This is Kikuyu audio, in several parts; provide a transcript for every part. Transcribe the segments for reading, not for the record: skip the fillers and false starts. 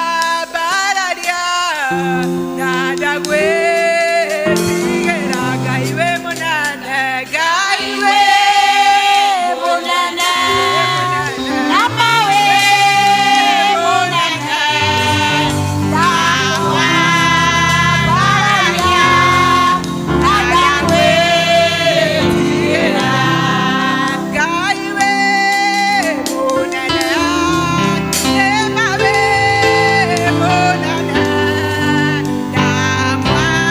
Ndakwambararia na ndagwĩtigĩra. Ngai wĩ mũnene, Ngai wĩ Mũnene, mũnene, na wĩ mũnene, ndakwambararia na ndagwĩtigĩra. Ngai wĩ mũnene, nĩma wĩ mũnene, ndakwambararia.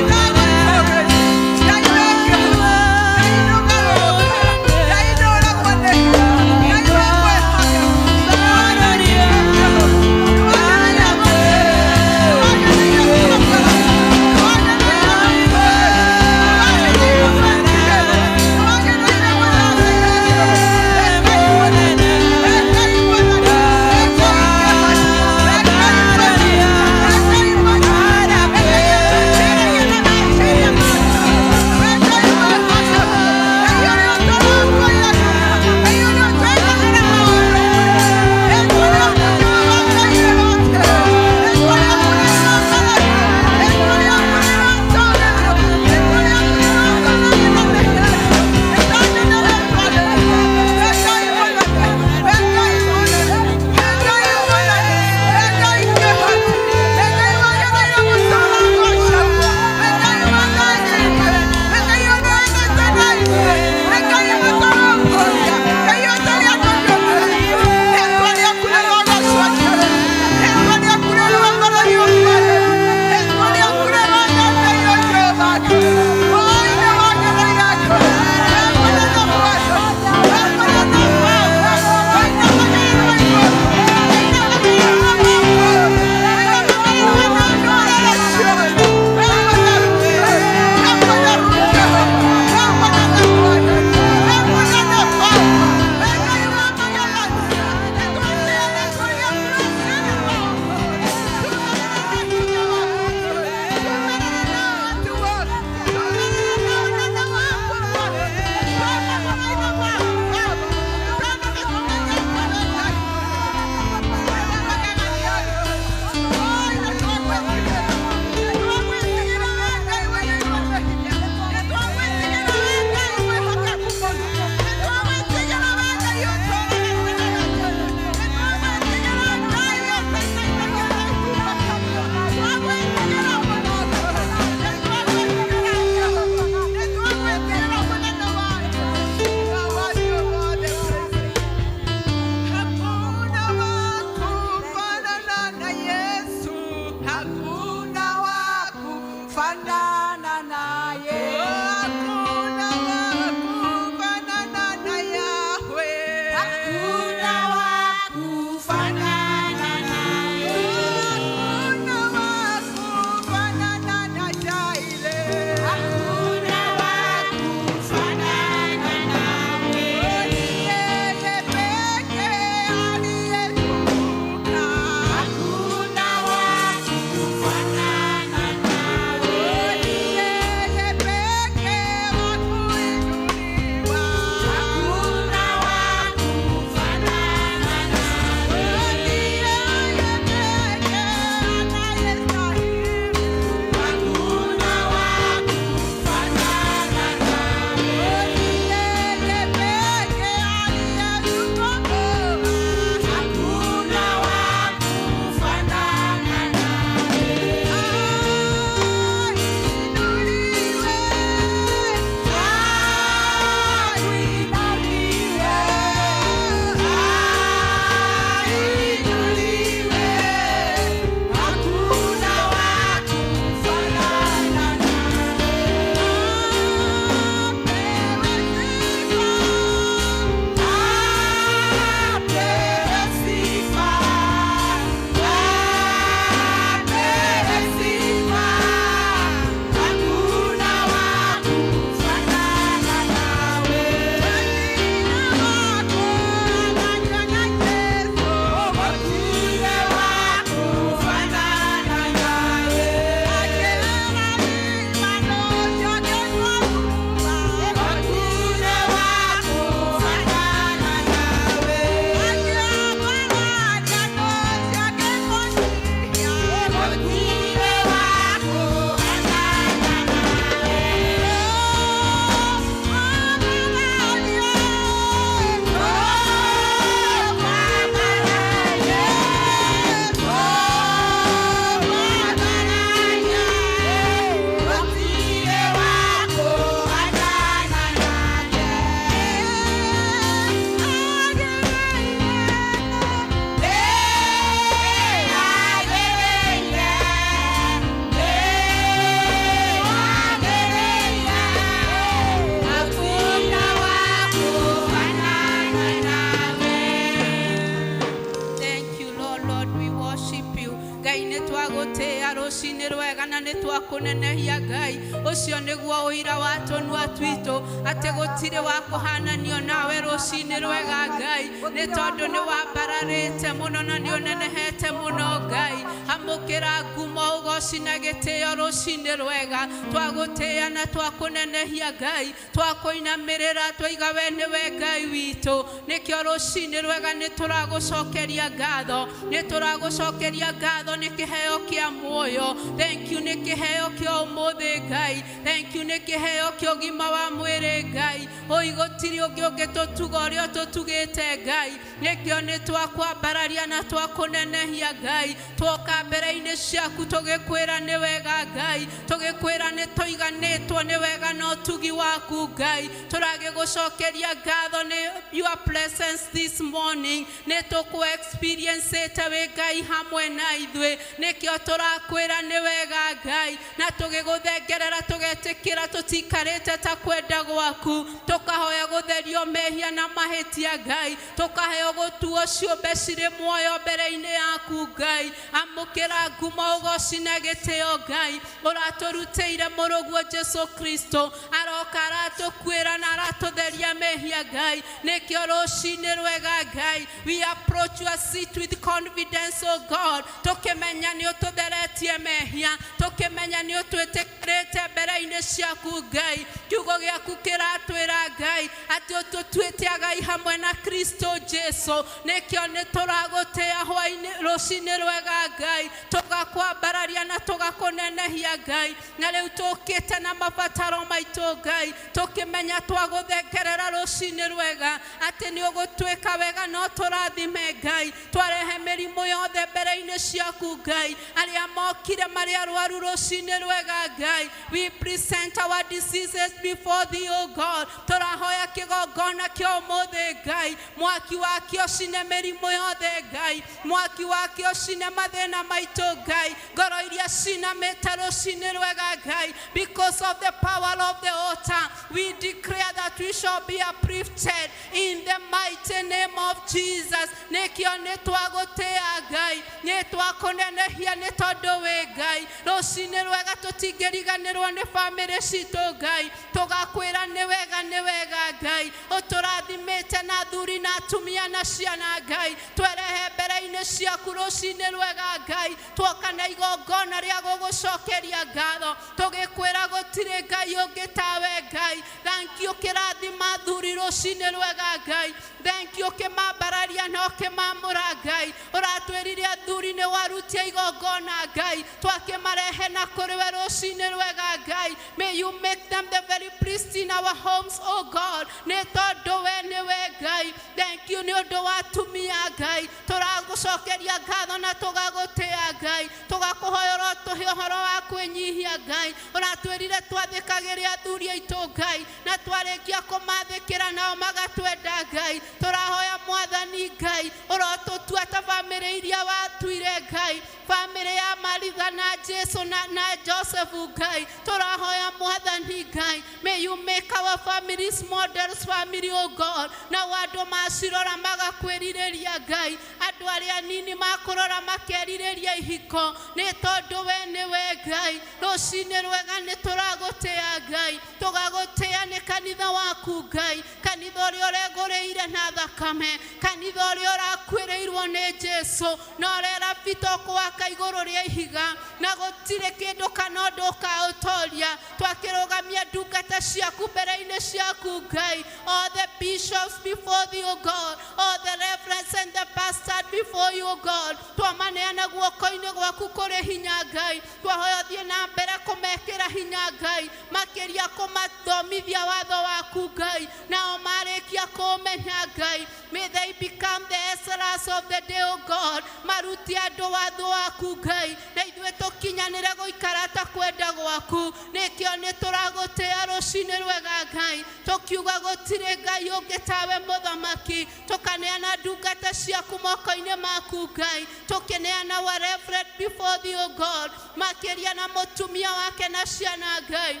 worship you. Ngai nĩ twagũtĩĩa rũcinĩ rwega na nĩ twakũnenehia Ngai. Ũcio nĩguo ũira wa tũnua twitũ atĩ gũtirĩ wa kũhananio nawe rũcinĩ rwega Ngai, nĩ tondũ nĩ wambararĩte mũno na nĩ ũnenehete mũno Ngai. Amũkĩra ngumo ũgoci na gĩtĩo rũcinĩ rwega. Twagũtĩĩa na twakũnenehia Ngai, twakũinamĩrĩra twaiga we nĩwe Ngai witũ. Nĩkĩo rũcinĩ rwega nĩ tũragũcokeria ngatho, nĩ tũragũcokeria ngatho nĩ kĩheo kĩa muoyo. Thank you nĩ kĩheo kĩa ũmũthĩ Ngai. Thank you nĩ kĩheo kĩa ũgima wa mwĩrĩ Ngai. Oi gũtirĩ ũngĩ ũngĩtũtuga ũrĩa ũtũtugĩte Ngai. Nĩkĩo nĩ twakwambararia na twakũnenehia Ngai. Twoka mbere-inĩ ciaku tũgĩkwĩra nĩ wega Ngai, tũgĩkwĩra nĩ tũiganĩtwo nĩ wega na ũtugi waku Ngai. Tũragĩgũcokeria ngatho nĩ your presence this morning. Nĩ tũkũ experience wĩ Ngai hamwe na ithuĩ. Nĩkĩo tũrakwĩra nĩ wega Ngai, na tũgĩgũthengerera tũgetĩkĩra tũtikarĩte ta kwenda gwaku. Tũkahoya gũtherio mehia na mahĩtia Ngai, tũkaheo gũtuo ciũmbe cirĩ muoyo mbere-inĩ yaku Ngai. Amũkĩra ngumo ũgoci na gĩtĩo Ngai. Ũratũrutĩire mũrũguo Jesu Kristo, aroka aratũkuĩra na aratũtheria mehia Ngai. Nĩkĩo rũcinĩ rwega Ngai, we approach your seat with confidence, O God, tũkĩmenya nĩ ũtũtheretie mehia, tũkĩmenya nĩ ũtwĩtĩkĩrĩte mbere-inĩ ciaku Ngai. Kiugo gĩaku kĩratwĩra Ngai atĩ ũtũtuĩte agai hamwe na Kristo Jesu. Nĩkĩo nĩ tũragũtĩĩa hwainĩ rũcinĩ rwega Ngai, tũgakwambararia na tũgakũnenehia Ngai. Na rĩu tũkĩte na mabataro maitũ Ngai, tũkĩmenya twagũthengerera rũcinĩ rwega atĩ nĩ ũgũtwĩka wega no tũrathime Ngai. Twarehe mĩrimũ yothe mbere-inĩ ciaku Ngai, arĩa mokire marĩ arwaru rũcinĩ rwega Ngai, we present our diseases before thee, O God. Tũrahoya kĩgongona kĩa ũmũthĩ Ngai, mwaki wakĩo cine mĩrimũ yothe Ngai, mwaki wakĩo cine mathĩna maitũ Ngai, ngoro iria cinamĩte rũcinĩ rwega Ngai, because of the power of the altar, we declare that we shall be uplifted in the mighty name of Jesus. Nĩkĩo nĩ twagũtĩĩa Ngai, nĩ twakũnenehia nĩ tondũ wĩ Ngai. Rũcinĩ rwega tũtingĩriganĩrwo nĩ bamĩrĩ citũ Ngai, tũgakwĩra nĩ wega nĩ wega Ngai. Ũtũrathimĩte na athuri na atumia na ciana Ngai, twerehe mbere-inĩ ciaku rũcinĩ rwega Ngai. Tuoka na igongona rĩa gũgũcokeria ngatho, tũgĩkwĩra gũtirĩ Ngai ũngĩ tawe Ngai. Thank you ũkĩrathima athuri rũcinĩ rwega Ngai. Thank you ũkĩmambararia na ũkĩmamũra Ngai. Ũratwĩrire athuri nĩ warutia igongona Ngai, twakĩmarehe na kũrĩ we rũcinĩ rwega Ngai. May you make them the very priest in our homes, oh God, nĩ tondũ we nĩwe Ngai. Thank you nĩ ũndũ wa atumia Ngai, tũragũcokeria ngatho na tũgagũtĩĩa Ngai, tũgakũhoya ũrotũhe ũhoro wa kwĩnyihia Ngai. Ũratwĩrire twathĩkagĩre athuri aitũ Ngai, na twarĩkia kũmathĩkĩra nao magatwenda Ngai. Tũrahoya Mwathani Ngai, ũrotũtua ta bamĩrĩ iria watuire Ngai, bamĩrĩ ya Maritha na Jesu na Joseph Ngai. Tũrahoya Mwathani Ngai, may you make our families models family, oh God. Na andũ macirora magakwĩrirĩria Ngai, andũ arĩa anini makũrora makerirĩria ihiko, nĩ tondũ we nĩwe Ngai. Rũcinĩ rwega nĩ tũragũtĩĩa Ngai, tũgagũtĩĩa nĩ kanitha waku Ngai, kanitha ũrĩa ũregũrĩire na thakame, kanitha ũrĩa ũrakuĩrĩirwo nĩ Jesu, na ũrera Peter ũkũwaka igũrũ rĩa ihiga, na gũtirĩ kĩndũ kana ũndũ ũkaũtoria. Twakĩrũgamia ndungata ciaku mbere-inĩ ciaku Ngai, all the bishops before thee, O God, all the reverends and the pastors before you, O God. Twamaneana guoko-inĩ gwaku kũrĩ hinya Ngai, twahoya ũthiĩ na mbere kũmekĩra hinya Ngai, makĩria kũmathomithia watho waku Ngai, nao marĩkia kũũmenya Ngai, may they become the Ezras of the day, O God. Marutie andũ watho waku Ngai, na ithuĩ tũkinyanĩre gũikara ta kwenda gwaku. Nĩkĩo nĩ tũragũtĩĩa rũcinĩ rwega Ngai, tũkiuga gũtirĩ Ngai ũngĩ tawe mũthamaki. Tũkaneana ndungata ciaku moko-inĩ maku Ngai, tũkĩneana wa reverend before thee, O God, makĩria na mũtumia wake na ciana Ngai.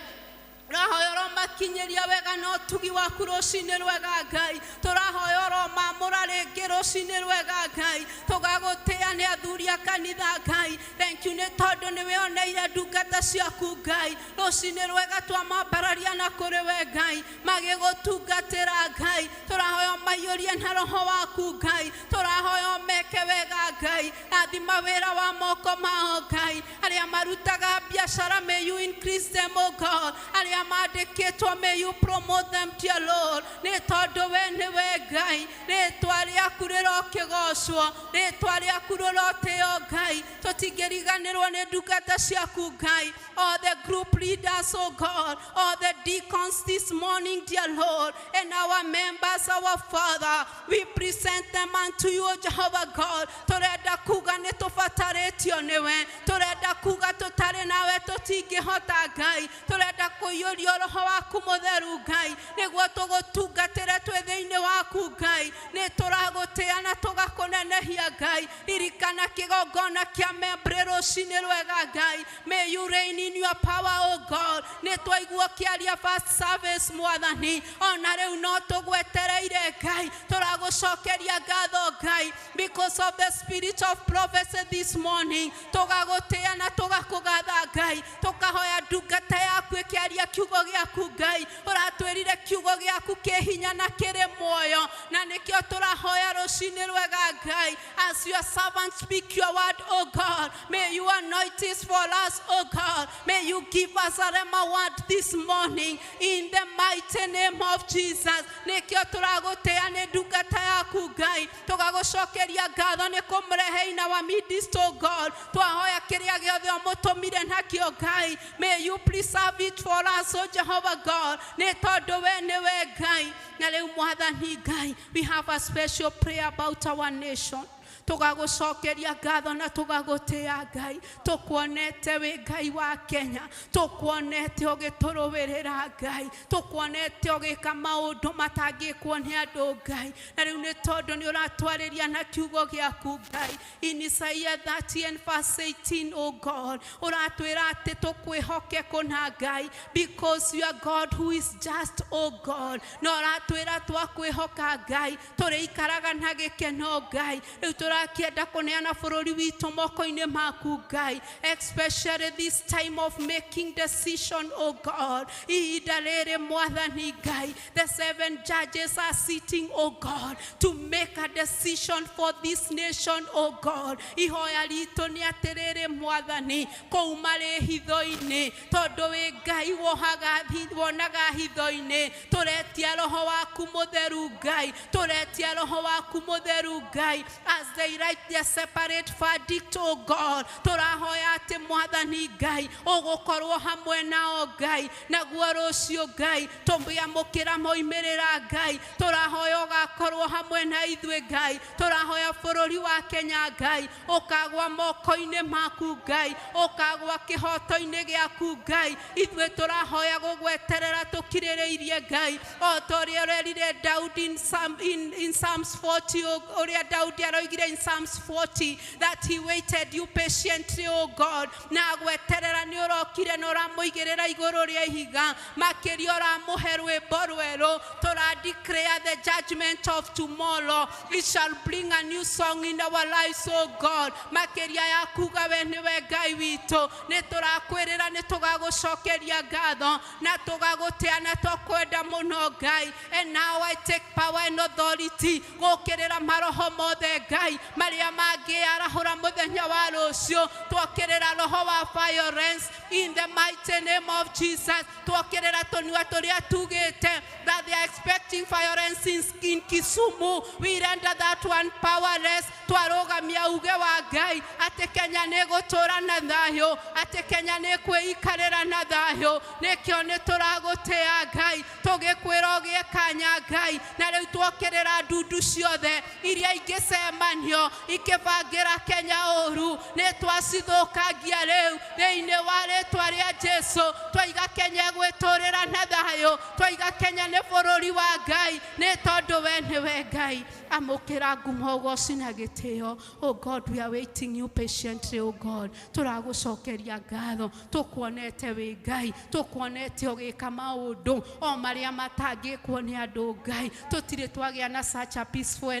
Tũrahoya ũromakinyĩria wega na ũtugi waku rũcinĩ rwega Ngai. Tũrahoya ũromamũra rĩngĩ rũcinĩ rwega Ngai. Tũgagũtĩa nĩ athuri a kanitha Ngai. Thank you nĩ tondũ nĩ wĩoneire ndungata ciaku Ngai. Rũcinĩ rwega twamambararia na kũrĩ we Ngai, magĩgũtungatĩra Ngai. Tũrahoya ũmaiyũrie na roho waku Ngai. Tũrahoya ũmeke wega Ngai. Rathima wĩra wa moko mao Ngai. Arĩa marutaga biacara, may you increase them, O God. Arĩa mandĩkĩtwo, may you promote them, dear Lord. Nĩ tondũ we nĩwe Ngai. Rĩtwa rĩaku rĩrokĩgocwo, rĩtwa rĩaku rĩrotĩo Ngai. Tũtingĩriganĩrwo nĩ ndungata ciaku Ngai, all the group leaders, oh God, all the deacons this morning, dear Lord, and our members, our Father, we present them unto you, O Jehovah God. Tũrenda kuga nĩ tũbatarĩtio nĩwe, tũrenda kuga tũtarĩ nawe tũtingĩhota Ngai. Tũrenda kũiyũrio roho waku mũtheru Ngai, nĩguo tũgũtungatĩre twĩ thĩinĩ waku Ngai. Nĩ tũragũtĩa na tũgakũnenehia Ngai. Ririkana kĩgongona kĩa membre rũcinĩ rwega Ngai. May you reign in your power, O God. Nĩ twaigua ũkĩaria first service, Mwathani, ona rĩu no tũgwetereire Ngai. Tũragũcokeria ngatho Ngai because of the spirit of prophecy this morning. Tũgagũtĩa na tũgakũgatha Ngai. Tũkahoya ndungata yaku ĩkĩaria kiugo gĩaku Ngai. Ũratwĩrire kiugo gĩaku kĩ hinya na kĩrĩ muoyo, na nĩkĩo tũrahoya rũcinĩ rwega Ngai. As your servant speak your word, O God, may you anoint it for us, O God. May you give us a rhema word this morning in the mighty name of Jesus. Nĩkĩo tũragũtĩa nĩ ndungata yaku Ngai. Tũgagũcokeria ngatho nĩ kũmũrehe in our midst, O God. Twahoya kĩrĩa gĩothe ũmũtũmire nakĩo Ngai, may you preserve it for us, O Jehovah God. Nĩ tondũ we nĩwe Ngai. Na rĩu Mwathani Ngai, we have a special prayer about our nation. Tũgagũcokeria ngatho na tũgagũtĩa Ngai. Tũkuonete wĩ Ngai wa Kenya, tũkuonete ũgĩtũrũĩrĩra Ngai, tũkuonete ũgĩka maũndũ matangĩkwo nĩ andũ Ngai. Na rĩu nĩ tondũ nĩ ũratwarĩria na kiugo gĩaku Ngai, in Isaiah 30 and verse 18, oh God, ũratwĩra atĩ tũkwĩhoke kũna Ngai, because you are God who is just, oh God. Na ũratwĩra twakwĩhoka Ngai, tũrĩikaraga na gĩkeno Ngai. Rĩu tũrakĩenda kũneana bũrũri witũ moko-inĩ maku Ngai, especially this time of making decision, oh God. Ihinda rĩrĩ Mwathani Ngai, the seven judges are sitting, oh God, to make a decision for this nation, oh God. Ihoya ritũ nĩ atĩrĩrĩ Mwathani, kũu marĩ hitho-inĩ, tondũ wĩ Ngai wohaga wonaga hitho-inĩ, tũretia roho waku mũtheru Ngai, tũretia roho waku mũtheru Ngai, as they write their separate verdict, oh God. Tũrahoya atĩ Mwathani Ngai ũgũkorwo hamwe nao Ngai, naguo rũciũ Ngai tũngĩamũkĩra moimĩrĩra Ngai, tũrahoya ũgakorwo hamwe na ithuĩ Ngai. Tũrahoya bũrũri wa Kenya Ngai ũkagwa moko-inĩ maku Ngai, ũkagwa kĩhoto-inĩ gĩaku Ngai. Ithuĩ tũrahoya gũgweterera tũkirĩrĩirie Ngai, o ta ũrĩa ũrerire Daudi in Psalms 40, ũrĩa Daudi aroigire in Psalms 40 that he waited you patiently, O God, na gweterera nĩ ũrokire na ũramũigĩrĩra igũrũ rĩa ihiga, makĩria ũramũhe rwĩmbo rwerũ. Tũra declare the judgment of tomorrow, it shall bring a new song in our lives, O God. Makĩria ya kuga we nĩwe Ngai witũ. Nĩ tũrakwĩrĩra, nĩ tũgagũcokeria ngatho na tũgagũtĩa na tũkwenda mũno Ngai. And now I take power and authority gũkĩrĩra maroho mothe Ngai marĩa mangĩarahũra mũthenya wa rũciũ. Twokĩrĩra roho wa violence in the mighty name of Jesus. Twokĩrĩra tũnua tũrĩa tugĩte that they are expecting violence in Kisumu. We render that one powerless. Twarũgamia uge wa Ngai atĩ Kenya nĩ gũtũra na thayũ, atĩ Kenya nĩ kwĩikarĩra na thayũ. Nĩkĩo nĩ tũragũtĩa Ngai, tũgĩkwĩra ũgĩe kanya Ngai. Na rĩu twokĩrĩra ndundu ciothe iria ingĩcemania. ngomanio ikĩbangĩra Kenya ũru nĩ twacithũkangia rĩu thĩinĩ wa rĩtwa rĩa Jesu. Twaiga Kenya gwĩtũrĩra na thayũ, twaiga Kenya nĩ bũrũri wa Ngai nĩ tondũ we nĩwe Ngai. Amũkĩra ngumo, ũgoci na gĩtĩo. Oh God, we are waiting you patiently. Oh God, tũragũcokeria ngatho, tũkuonete wĩ Ngai, tũkuonete ũgĩka maũndũ o marĩa matangĩkwo nĩ andũ. Ngai, tũtirĩ twagĩa na such a peaceful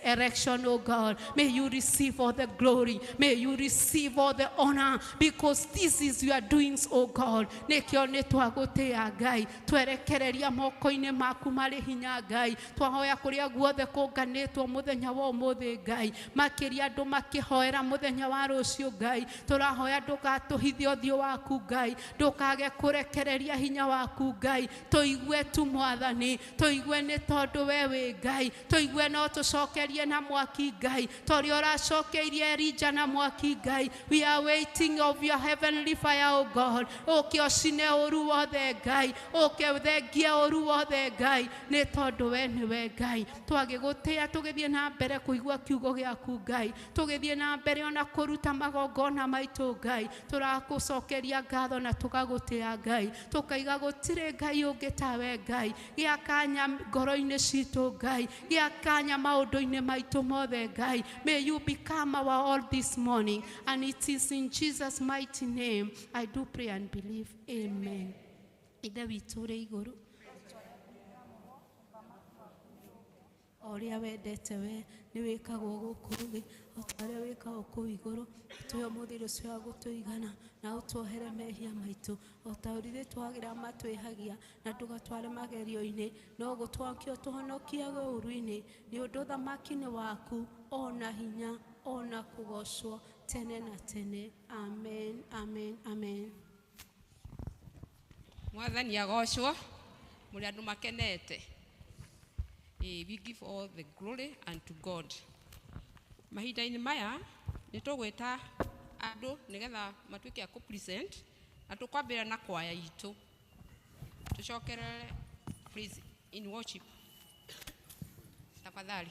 election. Oh God, may you receive all the glory, may you receive all the honor, because this is your doings. Oh God, nĩkĩo nĩ twagũtĩa Ngai, twerekereria moko-inĩ maku marĩ hinya. Ngai, twahoya kũrĩa guothe kũnganĩtwo mũthenya wa ũmũthĩ, Ngai, makĩria andũ makĩhoera mũthenya wa rũciũ. Ngai, tũrahoya ndũgatũhithe ũthiũ waku. Ngai, ndũkage kũrekereria hinya waku. Ngai, tũigue tu Mwathani, tũigue nĩ tondũ we wĩ Ngai, tũigue no tũcokerie na mwaki. Ngai, torĩa ũracokeirie Elija na mwaki. Ngai, we are waiting of your heavenly fire. Oh God, ũke ũcine ũru wothe. Ngai, ũke ũthengie ũru wothe. Ngai, nĩ tondũ we nĩwe Ngai. Twagĩgũtĩa tũgĩthiĩ na mbere kũigua kiugo gĩaku. Ngai, tũgĩthiĩ na mbere ona kũruta magongona maitũ. Ngai, tũrakũcokeria ngatho na tũgagũtĩa. Ngai, tũkaiga gũtirĩ Ngai ũngĩ tawe. Ngai, gĩa kanya ngoro-inĩ citũ. Ngai, gĩa kanya maũndũ-inĩ maitũ mothe. Ngai, may you become our all this morning, and it is in Jesus' mighty name I do pray and believe. Amen. Ithe witũ ũrĩ igũrũ, o ũrĩa wendete we nĩ wĩkagwo gũkũ thĩ o ta ũrĩa wĩkagwo kũu igũrũ. Ũtũhe ũmũthĩ irio cia gũtũigana, na ũtuohere mehia maitũ o ta ũrĩa ithuĩ twagĩra matwĩhagia, na ndũgatware magerio-inĩ, no gũtwakio tũhonokie ũũru-inĩ, nĩ ũndũ ũthamaki nĩ waku, ona hinya, ona kũgocwo tene na tene. Amen, amen, amen. Mwathani agocwo. Mũrĩ andũ makenete. We give all the glory unto God. Mahinda-inĩ maya nĩ tũgwĩta andũ nĩgetha matuĩke a kũ-present, na tũkwambĩrĩria na kwaya itũ, tũcokerere. Please, in worship, tafadhali.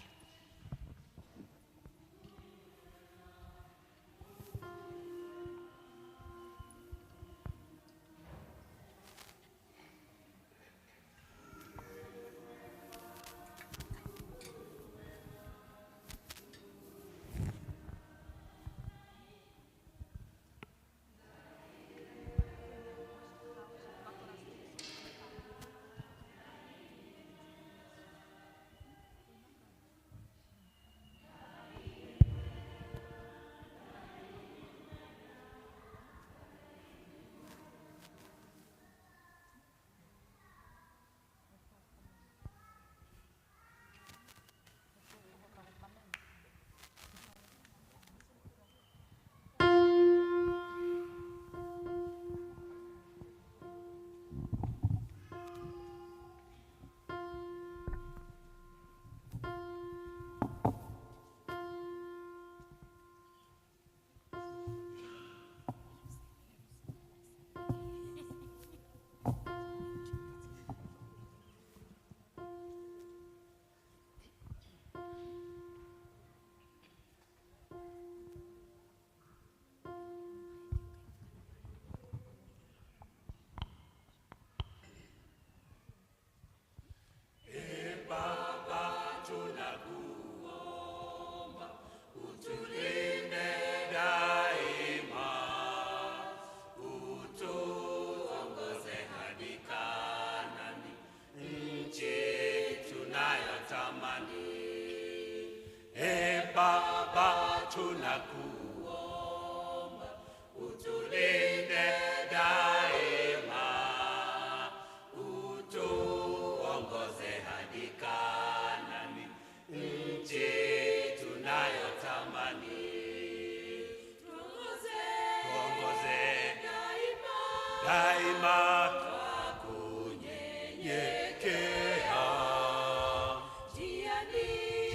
Tunakuomba utulinde daima, utuongoze hadi Kanani, nchi tunayotamani. Tuongoze daima, twakunyenyekea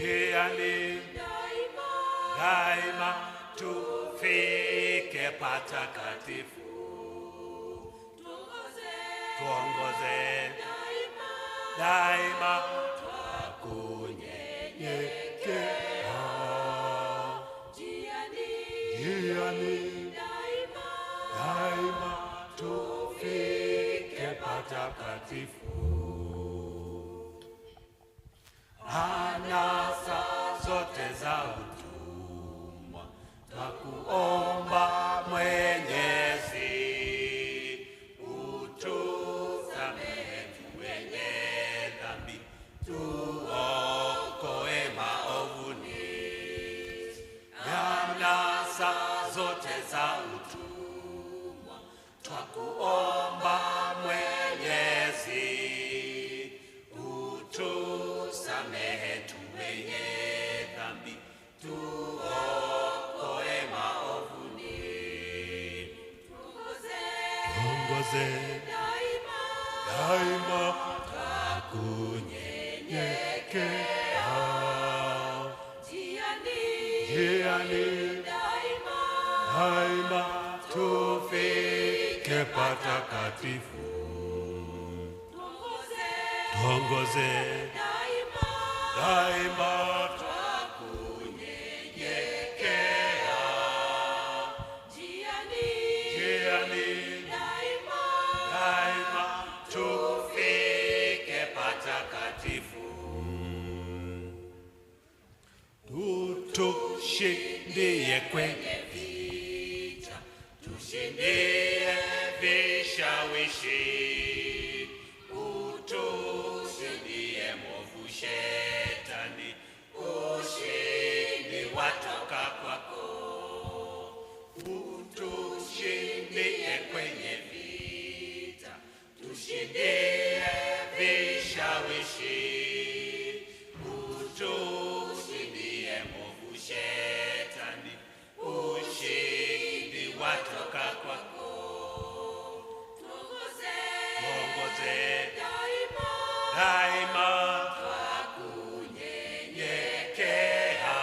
njiani daima, tufike patakatifu. Tuongoze daima, twakunyenyekea. patakatifu. Anasa zote za utumwa, twakuomba Mwenyezi, utusamehe tu wenye dhambi, tuokoe maovuni. Anasa zote za utumwa, twakuomba Mwenyezi, utusamehe tu wenye dhambi, tuokoe maovuni. Tuongoze daima, twakunyenyekea njiani daima, tufike patakatifu. Tuongoze daima, twakunyenyekea njiani daima, tufike patakatifu. Tutushindie kwenye vita, tushindie vishawishi, utushindie mwovu shetani, ushindi watoka kwako. Utushindie kwenye vita, tushindie vishawishi, utushindie mwovu shetani, ushindi watoka kwako. Tuongoze daima, twakunyenyekea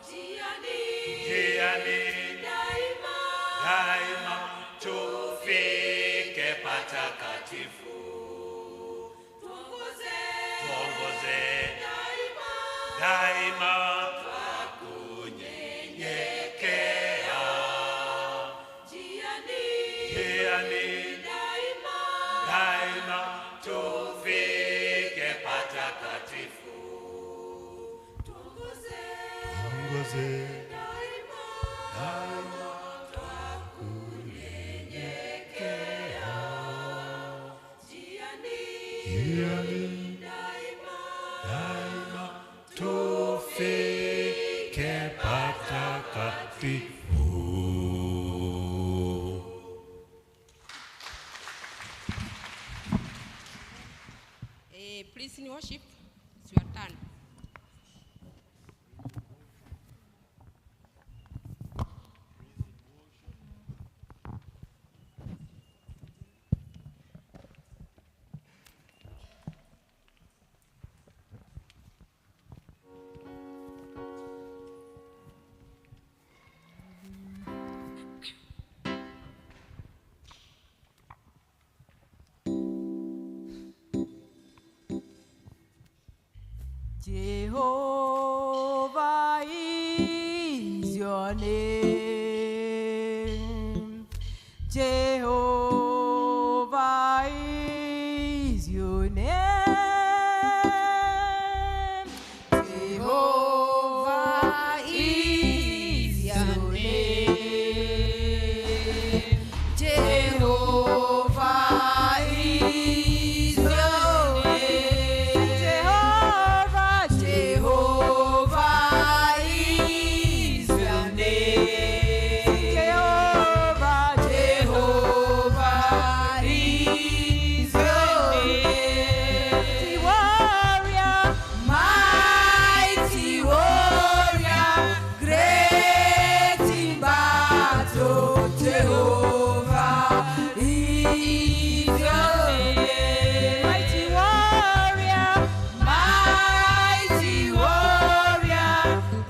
njiani daima, tufike patakatifu. Tuongoze daima, twakunyenyekea njiani daima, tufike patakatifu. Tuongoze daima, twakunyenyekea njiani daima, tufike patakatifu. Please in worship, it's your turn. Jehovah is your name. Jehovah is your name. Jehovah is your name. Jehovah is your name. Jehovah, Jehovah is your name. Jehovah, Jehovah is your name. Warrior, mighty warrior, great in battle, Jehovah is your name. Mighty warrior,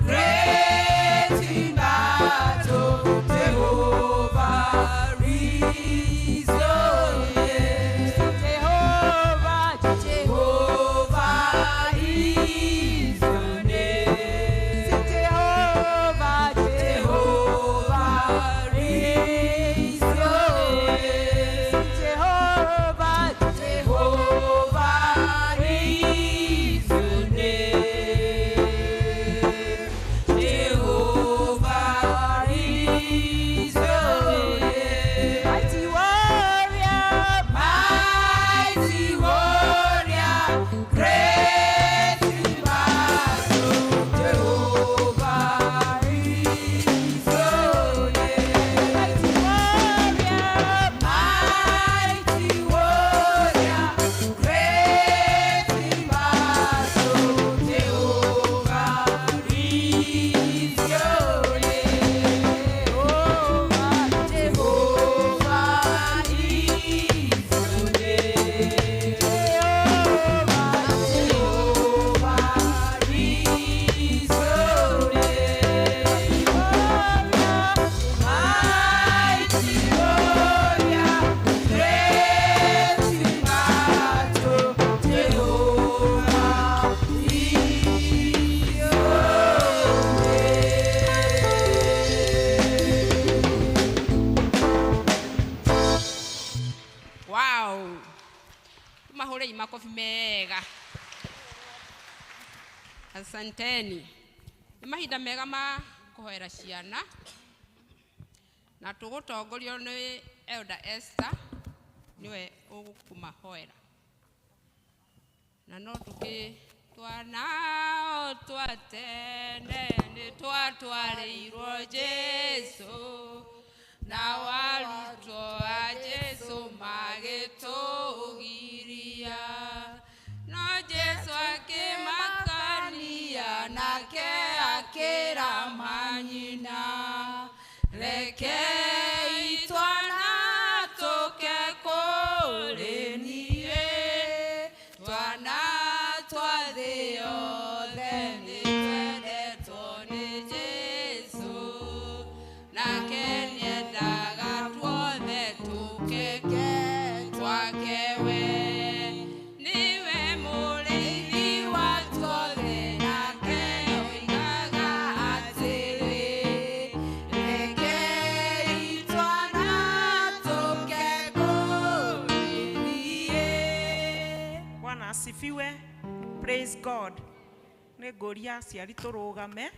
great in battle, Jehovah is your name. Jehovah, Jehovah is your name. Jehovah, Jehovah is Tũhũrĩrei makobi mega. Asanteni. Nĩ mahinda mega ma kũhoera ciana na tũgũtongorio nĩ Elder Esther, nĩwe ũgũkũmahoera. Na no tũkĩ twanao twa tene nĩ twatwarĩirwo Jesũ, na arutwo a Jesũ magĩtũgiria, no Jesũ akĩmakania nake akĩra manyina, rekei twana tũke kũrĩ niĩ, twana twa thĩ yothe nĩ twendetwo nĩ Jesũ, nake nĩendaga tuothe tũke twake we. Nĩwe mũrĩithi wa tuothe, nake oigaga atĩrĩ, rekei twana tũke kũrĩ niĩ. Bwana asifiwe. Praise God. Nĩ ngũria aciari tũrũgame,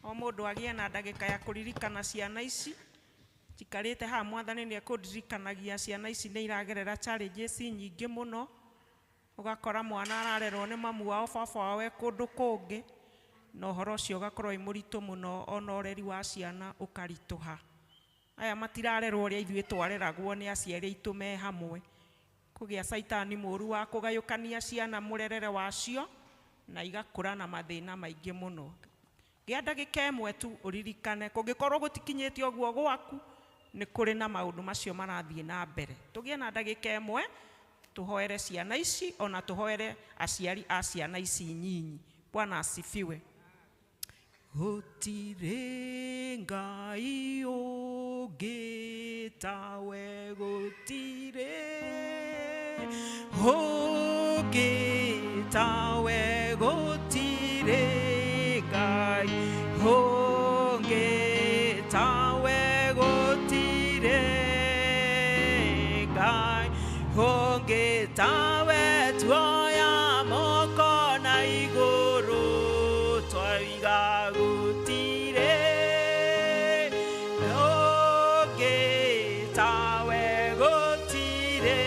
o mũndũ agĩe na ndagĩka ya kũririkana ciana ici njikarĩte haha. Mwathani nĩ ekũndirikanagia ciana ici nĩ iragerera challenges nyingĩ mũno. Ũgakora mwana ararerwo nĩ mamu wao, baba wao e kũndũ kũngĩ, na ũhoro ũcio ũgakorwo wĩ mũritũ mũno, ona ũreri wa ciana ũkaritũha. Aya matirarerwo ũrĩa ithuĩ twareragwo nĩ aciari aitũ me hamwe. Kũgĩa caitani mũru wa kũgayũkania ciana mũrerere wacio, na igakũra na mathĩna maingĩ mũno. Gĩa ndagĩka ĩmwe tu ũririkane, kũngĩkorwo gũtikinyĩte ũguo gwaku, nĩ kũrĩ na maũndũ macio marathiĩ na mbere. Tũgĩe na ndagĩka ĩmwe tũhoere ciana ici, ona tũhoere aciari a ciana ici nyinyi. Bwana asifiwe. Gũtirĩ Ngai ũngĩ tawe, gũtirĩ ũngĩ tawe, gũtirĩ Ngai ũngĩ tawe, gũtirĩ Ngai ũngĩ tawe. Tuoya moko na igũrũ twaiga gũtirĩ ũngĩ tawe, gũtirĩ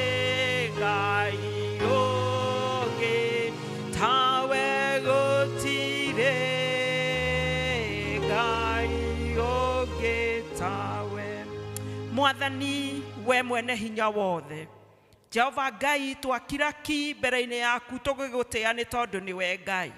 Ngai ũngĩ tawe, gũtirĩ Ngai ũngĩ tawe. Mwathani we mwene hinya wothe, Jehova Ngai, twakira ki mbere-inĩ yaku tũgĩgũtĩĩa nĩ tondũ nĩwe Ngai.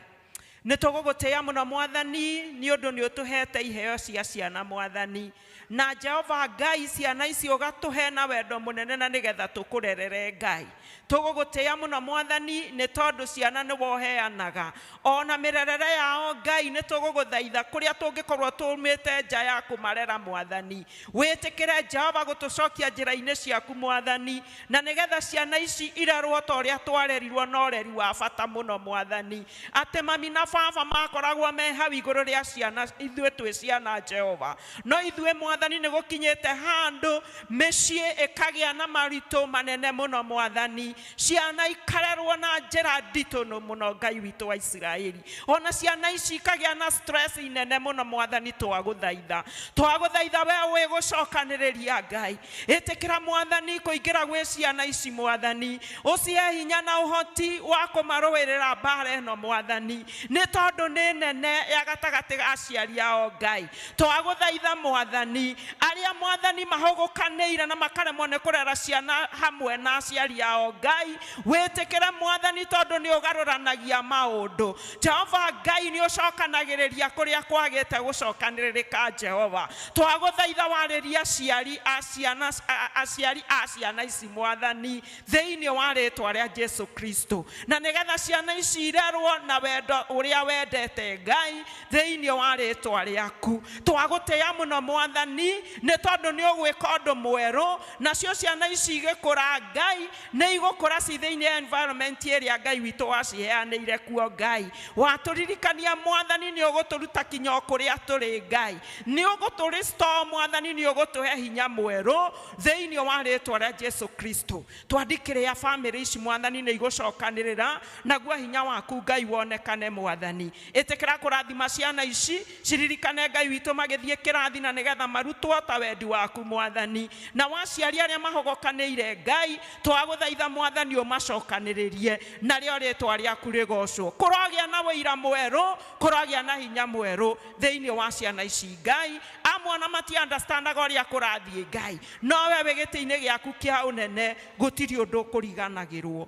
Nĩ tũgũgũtĩĩa mũno Mwathani, nĩ ũndũ nĩ ũtũhete iheo cia ciana Mwathani. Na Jehova Ngai, ciana ici ũgatũhe na wendo mũnene na nĩgetha tũkũrerere Ngai. Tũgũgũtĩĩa mũno Mwathani, nĩ tondũ ciana nĩ woheanaga ona mĩrerere yao Ngai. Nĩ tũgũgũthaitha kũrĩa tũngĩkorwo tũmĩte nja ya kũmarera Mwathani, wĩtĩkĩre Jehova gũtũcokia njĩra-inĩ ciaku Mwathani, na nĩgetha ciana ici irerwo ta ũrĩa twarerirwo na ũreri wa bata mũno Mwathani, atĩ mami na baba makoragwo me hau igũrũ rĩa ciana ithuĩ twĩ ciana Jehova. No ithuĩ Mwathani, nĩ gũkinyĩte handũ mĩciĩ ĩkagĩa na maritũ manene mũno Mwathani, ciana ikarerwo na njĩra nditũ mũno Ngai witũ wa Isiraeli, ona ciana ici ikagĩa na stress inene mũno Mwathani. Twagũthaitha, twagũthaitha we wĩ gũcokanĩrĩria Ngai, ĩtĩkĩra Mwathani kũingĩra gwĩ ciana ici Mwathani, ũcihe hinya na ũhoti wa kũmarũĩrĩra mbara ĩno Mwathani, nĩ tondũ nĩ nene ya gatagatĩ ga aciari ao Ngai. Twagũthaitha Mwathani, arĩa Mwathani mahũgũkanĩire na makaremwo nĩ kũrera ciana hamwe na aciari ao Ngai, wĩtĩkĩre Mwathani, tondũ nĩ ũgarũranagia maũndũ Jehova Ngai, nĩ ũcokanagĩrĩria kũrĩa kwagĩte gũcokanĩrĩrĩka Jehova. Twagũthaitha warĩria aciari a ciana, aciari a ciana ici Mwathani, thĩinĩ wa rĩtwa rĩa Jesu Kristo, na nĩgetha ciana ici irerwo na wendo ũrĩa wendete Ngai, thĩinĩ wa rĩtwa rĩaku. Twagũtĩĩa mũno Mwathani, Nĩ tondũ nĩ ũgwĩka ũndũ mwerũ, nacio ciana ici igĩkũra Ngai nĩ igũkũra ci thĩinĩ ya environment ĩrĩa Ngai witũ waciheanĩire kuo Ngai. Watũririkania Mwathani nĩ ũgũtũruta kinya o kũrĩa tũrĩ Ngai, nĩ ũgũtũ restore Mwathani, nĩ ũgũtũhe hinya mwerũ thĩinĩ wa rĩtwa rĩa Jesu Kristo. Twandikĩrĩa famĩlĩ ici Mwathani nĩ igũcokanĩrĩra, naguo hinya waku Ngai wonekane Mwathani. Ĩtĩkĩra kũrathima ciana ici ciririkane Ngai witũ magĩthiĩ kĩrathi na nĩgetha marutwo ta wendi waku Mwathani. Na waciari arĩa mahogokanĩire Ngai, twagũthaitha Mwathani ũmacokanĩrĩrie, narĩo rĩtwa rĩaku rĩgocwo. Kũrogĩa na wĩira mwerũ, kũrogĩa na hinya mwerũ thĩinĩ wa ciana ici Ngai. Amwe ona mati understandaga ũrĩa kũrathiĩ Ngai, no we wĩ gĩtĩ-inĩ gĩaku kĩa ũnene gũtirĩ ũndũ ũkũriganagĩrwo.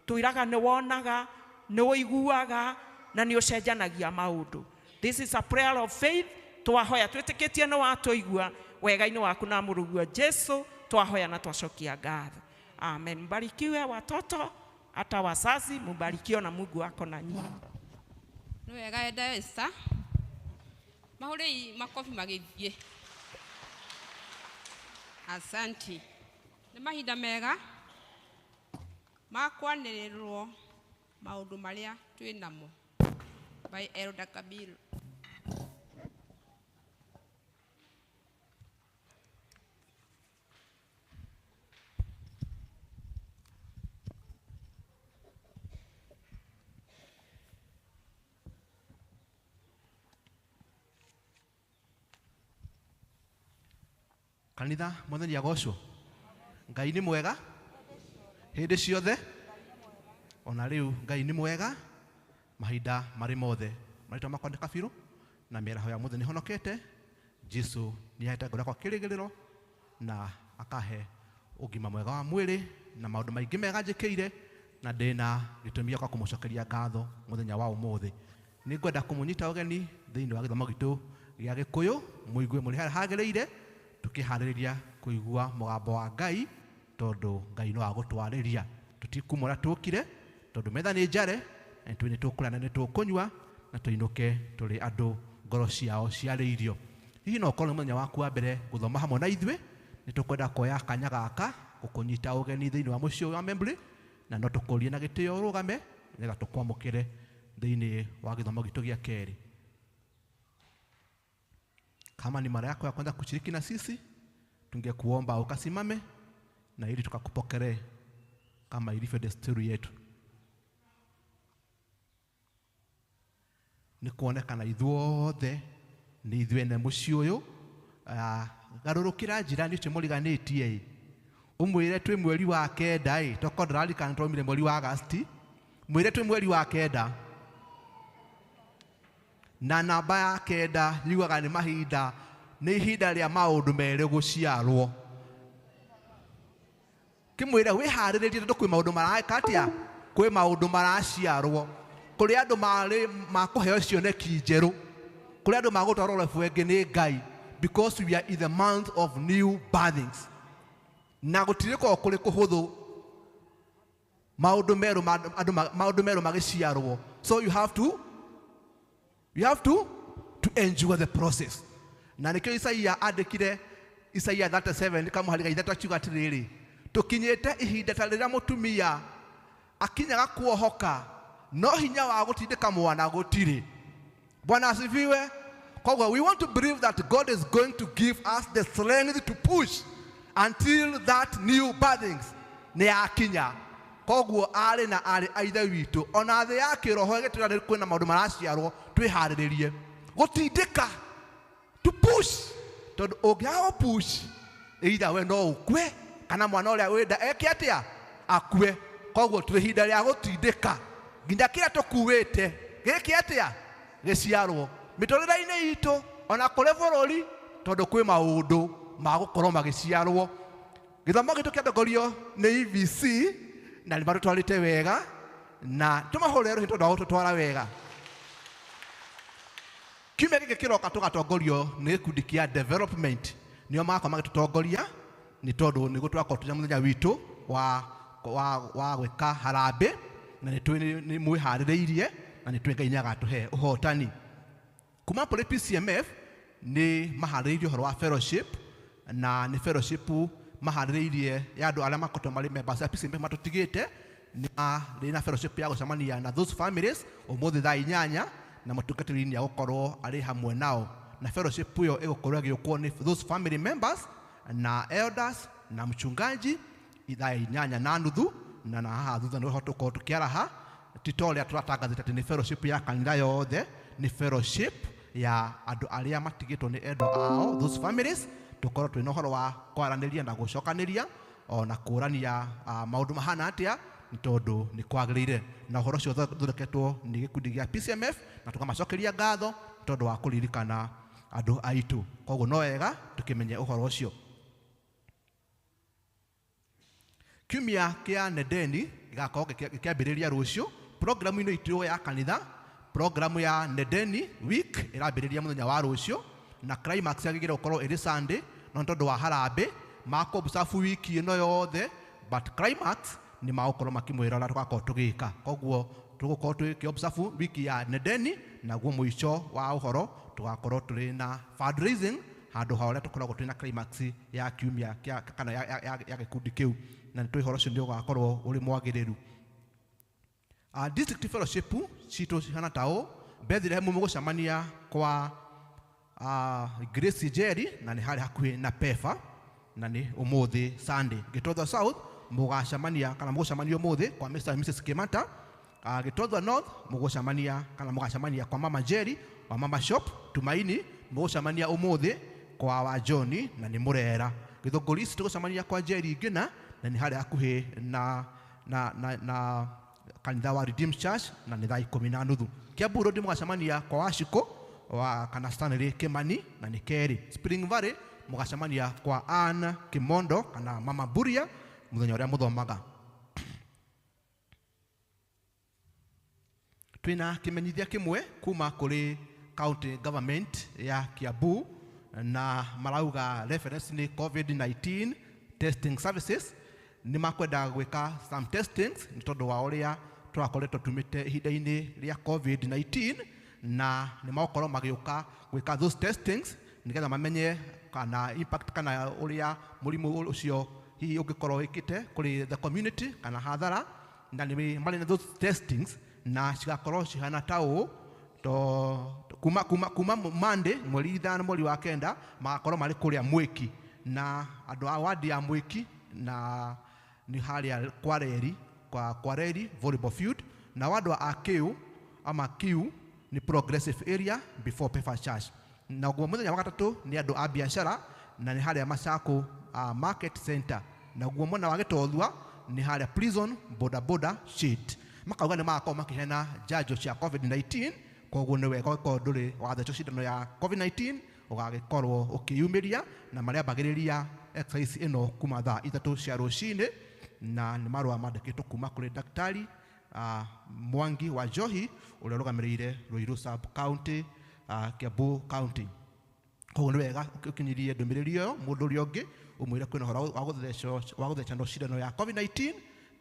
Twĩraga nĩ wonaga, nĩ ũiguaga, na nĩ ũcenjanagia maũndũ. This is a prayer of faith. Twahoya twĩtĩkĩtie nĩ watũigua wega-inĩ waku na mũrũguo Jesu, twahoya na twacokia ngatho. Amen. Mbarikiwe watoto, hata wazazi mubarikiwe na Mungu wako na nyinyi. Nĩ wega enda Esther. Mahũrei makobi magĩthiĩ. Asanti. Nĩ mahinda mega ma kwanĩrĩrwo maũndũ marĩa twĩ namo by Elder Kabiru. Kanitha Mwathani agocwo. Ngai nĩ mwega hĩndĩ ciothe, ona rĩu Ngai nĩ mwega mahinda marĩ mothe. Marĩtwa makwa nĩ Kabiru na mĩaraho ya mũthĩ nĩhonokete. Jesu nĩahete ngoro yakwa kĩrĩgĩrĩro na akahe ũgima mwega wa mwĩrĩ na maũndũ maingĩ mega njĩkĩire, na ndĩna gĩtũmi gĩa kũmũcokeria ngatho mũthenya wa ũmũthĩ. Nĩngwenda kũmũnyita ũgeni thĩinĩ wa gĩthomo gitũ gĩa Gĩkũyũ, mũigue mũrĩ harĩa hagĩrĩire, tũkĩharĩrĩria kũigua mũgambo wa Ngai, tondũ Ngai no agũtwarĩria. Tũtikuma ũrĩa tũkire, tondũ metha nĩ njare, na ithuĩ nĩ tũkũrĩa na nĩ tũkũnyua, na tũinũke tũrĩ andũ ngoro ciao ciarĩirio. Hihi no ũkorwo nĩ mũthenya waku wa mbere gũthoma hamwe na ithuĩ, nĩ tũkwenda kuoya kanya gaka gũkũnyita ũgeni thĩinĩ wa mũciĩ wa Membley, na no tũkũrie na gĩtĩo ũrũgame nĩgetha tũkwamũkĩre thĩinĩ wa gĩthomo gitũ gĩa kerĩ. Kama ni mara yako ya kwanza kushiriki na sisi, tungekuomba ukasimame na ili tukakupokelee kama ilivyo desturi yetu. Nĩ kuonekana ithuothe nĩ ithuĩ ene mũciĩ ũyũ. Garũrũkĩra njirani ũcio mũriganĩtie ĩ, ũmwĩre twĩ mweri wa kenda ĩ, tokorwo ndũraririkana twaumire mweri wa Agasti, mwĩre twĩ mweri wa kenda na namba ya kenda yugaga nĩ mahinda, nĩ ihinda rĩa maũndũ merĩ gũciarwo. Kĩmwĩre wĩharĩrĩrie tondũ kwĩ maũndũ mareka atĩa, kwĩ maũndũ maraciarwo, kũrĩ andũ marĩ makũheo cioneki njerũ, kũrĩ andũ magũtwarwo level ĩngĩ nĩ Ngai, because we are in the month of new birthings. Na gũtirĩ korwo kũrĩ kũhũthũ maũndũ merũ andũ maũndũ merũ magĩciarwo. So you have to endure the process. Na nĩkĩo Isaia andĩkire Isaia 37 kamũhari ga 3 akiuga atĩrĩrĩ, tũkinyĩte ihinda ta rĩrĩa mũtumia akinyaga kuohoka, no hinya wa gũtindĩka mwana gũtirĩ. Bwana asifiwe. Koguo we want to believe that God is going to give us the strength to push until that new birthings nĩ yakinya. Koguo arĩ na arĩ a ithe witũ, ona thĩ ya kĩroho ĩgĩtwĩra nĩ kwĩna maũndũ maraciarwo, twĩharĩrĩrie gũtindĩka, to push, tondũ ũngĩaga gũ push either we no ũkue kana mwana ũrĩa wĩnda eke atĩa, akue. Koguo twĩ ihinda rĩa gũtindĩka nginya kĩrĩa tũkuĩte gĩke atĩa, gĩciarwo mĩtũrĩre-inĩ itũ ona kũrĩ bũrũri, tondũ kwĩ maũndũ ma gũkorwo magĩciarwo. Gĩthomo gitũ kĩatongorio nĩ EVC na nĩ matũtwarĩte wega, na tũmahũrĩre rũhĩ tondũ wa gũtũtwara wega. Kiumia gĩkĩ kĩroka tũgatongorio nĩ gĩkundi kĩa development, nĩo magakorwo magĩtũtongoria, nĩ tondũ nĩguo tũgakorwo twĩna mũthenya witũ wa gwĩka harambĩ, na nĩ tũĩ nĩ mwĩharĩrĩirie, na nĩ tũĩ Ngai nĩagatũhe ũhotani. Kuma kũrĩ PCMF nĩ maharĩrĩirie ũhoro wa fellowship Na nĩ fellowship maharĩrĩirie ya andũ arĩa makoretwo marĩ members a PCMF matũtigĩte, nĩ marĩ na fellowship ya gũcemania na those families ũmũthĩ thaa 8, na mũtungatĩri nĩ agũkorwo arĩ hamwe nao. Na fellowship ĩyo ĩgũkorwo ĩgĩũkwo nĩ those family members na elders na mchungaji thaa 8:30, na haha thutha nĩho tũkorwo tũkĩaraha. Ti ta ũrĩa tũratangathĩte atĩ nĩ fellowship ya kanitha yothe, nĩ fellowship ya andũ arĩa matigĩtwo nĩ endwa ao, those families, tũkorwo twĩna ũhoro wa kwaranĩria na gũcokanĩria ona kũrania maũndũ mahana atĩa, nĩ tondũ nĩ kwagĩrĩire. Na ũhoro ũcio ũthondeketwo nĩ gĩkundi gĩa PCMF, na tũkamacokeria ngatho tondũ wa kũririkana andũ aitũ. Koguo no wega tũkĩmenye ũhoro ũcio. Kiumia kĩa Nendeni gĩgakorwo gĩkĩambĩrĩria rũciũ. Programu-inĩ itũ ya kanitha, programu ya Nendeni week ĩrambĩrĩria mũthenya wa rũciũ, na climax yagĩrĩire gũkorwo ĩrĩ Sunday, no nĩ tondũ wa harambĩ makũobserve wiki ĩno yothe, but climax nĩ magũkorwo makĩmwĩra ũrĩa tũgakorwo tũgĩka. Koguo tũgũkorwo tũgĩobserve wiki ya Nendeni, naguo mũico wa ũhoro tũgakorwo tũrĩ na fundraising handũ ha ũrĩa tũkoragwo twĩ na climax ya kiumia kĩa kana ya gĩkundi kĩu, na nĩ tũĩ ũhoro ũcio nĩ ũgakorwo ũrĩ mwagĩrĩru. District fellowship citũ cihana ta ũũ: Bethlehem mũgũcemania kwa Grace Jerry, na nĩ harĩa hakuhĩ na Pefa, na nĩ ũmũthĩ Sunday. Gĩtothwa South mũgacemania kana mũgũcemania ũmũthĩ kwa Mr. and Mrs. Kimata. Gĩtothwa North mũgũcemania kana mũgacemania kwa Mama Jerry wa Mama Shop. Tumaini mũgũcemania ũmũthĩ kwa wa John, na nĩ Mũrera. Gĩthũngũri East tũgũcemania kwa Jerry Ngina, na nĩ harĩa hakuhĩ na kanitha wa Redeemed Church, na nĩ thaa 10:30. Kiambu Road mũgacemania kwa Wachiko wa kana Stanley Kimani, na nĩ kerĩ. Spring Valley mũgacemania kwa Ann Kimondo kana Mama Buria mũthenya ũrĩa mũthomaga. Twĩna kĩmenyithia kĩmwe kuma kũrĩ county government ya Kiambu, na marauga reference nĩ COVID-19 testing services. Nĩ makwenda gwĩka some testings nĩ tondũ wa ũrĩa tũrakoretwo tumĩte ihinda-inĩ rĩa COVID-19, na nĩ magũkorwo magĩũka gwĩka those testings nĩgetha mamenye kana impact kana ũrĩa mũrimũ ũcio hihi ũngĩkorwo wĩkĩte kũrĩ the community kana hathara, na nĩ marĩ na those testings na cigakorwo cihana ta ũũ: to kuma Monday mweri 5 mweri wa 9 magakorwo marĩ kũrĩa Mwĩki, na andũ a wadi ya Mwĩki, na nĩ harĩa Kwareri, kwa Kwareri volleyball field, na andũ a Kiu ama Kiu nĩ progressive area before Pefa Church. Na guo mũthenya wa gatatũ nĩ andũ a biacara, na nĩ harĩa Masako Market Center. Na guo mwena wa Gĩtothua nĩ harĩa prison boda boda shade. Makauga nĩ magakorwo makĩheana njanjo cia COVID-19, koguo nĩ wega ũngĩkorwo ndũrĩ wathecwo cindano ya COVID-19 ũgagĩkorwo ũkĩyumĩria, na marĩambagĩrĩria exercise ĩno kuma thaa 3 cia rũcinĩ, na nĩ marũa mandĩkĩtwo kuma kũrĩ daktari Mwangi wa Njohi ũrĩa ũrũgamĩrĩire Ruiru sub county, Kiambu county. Koguo nĩ wega ũkinyirie ndũmĩrĩri ĩyo mũndũ ũrĩa ũngĩ, ũmwĩre kwĩna ũhoro wa gũthecwo cindano ya COVID-19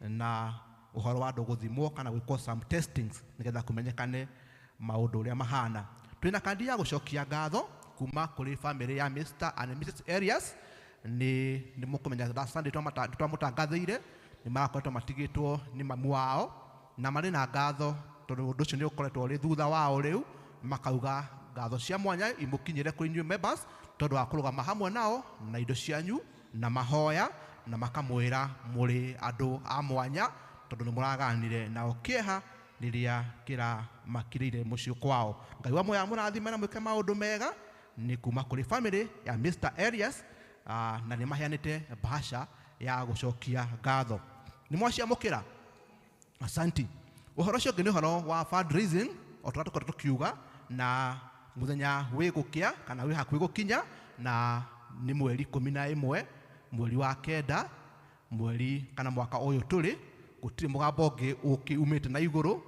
na ũhoro wa andũ gũthimwo kana gwĩkwo some testings nĩgetha kũmenyekane maũndũ ũrĩa mahana. Twĩna kandi ya gũcokia ngatho kuma kũrĩ family ya Mr. and Mrs. Arias. Nĩ mũkũmenya last Sunday twamũtangathĩire nĩ marakoretwo matigĩtwo nĩ mamu wao, na marĩ na ngatho tondũ ũndũ ũcio nĩ ũkoretwo ũrĩ thutha wao rĩu, makauga ngatho cia mwanya imũkinyĩre kũrĩ inyuĩ members tondũ wa kũrũgama hamwe nao na indo cianyu na mahoya, na makamwĩra mũrĩ andũ a mwanya tondũ nĩ mũraganire nao kĩeha rĩrĩa kĩramakĩrĩire mũciĩ kwao. Ngai wa muoyo amũrathime na mwĩke maũndũ mega. Nĩ kuma kũrĩ family ya Mr. Arias, na nĩ maheanĩte bahasha ya gũcokia ngatho. Nĩ mwaciamũkĩra? Asanti. Ũhoro ũcio ũngĩ nĩ ũhoro wa fundraising, o ta ũrĩa tũkoretwo tũkiuga, na mũthenya wĩ gũkĩa kana wĩ hakuhĩ gũkinya, na nĩ mweri 11 mweri wa 9 mweri kana mwaka ũyũ tũrĩ. Gũtirĩ mũgambo ũngĩ ũkĩ umĩte na igũrũ,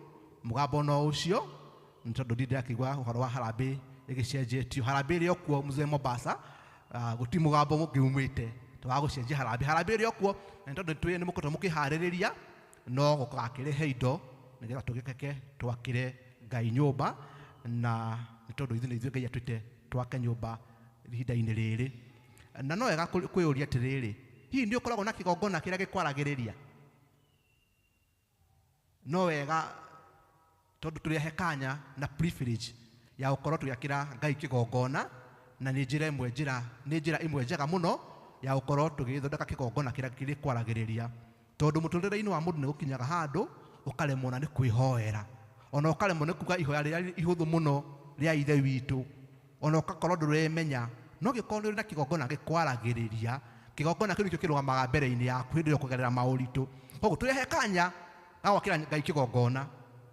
mũgambo no ũcio, nĩ tondũ ndirĩ ndĩrakĩigua ũhoro wa harambĩ ĩgĩcenjetio. Harambĩ ĩrĩ o kuo mzee Mombasa, gũtirĩ mũgambo ũngĩ umĩte wa gũcenjia harambĩ. Harambĩ ĩrĩ o kuo, na nĩ tondũ nĩ mũkoretwo mũkĩharĩrĩria, no gũgakĩrehe indo nĩgetha tũgĩkeke twakĩre Ngai nyũmba, na nĩ tondũ ithuĩ nĩ ithuĩ Ngai atwĩte twake nyũmba ihinda-inĩ rĩrĩ. Na no wega kwĩyũria atĩrĩrĩ, hihi nĩ ũkoragwo na kĩgongona kĩrĩa gĩkwaragĩrĩria? No wega tondũ tũrĩ kanya na privilege ya gũkorwo tũgĩakĩra Ngai kĩgongona, na nĩ njĩra ĩmwe njĩra nĩ njĩra ĩmwe njega mũno ya gũkorwo tũgĩthondeka kĩgongona kĩrĩa kĩrĩkwaragĩrĩria, tondũ mũtũrĩre-inĩ wa mũndũ nĩ gũkinyaga handũ ũkaremwo na nĩ kwĩhoera, ona ũkaremwo nĩ kuga ihoya rĩrĩa ihũthũ mũno rĩa Ithe witũ, ona ũgakorwo ndũremenya. No gĩkorwo nĩ ũrĩ na kĩgongona gĩkwaragĩrĩria, kĩgongona kĩu nĩkĩo kĩrũgamaga mbere-inĩ yaku hĩndĩ ĩrĩa ũkũgerera maũritũ. Koguo tũrehe kanya ga gwakĩra Ngai kĩgongona,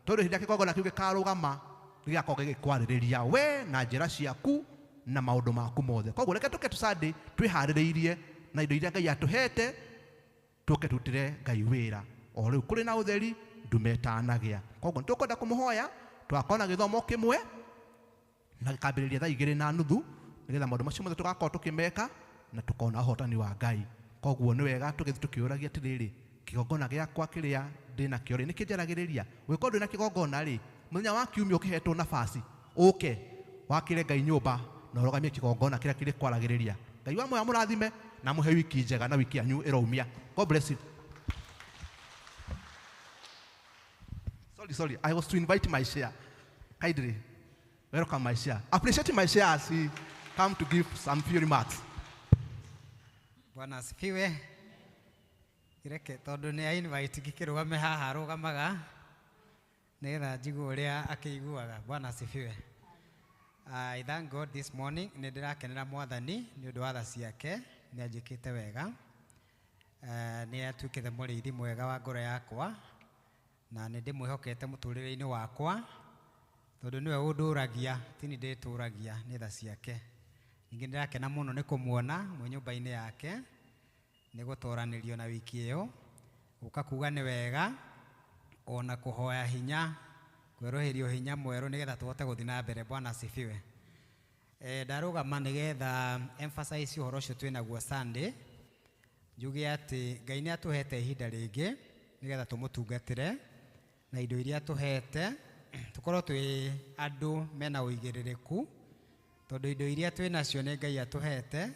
tondũ hĩndĩ ĩrĩa kĩgongona kĩu gĩkarũgama gĩgakorwo gĩgĩkwarĩrĩria we na njĩra ciaku na maũndũ maku mothe. Koguo reke tũke tũcande twĩharĩrĩirie na indo iria Ngai atũhete, tũke tũrutĩre Ngai wĩra o rĩu kũrĩ na ũtheri ndume ĩtanagĩa. Koguo nĩ tũkwenda kũmũhoya tũgakorwo na gĩthomo kĩmwe na gĩkambĩrĩria thaa 2:30 nĩgetha maũndũ macio mothe tũgakorwo tũkĩmeka na tũkona ũhotani wa Ngai. Koguo nĩ wega tũgĩthiĩ tũkĩũragia atĩrĩrĩ, kĩgongona gĩakwa kĩrĩa ndĩnakĩo rĩ nĩkĩnjaragĩrĩria? Ũngĩkorwo ndũrĩ na kĩgongona rĩ, mũthenya wa kiumia ũkĩhetwo nabaci ũke wakĩre Ngai nyũmba na ũrũgamie kĩgongona kĩrĩa kĩrĩkwaragĩrĩria. Ngai wa muoyo amũrathime na amũhe wiki njega na wiki yanyu ĩroumia. God bless you. Sorry, I was to invite my share. Kindly, welcome my share. Appreciate my share as he come to give some few remarks. Bwana asifiwe. Ireke tondu ni a invite ngikirugame haha rugamaga nigetha njigue uria akĩiguaga. Bwana asifiwe. I thank God this morning nĩ ndĩrakenera Mwathani nĩ ũndũ wa tha ciake, nĩ anjĩkĩte wega. Nĩ atuĩkĩte mũrĩithi mwega wa ngoro yakwa na nĩ ndĩmwĩhokete mũtũrĩre-inĩ wakwa tondũ nĩwe ũndũragia, ti niĩ ndĩtũragia, nĩ tha ciake. Ningĩ nĩndĩrakena mũno nĩ kũmuona mwĩ nyũmba-inĩ yake, nĩ gũtoranĩrio na wiki ĩyo, gũka kuga nĩ wega ona kũhoya hinya, kwerũhĩrio hinya mwerũ nĩgetha tũhote gũthiĩ na mbere. Bwana asifiwe. Ndarũgama nĩgetha emphasize ũhoro ũcio twĩnaguo Sunday, njuge atĩ Ngai nĩ atũhete ihinda rĩngĩ nĩgetha tũmũtungatĩre na indo iria atũhete, tũkorwo twĩ andũ mena ũigĩrĩrĩku, tondũ indo iria twĩ nacio nĩ Ngai atũhete,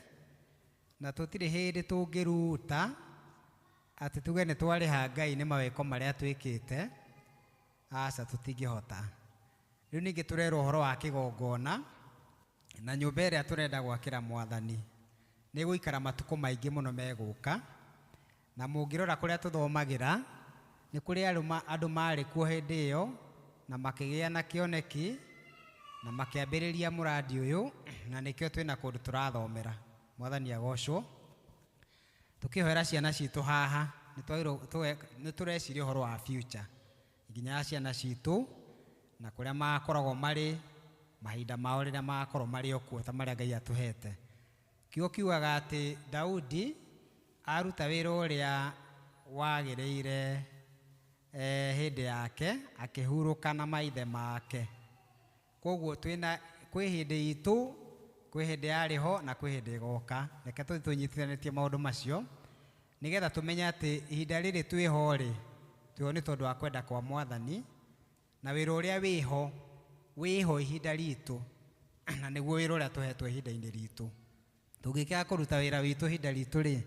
na tũtirĩ hĩndĩ tũngĩruta atĩ tuge nĩ twarĩha Ngai nĩ mawĩko marĩa twĩkĩte. Aca, tũtingĩhota. Rĩu ningĩ tũrerwo ũhoro wa kĩgongona na nyũmba ĩrĩa tũrenda gwakĩra Mwathani nĩ gũikara matukũ maingĩ mũno megũka, na mũngĩrora kũrĩa tũthomagĩra nĩ kũrĩ andũ marĩ kuo hĩndĩ ĩyo na makĩgĩa na kĩoneki na makĩambĩrĩria mũrandi ũyũ, na nĩkĩo twĩna kũndũ tũrathomera. Mwathani agocwo. Tũkĩhoera ciana citũ haha nĩ tũreciria ũhoro wa future nginya ya ciana citũ na kũrĩa makoragwo marĩ mahinda mao rĩrĩa magakorwo marĩ o kuo ta marĩa Ngai atũhete. Kiugo kiugaga atĩ Daudi aruta wĩra ũrĩa wagĩrĩire hĩndĩ yake akĩhurũka na maithe make. Koguo twĩna kwĩ hĩndĩ itũ, kwĩ hĩndĩ yarĩ ho na kwĩ hĩndĩ ĩgoka. Reke tũthiĩ tũnyitithanĩtie maũndũ macio nĩgetha tũmenye atĩ ihinda rĩrĩ twĩho rĩ, twĩho nĩ tondũ wa kwenda kwa Mwathani, na wĩra ũrĩa wĩho wĩho ihinda ritũ na nĩguo wĩra ũrĩa tũhetwo ihinda-inĩ ritũ. Tũngĩkĩaga kũruta wĩra witũ ihinda ritũ rĩ,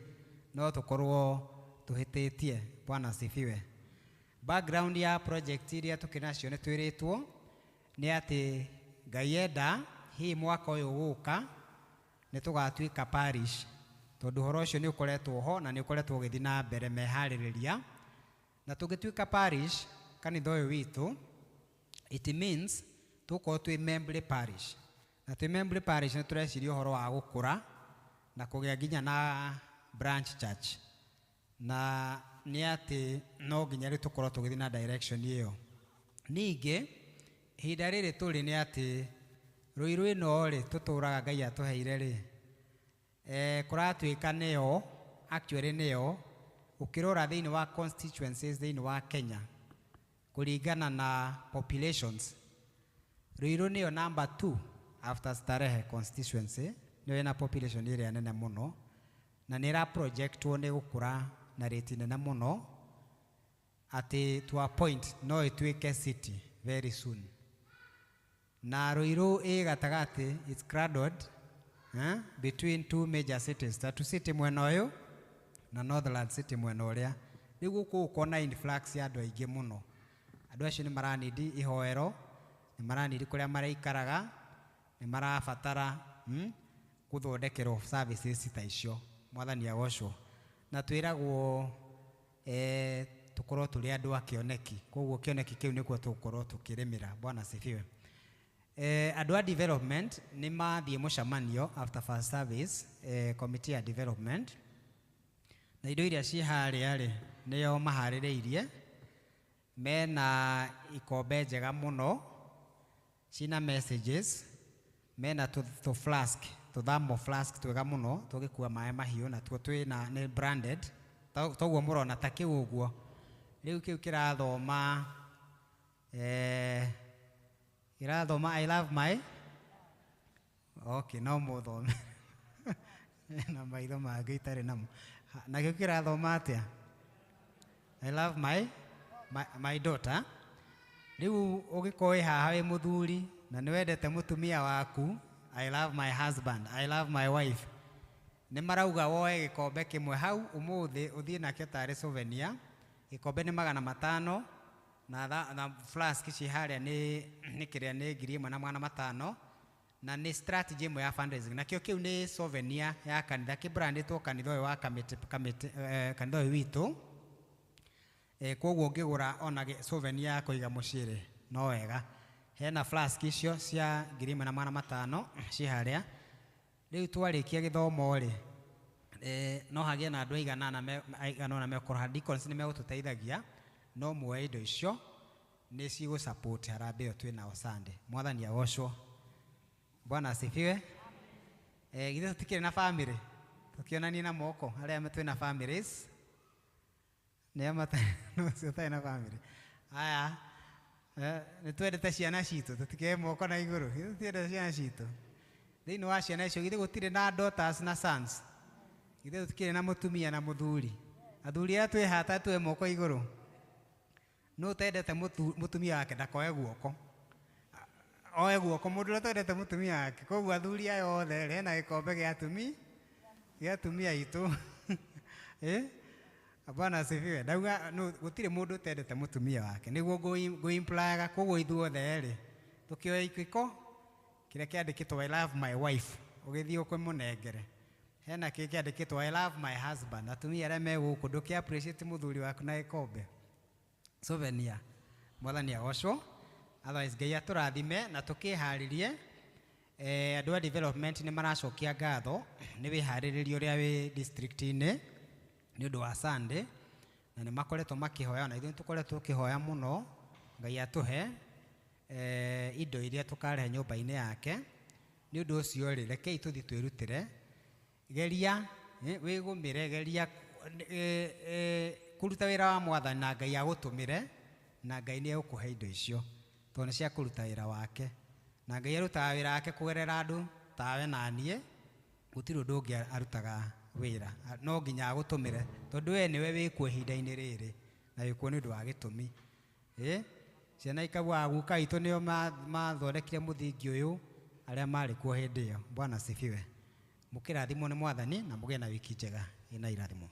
no tũkorwo tũhĩtĩtie. Bwana asifiwe. Background ya project iria tũkĩrĩ nacio nĩ twĩrĩtwo nĩ atĩ Ngai enda hihi mwaka ũyũ ũgũka nĩ tũgatuĩka parish, tondũ ũhoro ũcio nĩ ũkoretwo ho na nĩ ũkoretwo ũgĩthiĩ na mbere meharĩrĩria. Na tũngĩtuĩka parish kanitha ũyũ witũ, it means tũgũkorwo twĩ Membley parish, na twĩ Membley parish nĩ tũreciria ũhoro wa gũkũra na kũgĩa nginya na branch church, na nĩ atĩ no nginya rĩu tũkorwo tũgĩthiĩ na direction ĩyo. Ningĩ ihinda rĩrĩ tũrĩ nĩ atĩ Ruiru ĩno rĩ tũtũraga Ngai atũheire rĩ, kũratuĩka nĩyo actually nĩyo ũkĩrora thĩinĩ wa constituencies thĩinĩ wa Kenya kũringana na populations, Ruiru nĩyo number 2 after Starehe constituency, nĩyo ĩna population ĩrĩa nene mũno na nĩ ĩra projectwo nĩ gũkũra na rate nene mũno atĩ to a point no ĩtuĩke city very soon. Na Ruiru ĩ gatagatĩ, it's cradled Between two major cities, Tatu City mwena ũyũ na Northland City mwena ũrĩa. Rĩu gũkũ ũkona influx ya andũ aingĩ mũno. Andũ acio nĩ maranidi ihoero, nĩ maranidi kũrĩa maraikaraga, nĩ marabatara gũthondekerwo services ta icio. Mwathani agocwo. Na twĩragwo tũkorwo tũrĩ andũ a kĩoneki, koguo kĩoneki kĩu nĩkuo tũgũkorwo tũkĩrĩmĩra. Bwana asifiwe. Andũ a development nĩ mathiĩ mũcemanio after first service, committee ya development, na indo iria ciĩ harĩa rĩ nĩo maharĩrĩirie. Mena ikombe njega mũno cina messages, mena tũ flask, tũ thermal flask twega mũno tũgĩkua maĩ mahiũ, na tuo twĩna nĩ branded toguo mũrona ta kĩu ũguo. Rĩu kĩu kĩrathoma kĩrathoma I love my, okay, no mũthome na maitho mangĩ itarĩ namo. Nakĩo kĩrathoma atĩa? I love my daughter. Rĩu ũgĩkorwo wĩ haha wĩ mũthuri na nĩ wendete mũtumia waku, I love my husband, I love my wife, nĩ marauga woe gĩkombe kĩmwe hau ũmũthĩ ũthiĩ nakĩo tarĩ souvenir. Gĩkombe nĩ 500 na flask ci harĩa nĩ kĩrĩa nĩ 1500, na nĩ strategy ĩmwe ya fundraising. Nakĩo kĩu nĩ souvenir ya kanitha, kĩbrandĩtwo kanitha ũyũ wa kamĩtĩ, kanitha ũyũ witũ. Koguo ũngĩgũra ona souvenir ya kũiga mũciĩ rĩ, no wega. Hena flask icio cia 1500 ci harĩa. Rĩu twarĩkia gĩthomo rĩ, no hagĩe na andũ aigana ũna megũkorwo haha. Deacons nĩ megũtũteithagia, no muoe indo icio nĩ cigũ support harambee ĩyo twĩ nao Sunday. Mwathani agocwo. Bwana asifiwe. Githĩ tũtikĩrĩ na family? Tũkĩonanie na moko arĩa twĩ na families. Nĩ no ũcio ũtarĩ na family. Aya, nĩ twendete ciana citũ, tũtikĩoe moko na igũrũ. Githĩ tũtiendete ciana citũ? Thĩinĩ wa ciana icio githĩ gũtirĩ na daughters na sons? Githĩ tũtikĩrĩ na mũtumia na mũthuri? Athuri aya twĩ haha tuoe moko igũrũ. Nũ ũtendete mũtumia wake ndakoe guoko? Oe guoko mũndũ ũrĩa ũtendete mũtumia wake. Koguo athuri aya othe rĩ, hena gĩkombe gĩa atumia aitũ. Bwana asifiwe. Ndauga gũtirĩ mũndũ ũtendete mũtumia wake. Nĩguo ngũ-implyaga. Koguo ithuothe rĩ, tũkĩoya gĩko kĩrĩa kĩandĩkĩtwo I love my wife, ũgĩthiĩ ũkĩmũnengere. Hena kĩngĩ kĩandĩkĩtwo I love my husband. Atumia arĩa me gũkũ ndũkĩ appreciate mũthuri waku na gĩkombe souvenir. Mwathani agocwo. Otherwise Ngai atũrathime na tũkĩharĩrie. Andũ a development nĩ maracokia ngatho nĩ wĩharĩrĩria ũrĩa wĩ district-inĩ nĩ ũndũ wa Sunday, na nĩ makoretwo makĩhoya, na ithuĩ nĩ tũkoretwo tũkĩhoya mũno Ngai atũhe indo iria tũkarehe nyũmba-inĩ yake. Nĩ ũndũ ũcio rĩ, rekei tũthiĩ twĩrutĩre. Geria, wĩgũmĩre, geria kũruta wĩra wa Mwathani na Ngai agũtũmĩre, na Ngai nĩ egũkũhe indo icio tondũ nĩ cia kũruta wĩra wake. Na Ngai arutaga wĩra wake kũgerera andũ tawe na niĩ, gũtirĩ ũndũ ũngĩ arutaga wĩra, no nginya agũtũmĩre tondũ we nĩwe wĩkuo ihinda-inĩ rĩrĩ, na wĩkuo nĩ ũndũ wa gĩtũmi. Ciana ikauga guka witũ nĩo mathondekire mũthingi ũyũ, arĩa marĩ kuo hĩndĩ ĩyo. Bwana asifiwe. Mũkĩrathimwo nĩ Mwathani na mũgĩe na wiki njega ĩna irathimo.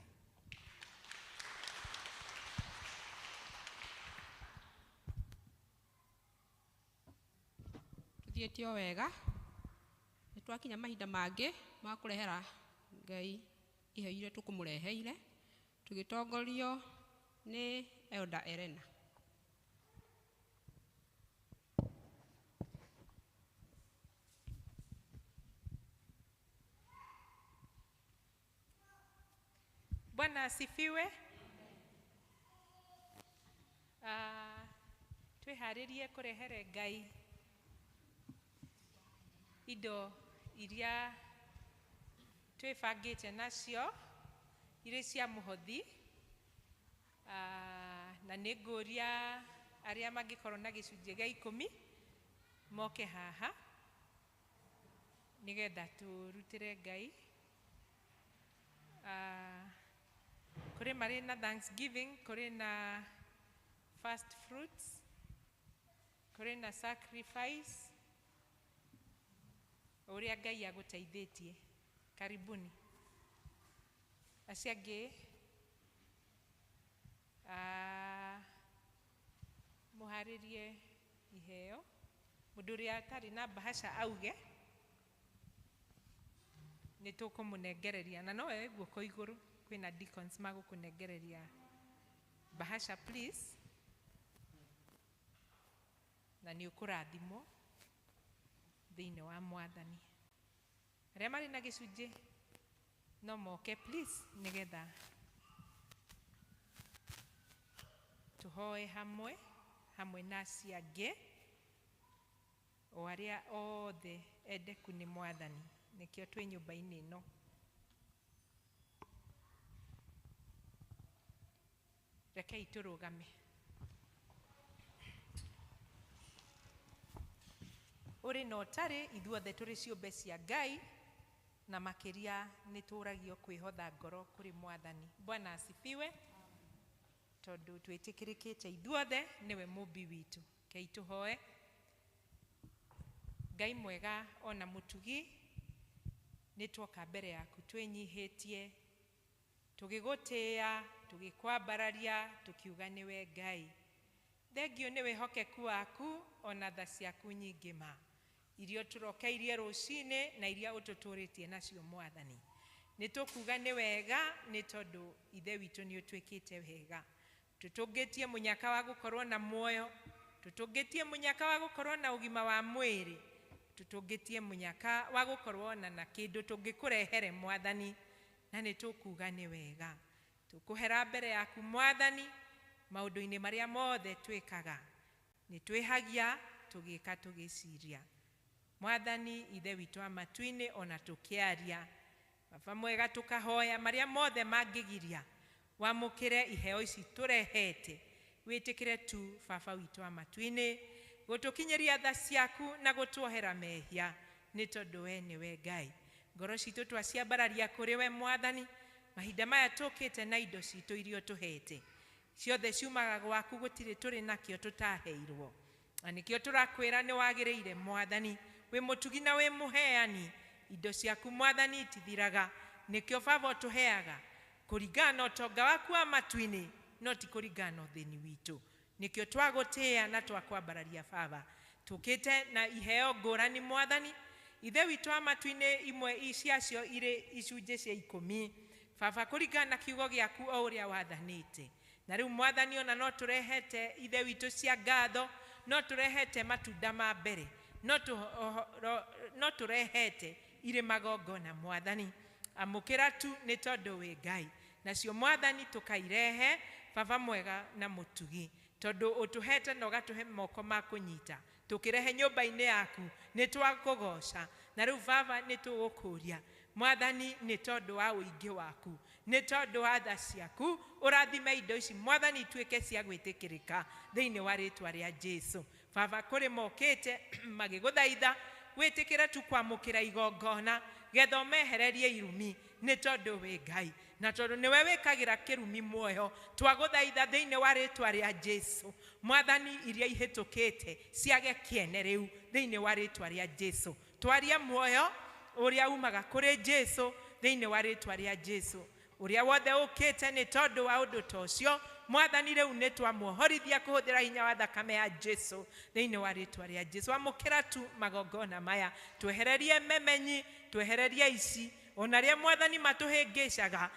Tuthiĩte o wega, nĩ twakinya mahinda mangĩ ma kũrehera Ngai iheo iria tũkũmũreheire, tũgĩtongorio nĩ Elder Elena. Bwana asifiwe. Twĩharĩrie kũrehere Ngai indo iria twĩbangĩte nacio irĩ cia mũhothi. Na nĩ ngũria arĩa mangĩkorwo na gĩcunjĩ gĩa 10 moke haha nĩgetha tũrutĩre Ngai. Kũrĩ marĩ na thanksgiving, kũrĩ na first fruits, kũrĩ na sacrifice. Ũrĩa Ngai agũteithĩtie. Karibuni. Acio angĩ mũharĩrie iheo. Mũndũ ũrĩa atarĩ na bahasha auge nĩ tũkũmũnengereria, na no oe guoko igũrũ, kwĩna deacons magũkũnengereria bahasha please, na nĩ ũkũrathimwo thĩinĩ wa Mwathani. Arĩa marĩ na gĩcunjĩ no moke please, nĩgetha tũhoe hamwe hamwe na acio angĩ, o arĩa othe endeku nĩ Mwathani. Nĩkĩo twĩ nyũmba-inĩ ĩno. Rekei tũrũgame. Ũrĩ na ũtarĩ, ithuothe tũrĩ ciũmbe cia Ngai, na makĩria nĩ tũragio kwĩhotha ngoro kũrĩ Mwathani. Bwana asifiwe. Tondũ twĩtĩkĩrĩkĩte ithuothe nĩwe mũmbi witũ. Rekei tũhoe. Ngai mwega ona mũtugi, nĩ twoka mbere yaku twĩnyihĩtie, tũgĩgũtĩĩa, tũgĩkwambararia, tũkiuga nĩwe Ngai. Thengio nĩ wĩhokeku waku ona tha ciaku nyingĩ ma, iria ũtũrokeirie rũcinĩ na iria ũtũtũrĩtie nacio Mwathani. Nĩ tũkuga nĩ wega, nĩ tondũ Ithe witũ nĩ ũtwĩkĩte wega. Tũtũngĩtie mũnyaka wa gũkorwo na muoyo, tũtũngĩtie mũnyaka wa gũkorwo na ũgima wa mwĩrĩ, tũtũngĩtie mũnyaka wa gũkorwo na kĩndũ tũngĩkũrehere Mwathani, na nĩ tũkuga nĩ wega. Tũkũhera mbere yaku Mwathani maũndũ-inĩ marĩa mothe twĩkaga. Nĩ twĩhagia tũgĩka tũgĩciria. Mwathani Ithe witũ wa matu-inĩ, ona tũkĩaria, Baba mwega, tũkahoya marĩa mothe mangĩgiria wamũkĩre iheo ici tũrehete, wĩtĩkĩre tu Baba witũ wa matu-inĩ gũtũkinyĩria tha ciaku na gũtuohera mehia, nĩ tondũ we nĩwe Ngai. Ngoro citũ twaciambararia kũrĩ we Mwathani, mahinda maya tũkĩte na indo citũ iria ũtũhete ciothe ciumaga gwaku, gũtirĩ tũrĩ nakĩo tũtaheirwo, na nĩkĩo tũrakwĩra nĩ wagĩrĩire Mwathani, wĩ mũtugi na wĩ mũheani. Indo ciaku Mwathani itithiraga, nĩkĩo Baba ũtũheaga kũringana na ũtonga waku wa matu-inĩ, no ti kũringana na ũthĩni witũ. Nĩkĩo twagũtĩĩa na twakwambararia Baba. Tũkĩte na iheo ngũrani Mwathani Ithe witũ wa matu-inĩ, imwe ciacio irĩ icunjĩ cia 10, Baba, kũringana na kiugo gĩaku o ũrĩa wathanĩte. Na rĩu Mwathani, ona no tũrehete Ithe witũ cia ngatho, no tũrehete matunda ma mbere, no tũrehete irĩ magongona Mwathani. Amũkĩra tu nĩ tondũ wĩ Ngai. Nacio Mwathani tũkairehe Baba mwega na mũtugi, tondũ ũtũhete na ũgatũhe moko ma kũnyita, tũkĩrehe nyũmba-inĩ yaku nĩ twakũgoca. Na rĩu Baba nĩ tũgũkũria Mwathani, nĩ tondũ wa ũingĩ waku, nĩ tondũ wa tha ciaku, ũrathime indo ici Mwathani ituĩke cia gwĩtĩkĩrĩka thĩinĩ wa rĩtwa rĩa Jesu. Baba, kũrĩ mokĩte magĩgũthaitha, wĩtĩkĩre tu kwamũkĩra igongona getha ũmehererie irumi, nĩ tondũ wĩ Ngai, na tondũ nĩwe wĩkagĩra kĩrumi muoyo. Twagũthaitha thĩinĩ wa rĩtwa rĩa Jesu Mwathani, iria ihĩtũkĩte ciage kĩene rĩu thĩinĩ wa rĩtwa rĩa Jesu. Twaria muoyo ũrĩa umaga kũrĩ Jesu thĩinĩ wa rĩtwa rĩa Jesu. Ũrĩa wothe ũkĩte nĩ tondũ wa ũndũ ta ũcio Mwathani, rĩu nĩ twamuohorithia kũhũthĩra hinya wa thakame ya Jesu thĩinĩ wa rĩtwa rĩa Jesu. Amũkĩra tu magongona maya, twehererie memenyi, twehererie ici, ona arĩa Mwathani matũhĩngĩcaga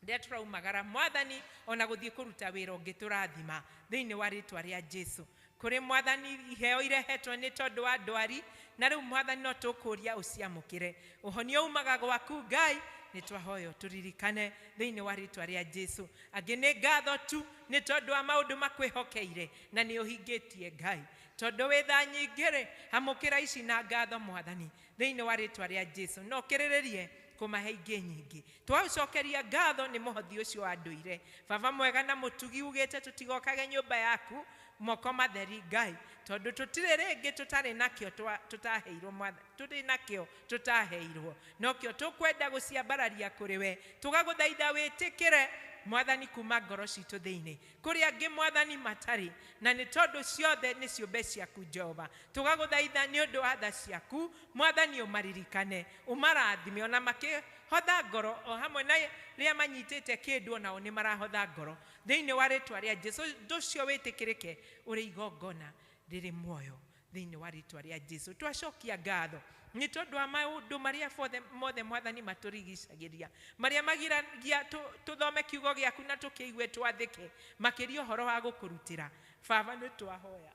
rĩrĩa tũraumagara Mwathani, ona gũthiĩ kũruta wĩra ũngĩ tũrathima thĩinĩ wa rĩtwa rĩa Jesu. Kũrĩ Mwathani iheo irehetwo nĩ tondũ wa ndwari, na rĩu Mwathani no tũkũria ũciamũkĩre. Ũhonio umaga gwaku Ngai, nĩ twahoya tũririkane thĩinĩ wa rĩtwa rĩa Jesu. Angĩ nĩ ngatho tu nĩ tondũ wa maũndũ makwĩhokeire na nĩ ũhingĩtie Ngai, tondũ wĩ tha nyingĩ rĩ, amũkĩra ici na ngatho Mwathani thĩinĩ wa rĩtwa rĩa Jesu. No ũkĩrĩrĩrie kũmahe ingĩ nyingĩ. Twaũcokeria ngatho nĩ mũhothi ũcio wa ndũire. Baba mwega na mũtugi, ugĩte tũtigokage nyũmba yaku moko matheri Ngai, tondũ tũtirĩ rĩngĩ tũtarĩ nakĩo tũtaheirwo Mwathani, tũrĩ nakĩo tũtaheirwo, nokĩo tũkwenda gũciambararia kũrĩ we, tũgagũthaitha wĩtĩkĩre Mwathani kuma ngoro citũ thĩinĩ kũrĩ angĩ Mwathani matarĩ na nĩ tondũ ciothe nĩ ciũmbe ciaku Jehova. Tũgagũthaitha nĩ ũndũ wa tha ciaku Mwathani, ũmaririkane ũmarathime ona makĩhotha ngoro o hamwe na rĩa manyitĩte kĩndũ onao nĩ marahotha ngoro thĩinĩ wa rĩtwa rĩa Jesu. Ũndũ ũcio wĩtĩkĩrĩke ũrĩ igongona rĩrĩ muoyo thĩinĩ wa rĩtwa rĩa Jesu. Twacokia ngatho nĩ tondũ wa maũndũ marĩa mothe Mwathani matũrigicagĩria marĩa magiragia tũthome kiugo gĩaku na tũkĩigue twathĩke makĩria ũhoro wa gũkũrutĩra. Baba nĩ twahoya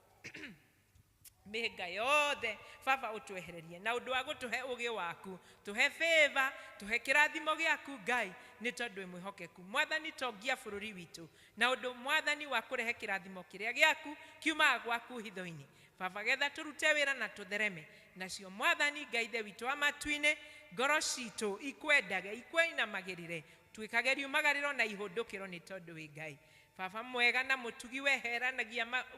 mĩhĩnga yothe Baba ũtwehererie na ũndũ wa gũtũhe ũgĩ waku, tũhe favor, tũhe kĩrathimo gĩaku Ngai nĩ tondũ wĩ mwĩhokeku. Mwathani tongia bũrũri witũ na ũndũ Mwathani wa kũrehe kĩrathimo kĩrĩa gĩaku kiumaga gwaku hitho-inĩ. Baba getha tũrute wĩra na tũthereme nacio Mwathani Ngai ithe witũ wa matu-inĩ, ngoro citũ ikwendage ikũinamagĩrĩre twĩkage riumagarĩro na ihũndũkĩro nĩ tondũ wĩ Ngai. Baba mwega na mũtugi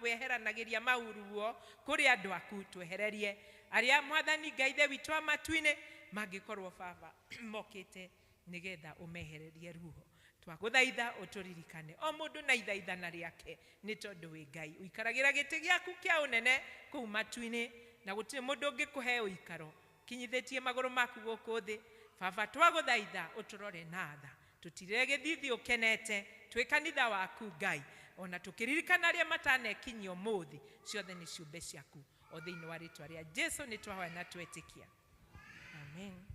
weheranagĩria mahuruo kũrĩ andũ aku, twehererie arĩa Mwathani Ngai ithe witũ wa matu-inĩ mangĩkorwo Baba mokĩte nĩgetha ũmehererie ruo. Twagũthaitha ũtũririkane o mũndũ na ithaithana rĩake nĩ tondũ wĩ Ngai ũikaragĩra gĩtĩ gĩaku kĩa ũnene kũu matu-inĩ na gũtirĩ mũndũ ũngĩkũhe ũikaro kinyithĩtie magũrũ maku gũkũ thĩ. Baba twagũthaitha ũtũrore na tha tũtirĩre gĩthithi ũkenete twĩ kanitha waku Ngai ona tũkĩririkana arĩa matanekinyia ũmũthĩ ciothe nĩ ciũmbe ciaku o thĩinĩ wa rĩtwa rĩa Jesu nĩ twahoya na twetĩkia. Amen.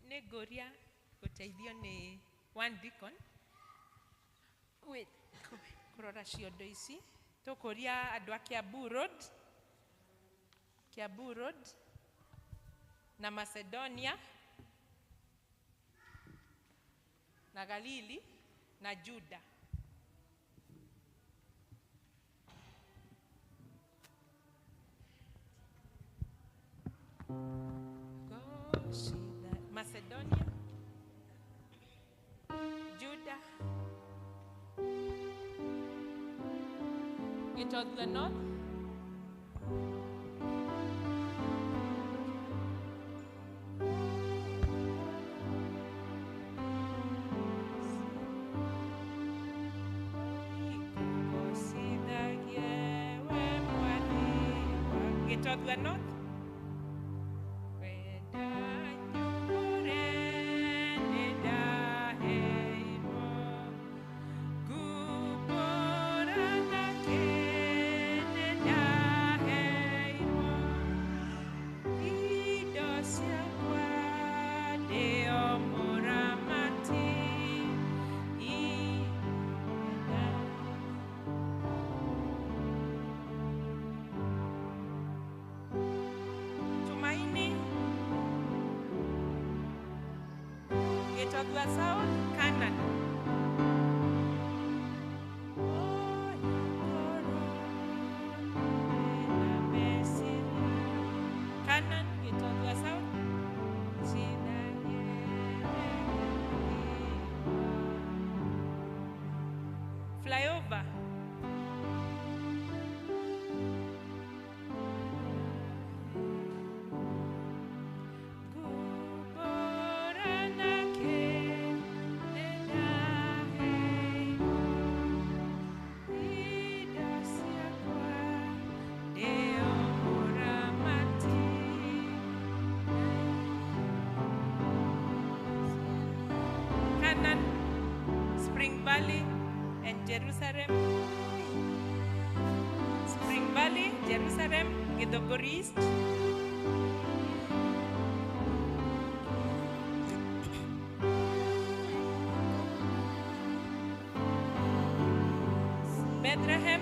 Nĩ ngũria gũteithio nĩ one deacon kũrora ciondo ici. Tũkũria andũ a Kiambu Road, Kiambu Road na Macedonia na Galili na Juda. Macedonia, Judah, Gitotha North, Gitotha North. South Canaan. Canaan, Gitotha South. Flyover. Spring Valley and Jerusalem. Spring Valley, Jerusalem, Githogori East. Bethlehem.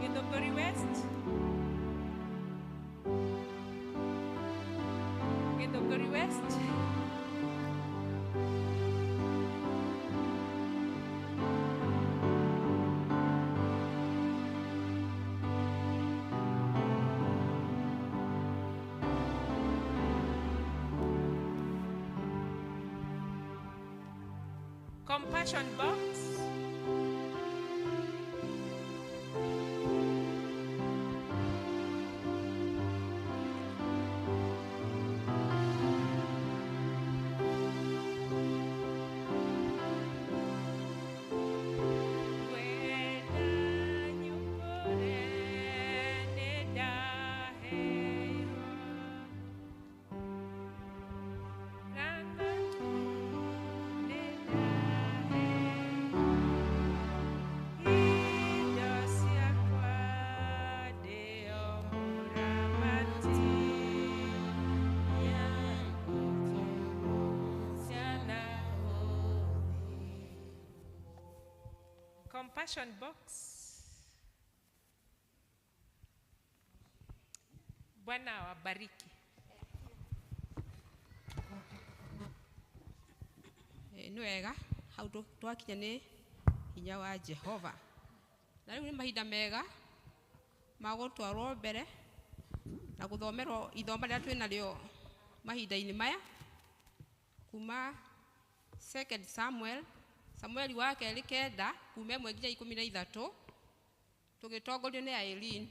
Githogori West. Githogori West. Compassion box. Compassion box. Bwana awabariki. Nĩ wega hau twakinya nĩ hinya wa Jehova. Na rĩu nĩ mahinda mega ma gũtwarwo mbere na gũthomerwo ithoma rĩrĩa twĩ narĩo mahinda-inĩ maya kuma 2 Samuel, Samueli wa kerĩ 9 kuma 1 nginya 13 tũgĩtongorio nĩ Irene.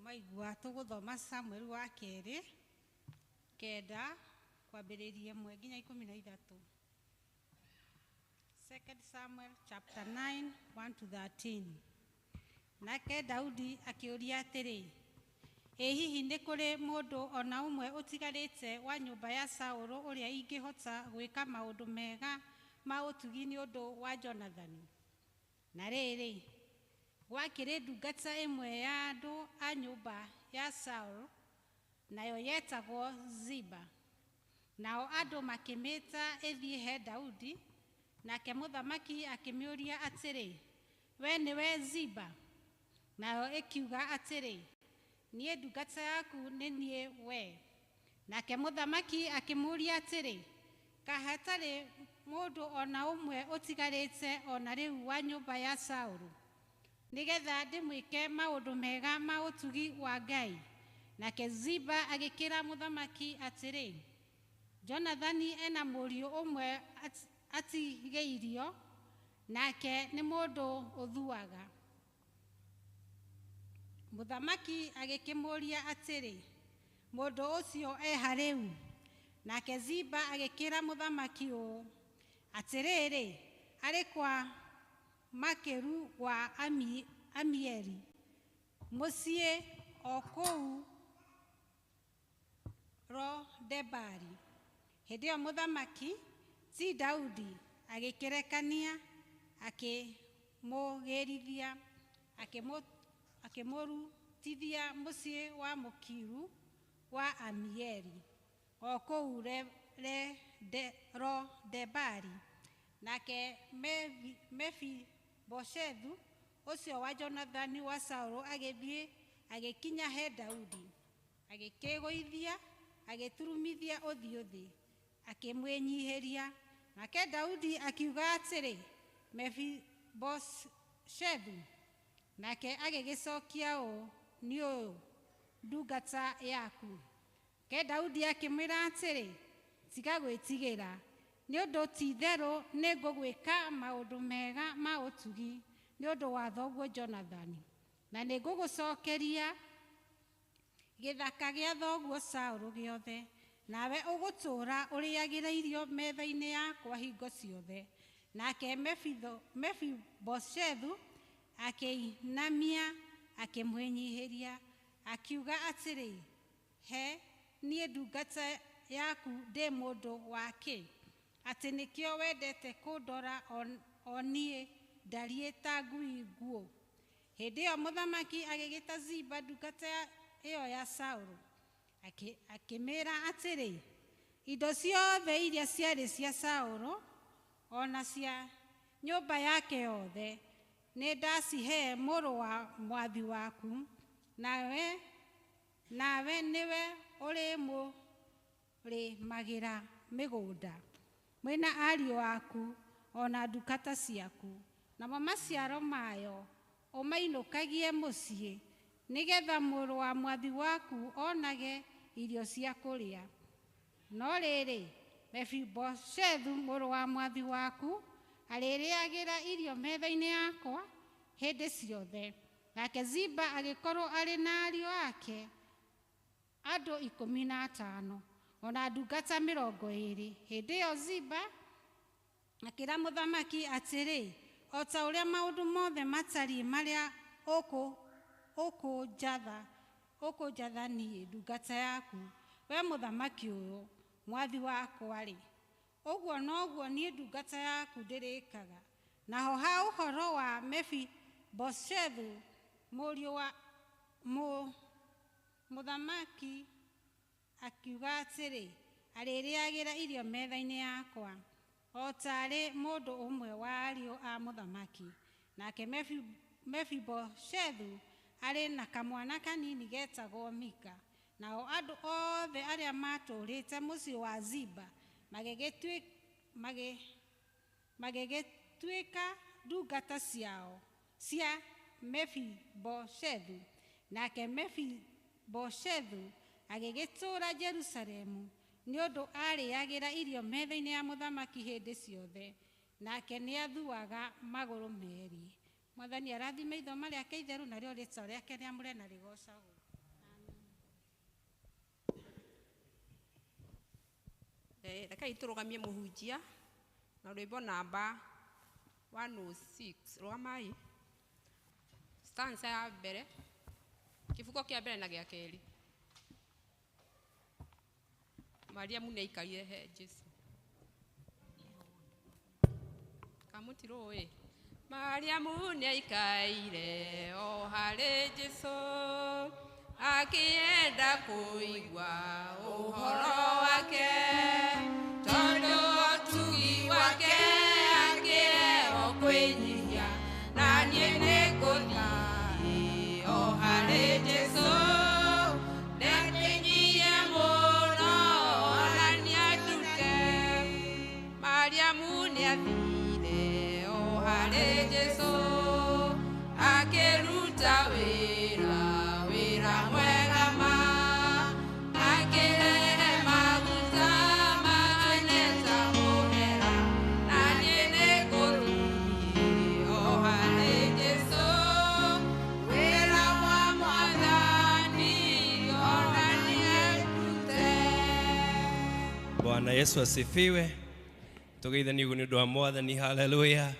Maigua tũgũthoma Samuel wa kerĩ 9 kwambĩrĩria 1 nginya 13. 2 Samuel chapter 9 1 to 13. Nake Daudi akĩũria atĩrĩ, ĩ hihi nĩ kũrĩ mũndũ ona ũmwe ũtigarĩte wa nyũmba ya Saũlũ ũrĩa ingĩhota gwĩka maũndũ mega ma ũtugi nĩ ũndũ wa Jonathani? Na rĩrĩ, gwakĩrĩ ndungata ĩmwe ya andũ a nyũmba ya Saũlũ, nayo yetagwo Ziba. Nao andũ makĩmĩta ĩthiĩ he Daudi, nake mũthamaki akĩmĩũria atĩrĩ, we nĩwe Ziba? Nayo ĩkiuga atĩrĩ, niĩ ndungata yaku nĩ niĩ we. Nake mũthamaki akĩmũũria atĩrĩ, kahatarĩ mũndũ ona ũmwe ũtigarĩte ona rĩu wa nyũmba ya Saũlũ, nĩgetha ndĩmwĩke maũndũ mega ma ũtugi wa Ngai? Nake Ziba agĩkĩra mũthamaki atĩrĩ, Jonathani ena mũriũ ũmwe atigĩirio, nake nĩ mũndũ ũthuaga. Mũthamaki agĩkĩmũũria atĩrĩ, mũndũ ũcio eha rĩu? Nake Ziba agĩkĩra mũthamaki ũũ, atĩrĩrĩ, arĩ kwa Makiru wa Amieli, mũciĩ o kũu Rodebari. Hĩndĩ ĩyo mũthamaki ti Daudi agĩkĩrekania akĩmũgĩrithia, akĩmũrutithia mũciĩ wa Mũkiru wa Amieli o kũu Rodebari. Nake Mefiboshethu ũcio wa Jonathani wa Saũlũ agĩthiĩ agĩkinya he Daudi, agĩkĩgũithia, agĩturumithia ũthiũ thĩ, akĩmwĩnyihĩria. Nake Daudi akiuga atĩrĩ, Mefiboshethu. Nake agĩgĩcokia ũũ, nĩ ũyũ ndungata yaku. Nake Daudi akĩmwĩra atĩrĩ, tiga gwĩtigĩra, nĩ ũndũ ti-itherũ nĩngũgwĩka maũndũ mega ma ũtugi nĩ ũndũ wa thoguo Jonathani, na nĩngũgũcokeria gĩthaka gĩa thoguo Saũlũ gĩothe, nawe ũgũtũũra ũrĩagĩra irio metha-inĩ yakwa hingo ciothe. Nake Mefiboshethu akĩinamia akĩmwĩnyihĩria, akiuga atĩrĩ, he niĩ ndungata yaku ndĩ mũndũ wa kĩ, atĩ nĩkĩo wendete kũndora o niĩ ndariĩ ta ngui nguũ? Hĩndĩ ĩyo mũthamaki agĩgĩta Ziba ndungata ĩyo ya Saũlũ, akĩmĩĩra atĩrĩ, indo ciothe iria ciarĩ cia Saũlũ ona cia nyũmba yake yothe nĩ ndacihe mũrũ wa mwathi waku, nawe nĩwe ũrĩmũrĩmagĩra mĩgũnda mwĩna ariũ aku ona ndungata ciaku, namo maciaro mayo ũmainũkagie mũciĩ Nĩgetha mũrũ wa mwathi waku onage irio cia kũrĩa. No rĩrĩ, Mefiboshethu mũrũ wa mwathi waku arĩrĩagĩra irio metha-inĩ yakwa hĩndĩ ciothe. Nake Ziba agĩkorwo arĩ na ariũ ake andũ 15 ona ndungata 20. Hĩndĩ ĩyo Ziba akĩra mũthamaki atĩrĩ, o ta ũrĩa maũndũ mothe matariĩ marĩa ũkũnjatha niĩ ndungata yaku, we mũthamaki ũyũ mwathi wakwa-rĩ, ũguo noguo niĩ ndungata yaku ndĩrĩkaga. Naho ha ũhoro wa Mefiboshethu mũriũ wa mũthamaki akiuga atĩrĩ, arĩrĩagĩra irio metha-inĩ yakwa o taarĩ mũndũ ũmwe wa ariũ a mũthamaki. Nake Mefiboshethu arĩ na kamwana kanini getagwo Mika. Nao andũ othe arĩa maatũũrĩte mũciĩ wa Ziba magĩgĩtuĩka ndungata ciao cia Mefiboshethu. Nake Mefiboshethu agĩgĩtũũra Jerusalemu nĩ ũndũ aarĩagĩra irio metha-inĩ ya mũthamaki hĩndĩ ciothe. Nake nĩathuaga magũrũ meerĩ. Mwathani arathime ithoma rĩake itheru narĩo rĩĩtwa rĩake rĩamũre na rĩgoocagwo. Rekei tũrũgamie mũhunjia na rwĩmbo namba 106. Rũgamai stanza ya mbere, kĩbungo kĩa mbere na gĩa kerĩ. Mariamu nĩaikarire he Jesu. Kamũtirũĩ. Mariamu nĩaikaire o harĩ Jesu, akĩenda kũigua ũhoro wake, tondũ ũtugi wake akĩheo kwĩnyihia, na niĩ nĩngũthiĩ o harĩ Jesu, ndekĩnyihie mũno ona nĩandute. Mariamu nĩathire o harĩ Jesu, akĩruta wĩra mwega ma, akĩrehe maguta makeneta mũhera, na niĩ nĩngũthiĩ o harĩ Jesu, wĩra wa Mwathani ona nĩandute. Bwana Yesu asifiwe. Tugeithanie ũguo nĩ ũndũ wa Mwathani. Haleluya.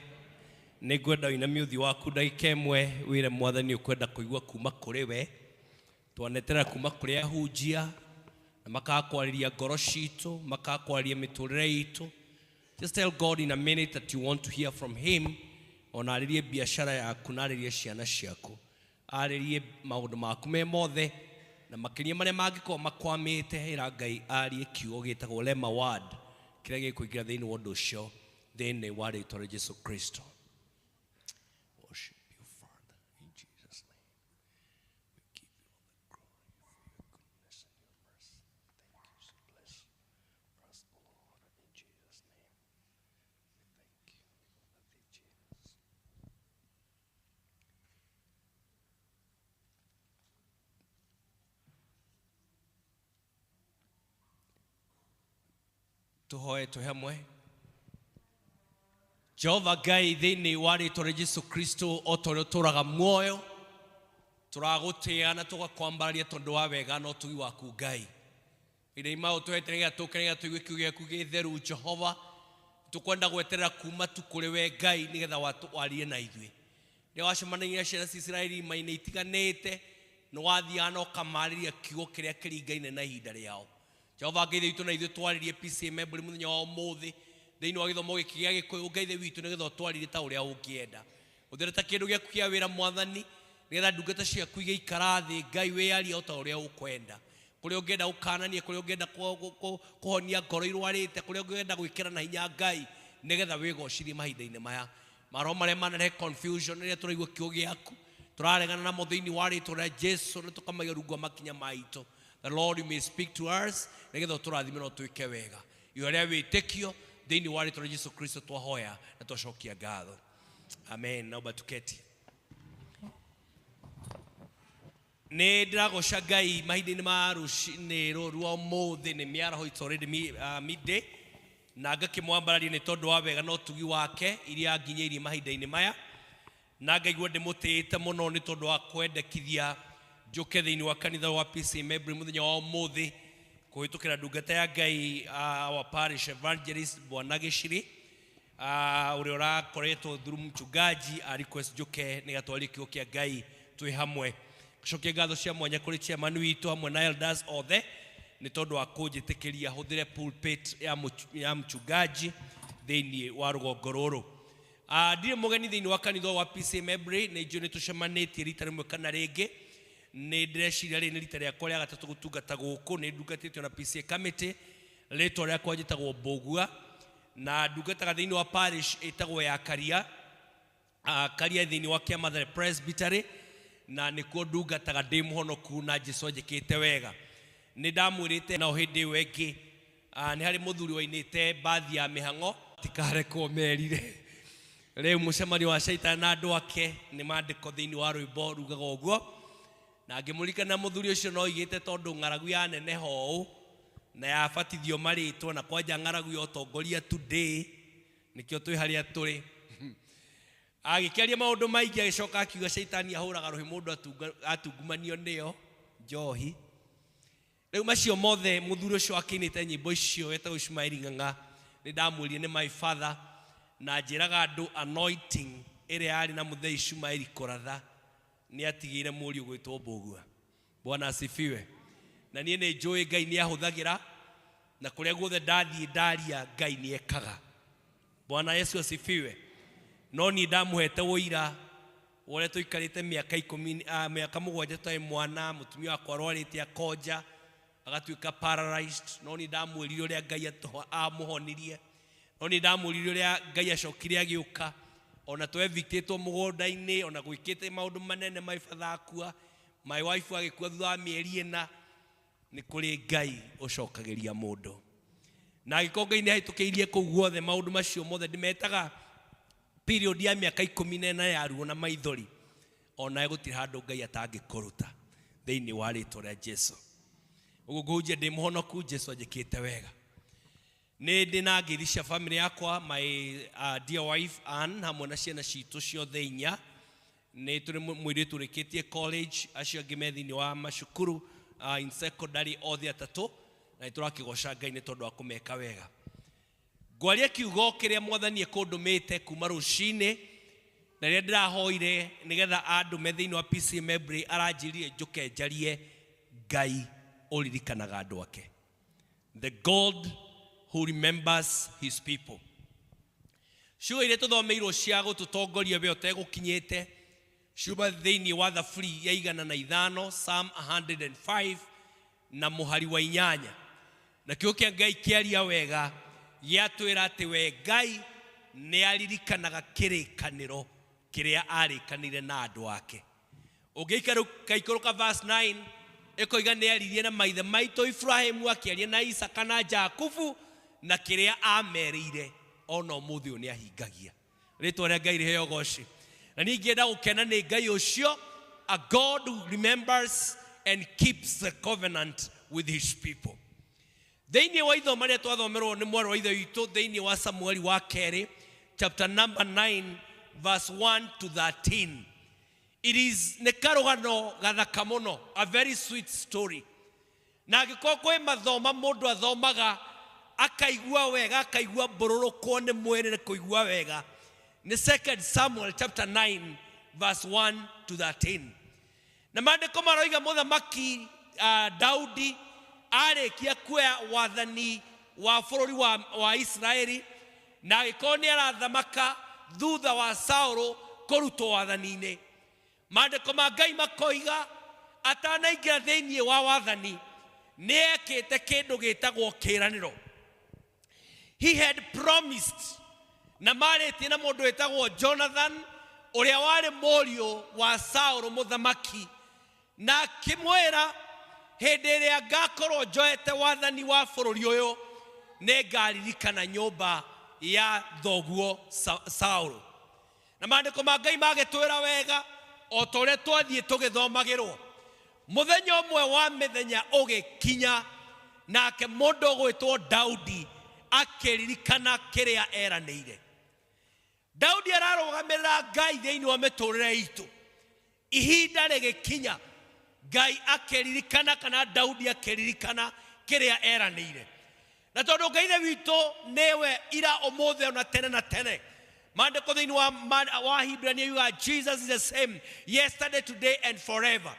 Nĩngwenda ũinamie ũthiũ waku ndagĩka ĩmwe wĩre Mwathani ũkwenda kũigua kuma kũrĩ we. Twanetera kuma kũrĩ ahunjia na makakwarĩria ngoro citũ, makakwarĩria mĩtũrĩre itũ. Just tell God in a minute that you want to hear from him. Ona arĩrie biashara yaku na arĩrie ciana ciaku, arĩrie maũndũ maku me mothe na makĩria marĩa mangĩkorwo makwamĩte. Ĩra Ngai arie kiugo gĩtagwo Rhema word kĩrĩa gĩkũingĩra thĩinĩ wa ũndũ ũcio thĩinĩ wa rĩĩtwa rĩa Jesu Kristo. Worship you, Father, in Jesus' name. We give you all the glory for your goodness and your mercy. Thank you. So bless us, O Lord, in Jesus' name. We thank you. Thank you, Jesus. Tuhoe twĩ hamwe. Jehova Ngai, thĩinĩ wa rĩĩtwa rĩa Jesu Kristo, o ta ũrĩa ũtũũraga muoyo, tũragũtĩĩa na tũgakwambararia tondũ wa wega na ũtugi waku Ngai. Iria imao tũhete nĩgetha tũke nĩgetha tũigue kiugo gĩaku gĩtheru Jehova. Tũkwenda gweterera kuma tu kũrĩ we Ngai nĩgetha warie na ithuĩ. Rĩrĩa wacemanagia na ciana cia Isiraeli irĩma-inĩ itiganĩte, nĩ wathiaga na ũkamarĩria kiugo kĩrĩa kĩringaine na ihinda rĩao. Jehova Ngai witũ, na ithuĩ twarĩrie PCA Membry mũthenya wa ũmũthĩ thĩinĩ wa gĩthomo gĩkĩ gĩa Gĩkũyũ. Ngai witũ, nĩgetha ũtwarĩrie ta ũrĩa ũngĩenda. Ũthere ta kĩndũ gĩaku kĩa wĩra Mwathani, nĩgetha ndungata ciaku igĩikara thĩ Ngai wĩyarie o ta ũrĩa ũkwenda. Kũrĩa ũngĩenda gũkanania, kũrĩa ũngĩenda kũhonia ngoro irwarĩte, kũrĩa ũngĩenda gwĩkĩra na hinya Ngai, nĩgetha wĩgocithie mahinda-inĩ maya. Maroho marĩa manarehe confusion rĩrĩa tũraigua kiugo gĩaku, tũraregana namo thĩinĩ wa rĩĩtwa rĩa Jesu, na tũkamaiga rungu rwa makinya maitũ. The Lord, you may speak to us, nĩgetha ũtũrathime na ũtwĩke wega. Ihoya rĩa wĩtĩkio thĩinĩ wa rĩĩtwa rĩa Jesu Kristo twahoya na twacokia ngatho. Amen. Naomba tuketi. Nĩ ndĩragoca Ngai mahinda-inĩ ma rũcinĩ rũrũ rwa ũmũthĩ nĩ mĩaraho, it's already midday, na ngakĩmwambararia nĩ tondũ wa wega na ũtugi wake iria nginyĩirie mahinda-inĩ maya, na ngaigua ndĩmũtĩĩte mũno nĩ tondũ wa kwendekithia njũke thĩinĩ wa kanitha wa PCEA Maybury mũthenya wa ũmũthĩ kũhĩtũkĩra ndungata ya Ngai, our parish evangelist Bwana Gĩciri, ũrĩa ũrakoretwo through mchungaji a request njũke nĩgetha twarie kiugo kĩa Ngai twĩ hamwe. Cokia ngatho cia mwanya kũrĩ chairman witũ hamwe na elders othe nĩ tondũ wa kũnjĩtĩkĩria hũthĩre pulpit ya mchungaji thĩinĩ wa rũgongo rũrũ. Ndirĩ mũgeni thĩinĩ wa kanitha wa PCEA Maybury, nĩ njũĩ nĩ tũcemanĩtie rita rĩmwe kana rĩngĩ. Nĩ ndĩreciria rĩrĩ nĩ rita rĩakwa rĩa gatatũ gũtungata gũkũ, nĩ ndungatĩtio na PCEA committee. Rĩtwa rĩakwa njĩtagwo Mbũgua na ndungataga thĩinĩ wa parish ĩtagwo ya Karia, Karia thĩinĩ wa Kĩamathare Presbytery, na nĩkuo ndungataga ndĩ mũhonoku na Jesũ anjĩkĩte wega. Nĩ ndamwĩrĩte nao hĩndĩ ĩyo ĩngĩ, nĩ harĩ mũthuri wainĩte mbathi ya mĩhang'o tikarekwo merire rĩu mũcemanio wa caitani na andũ ake nĩ maandĩko thĩinĩ wa rwĩmbo rugaga ũguo, na ngĩmũririkana mũthuri ũcio no oigĩte tondũ ng'aragu yaneneha ũũ na yabatithio marĩtwa na kwanja ng'aragu ya ũtongoria today nĩkĩo twĩ harĩa tũrĩ. Agĩkĩaria maũndũ maingĩ agĩcoka akiuga caitani ahũraga rũhĩ mũndũ atungumanio nĩyo njohi. Rĩu macio mothe mũthuri ũcio akĩinĩte nyĩmbo icio wetagwo Ismaili Ng'ang'a nĩ ndamwĩrire nĩ my father, na njĩraga andũ anointing ĩrĩa yarĩ na mũthei Ismaili Kũratha nĩ atigĩire mũriũ gwĩtwo Mbũgua. Bwana asifiwe. Na niĩ nĩ njũĩ Ngai nĩ ahũthagĩra, na kũrĩa guothe ndathiĩ ndaria Ngai nĩ ekaga. Bwana Yesu asifiwe. No niĩ ndamũhete ũira ũrĩa tũikarĩte mĩaka ikũmi, mĩaka mũgwanja tũtarĩ mwana, mũtumia wakwa arwarĩte akonja agatuĩka paralyzed. No niĩ ndamwĩrire ũrĩa Ngai amũhonirie. No niĩ ndamwĩrire ũrĩa Ngai acokire agĩũka, ona twevictĩtwo mũgũnda-inĩ, ona gwĩkĩte maũndũ manene, my father akua, my wife agĩkua thutha wa mĩeri ĩna. Nĩ kũrĩ Ngai ũcokagĩria mũndũ, na angĩkorwo Ngai nĩ ahĩtũkĩirie kũu guothe maũndũ macio mothe ndĩmetaga period ya mĩaka 14 ya ruo na maithori, onawe gũtirĩ handũ Ngai atangĩkũruta thĩinĩ wa rĩtwa rĩa Jesu. Ũguo ngũhunjia ndĩ mũhonoku, Jesu anjĩkĩte wega. Nĩ ndĩ na ngeithi cia family yakwa, my dear wife Ann hamwe na ciana citũ ciothe inya. Nĩ tũrĩ mũirĩtu ũrĩkĩtie college, acio angĩ me thĩinĩ wa macukuru, in secondary othe atatũ, na nĩ tũrakĩgoca Ngai nĩ tondũ wa kũmeka wega. Ngwaria kiugo kĩrĩa mwathani ekũndũmĩte kuma rũcinĩ, na rĩrĩa ndĩrahoire nĩgetha andũme thĩinĩ wa PCEA Maybury aranjĩrire njũke njarie Ngai ũririkanaga andũ ake. The God who remembers his people. Ciugo iria tũthomeirwo cia gũtũtongoria we ũtegũkinyĩte ciuma thĩinĩ wa Thaburi ya 105, Psalm 105 na mũhari wa 8. Na kiugo kĩa Ngai kĩaria wega gĩatwĩra atĩ we Ngai nĩ aririkanaga kĩrĩkanĩro kĩrĩa arĩkanĩire na andũ ake. Ũngĩikũrũka verse 9 ĩkoiga nĩ aririe na maithe maitũ Ibrahimu, akĩaria na Isaka na Jakubu, na kĩrĩa amerĩire ona ũmũthĩ ũyũ nĩ ahingagia. Rĩtwa rĩa Ngai rĩheo ũgoci. Na niĩ ingĩenda gũkena nĩ Ngai ũcio, a God who remembers and keeps the covenant with his people. Thĩinĩ wa ithoma rĩrĩa twathomerwo nĩ mwarĩ wa ithe witũ thĩinĩ wa Samueli wa kerĩ chapter number 9 verse 1 to 13, it is nĩ karũgano gathaka mũno, a very sweet story. Na angĩkorwo kwĩ mathoma mũndũ athomaga akaigua wega, akaigua mbũrũrũkwo nĩ mwĩrĩ nĩ kũigua wega, nĩ 2 Samuel chapter 9 verse 1 to 13. Na maandĩko maroiga mũthamaki Daudi arĩkia kuoya wathani wa bũrũri wa Israeli, na agĩkorwo nĩ arathamaka thutha wa Saũlũ kũrutwo wathani-inĩ. Maandĩko ma Ngai makoiga atanaingĩra thĩinĩ wa wathani nĩ ekĩte kĩndũ gĩtagwo kĩĩranĩro. He had promised, na marĩtie na mũndũ wĩtagwo Jonathan ũrĩa warĩ mũriũ wa Saũlũ mũthamaki, na akĩmwĩra hĩndĩ ĩrĩa ngakorwo njoete wathani wa bũrũri ũyũ nĩ ngaririkana nyũmba ya thoguo Saũlũ. Na maandĩko ma Ngai magĩtwĩra wega o ta ũrĩa twathiĩ tũgĩthomagĩrwo. Mũthenya ũmwe wa mĩthenya ũgĩkinya, nake mũndũ ũgwĩtwo Daudi akĩririkana kĩrĩa eranĩire. Daudi ararũgamĩrĩra Ngai thĩinĩ wa mĩtũrĩre itũ. Ihinda rĩgĩkinya, Ngai akĩririkana kana Daudi akĩririkana kĩrĩa eranĩire. Na tondũ Ngai Ithe witũ nĩwe ira ũmũthĩ ona tene na tene, maandĩko thĩinĩ wa Hibrania yugaga Jesus is the same yesterday, today and forever.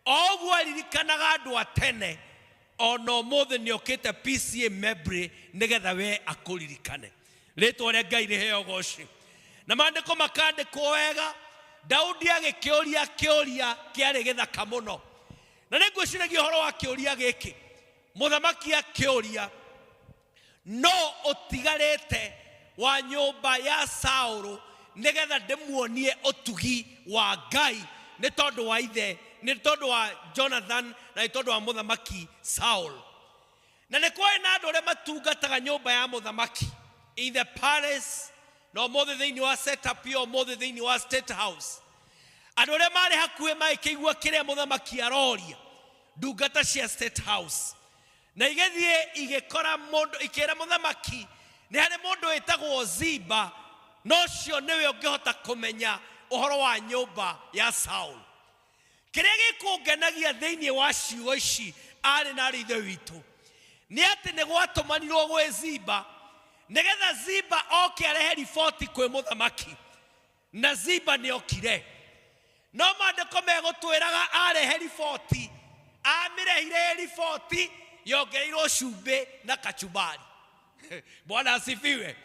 O ũguo aririkanaga andũ a tene, ona ũmũthĩ nĩokĩte PCA Mebre nĩgetha we akũririkane. Rĩtwa rĩa Ngai rĩheo ũgoci. Na maandĩko makandĩkwo wega. Daudi agĩkĩũria kĩũria kĩarĩ gĩthaka mũno. Na nĩ ngwĩciragia ũhoro wa kĩũria gĩkĩ. Mũthamaki akĩũria, no ũtigarĩte wa nyũmba ya Saũlũ nĩgetha ndĩmuonie ũtugi wa Ngai nĩ tondũ wa ithe, nĩ tondũ wa Jonathan na nĩ tondũ wa mũthamaki Saul. Na nĩ kwarĩ na andũ arĩa matungataga nyũmba ya mũthamaki in the palace, na ũmũthĩ thĩinĩ wa setup ĩyo, ũmũthĩ thĩinĩ wa state house. Andũ arĩa marĩ hakuhĩ magĩkĩigua kĩrĩa mũthamaki aroria ndungata cia state house, na igĩthiĩ igĩkora mũndũ, ikĩra mũthamaki nĩ harĩ mũndũ wĩtagwo Ziba, na ũcio nĩwe ũngĩhota kũmenya ũhoro wa nyũmba ya Saul. Kĩrĩa gĩkũngenagia thĩinĩ wa ciugo ici arĩ na arĩ ithe witũ nĩ atĩ nĩ gwatũmanirwo gwĩ Ziba nĩgetha Ziba oke arehe riboti kwĩ mũthamaki, na Ziba nĩ okire. No maandĩko megũtwĩraga arehe riboti, amĩrehire riboti yongereirwo cumbĩ na kachumbari. Bwana asifiwe.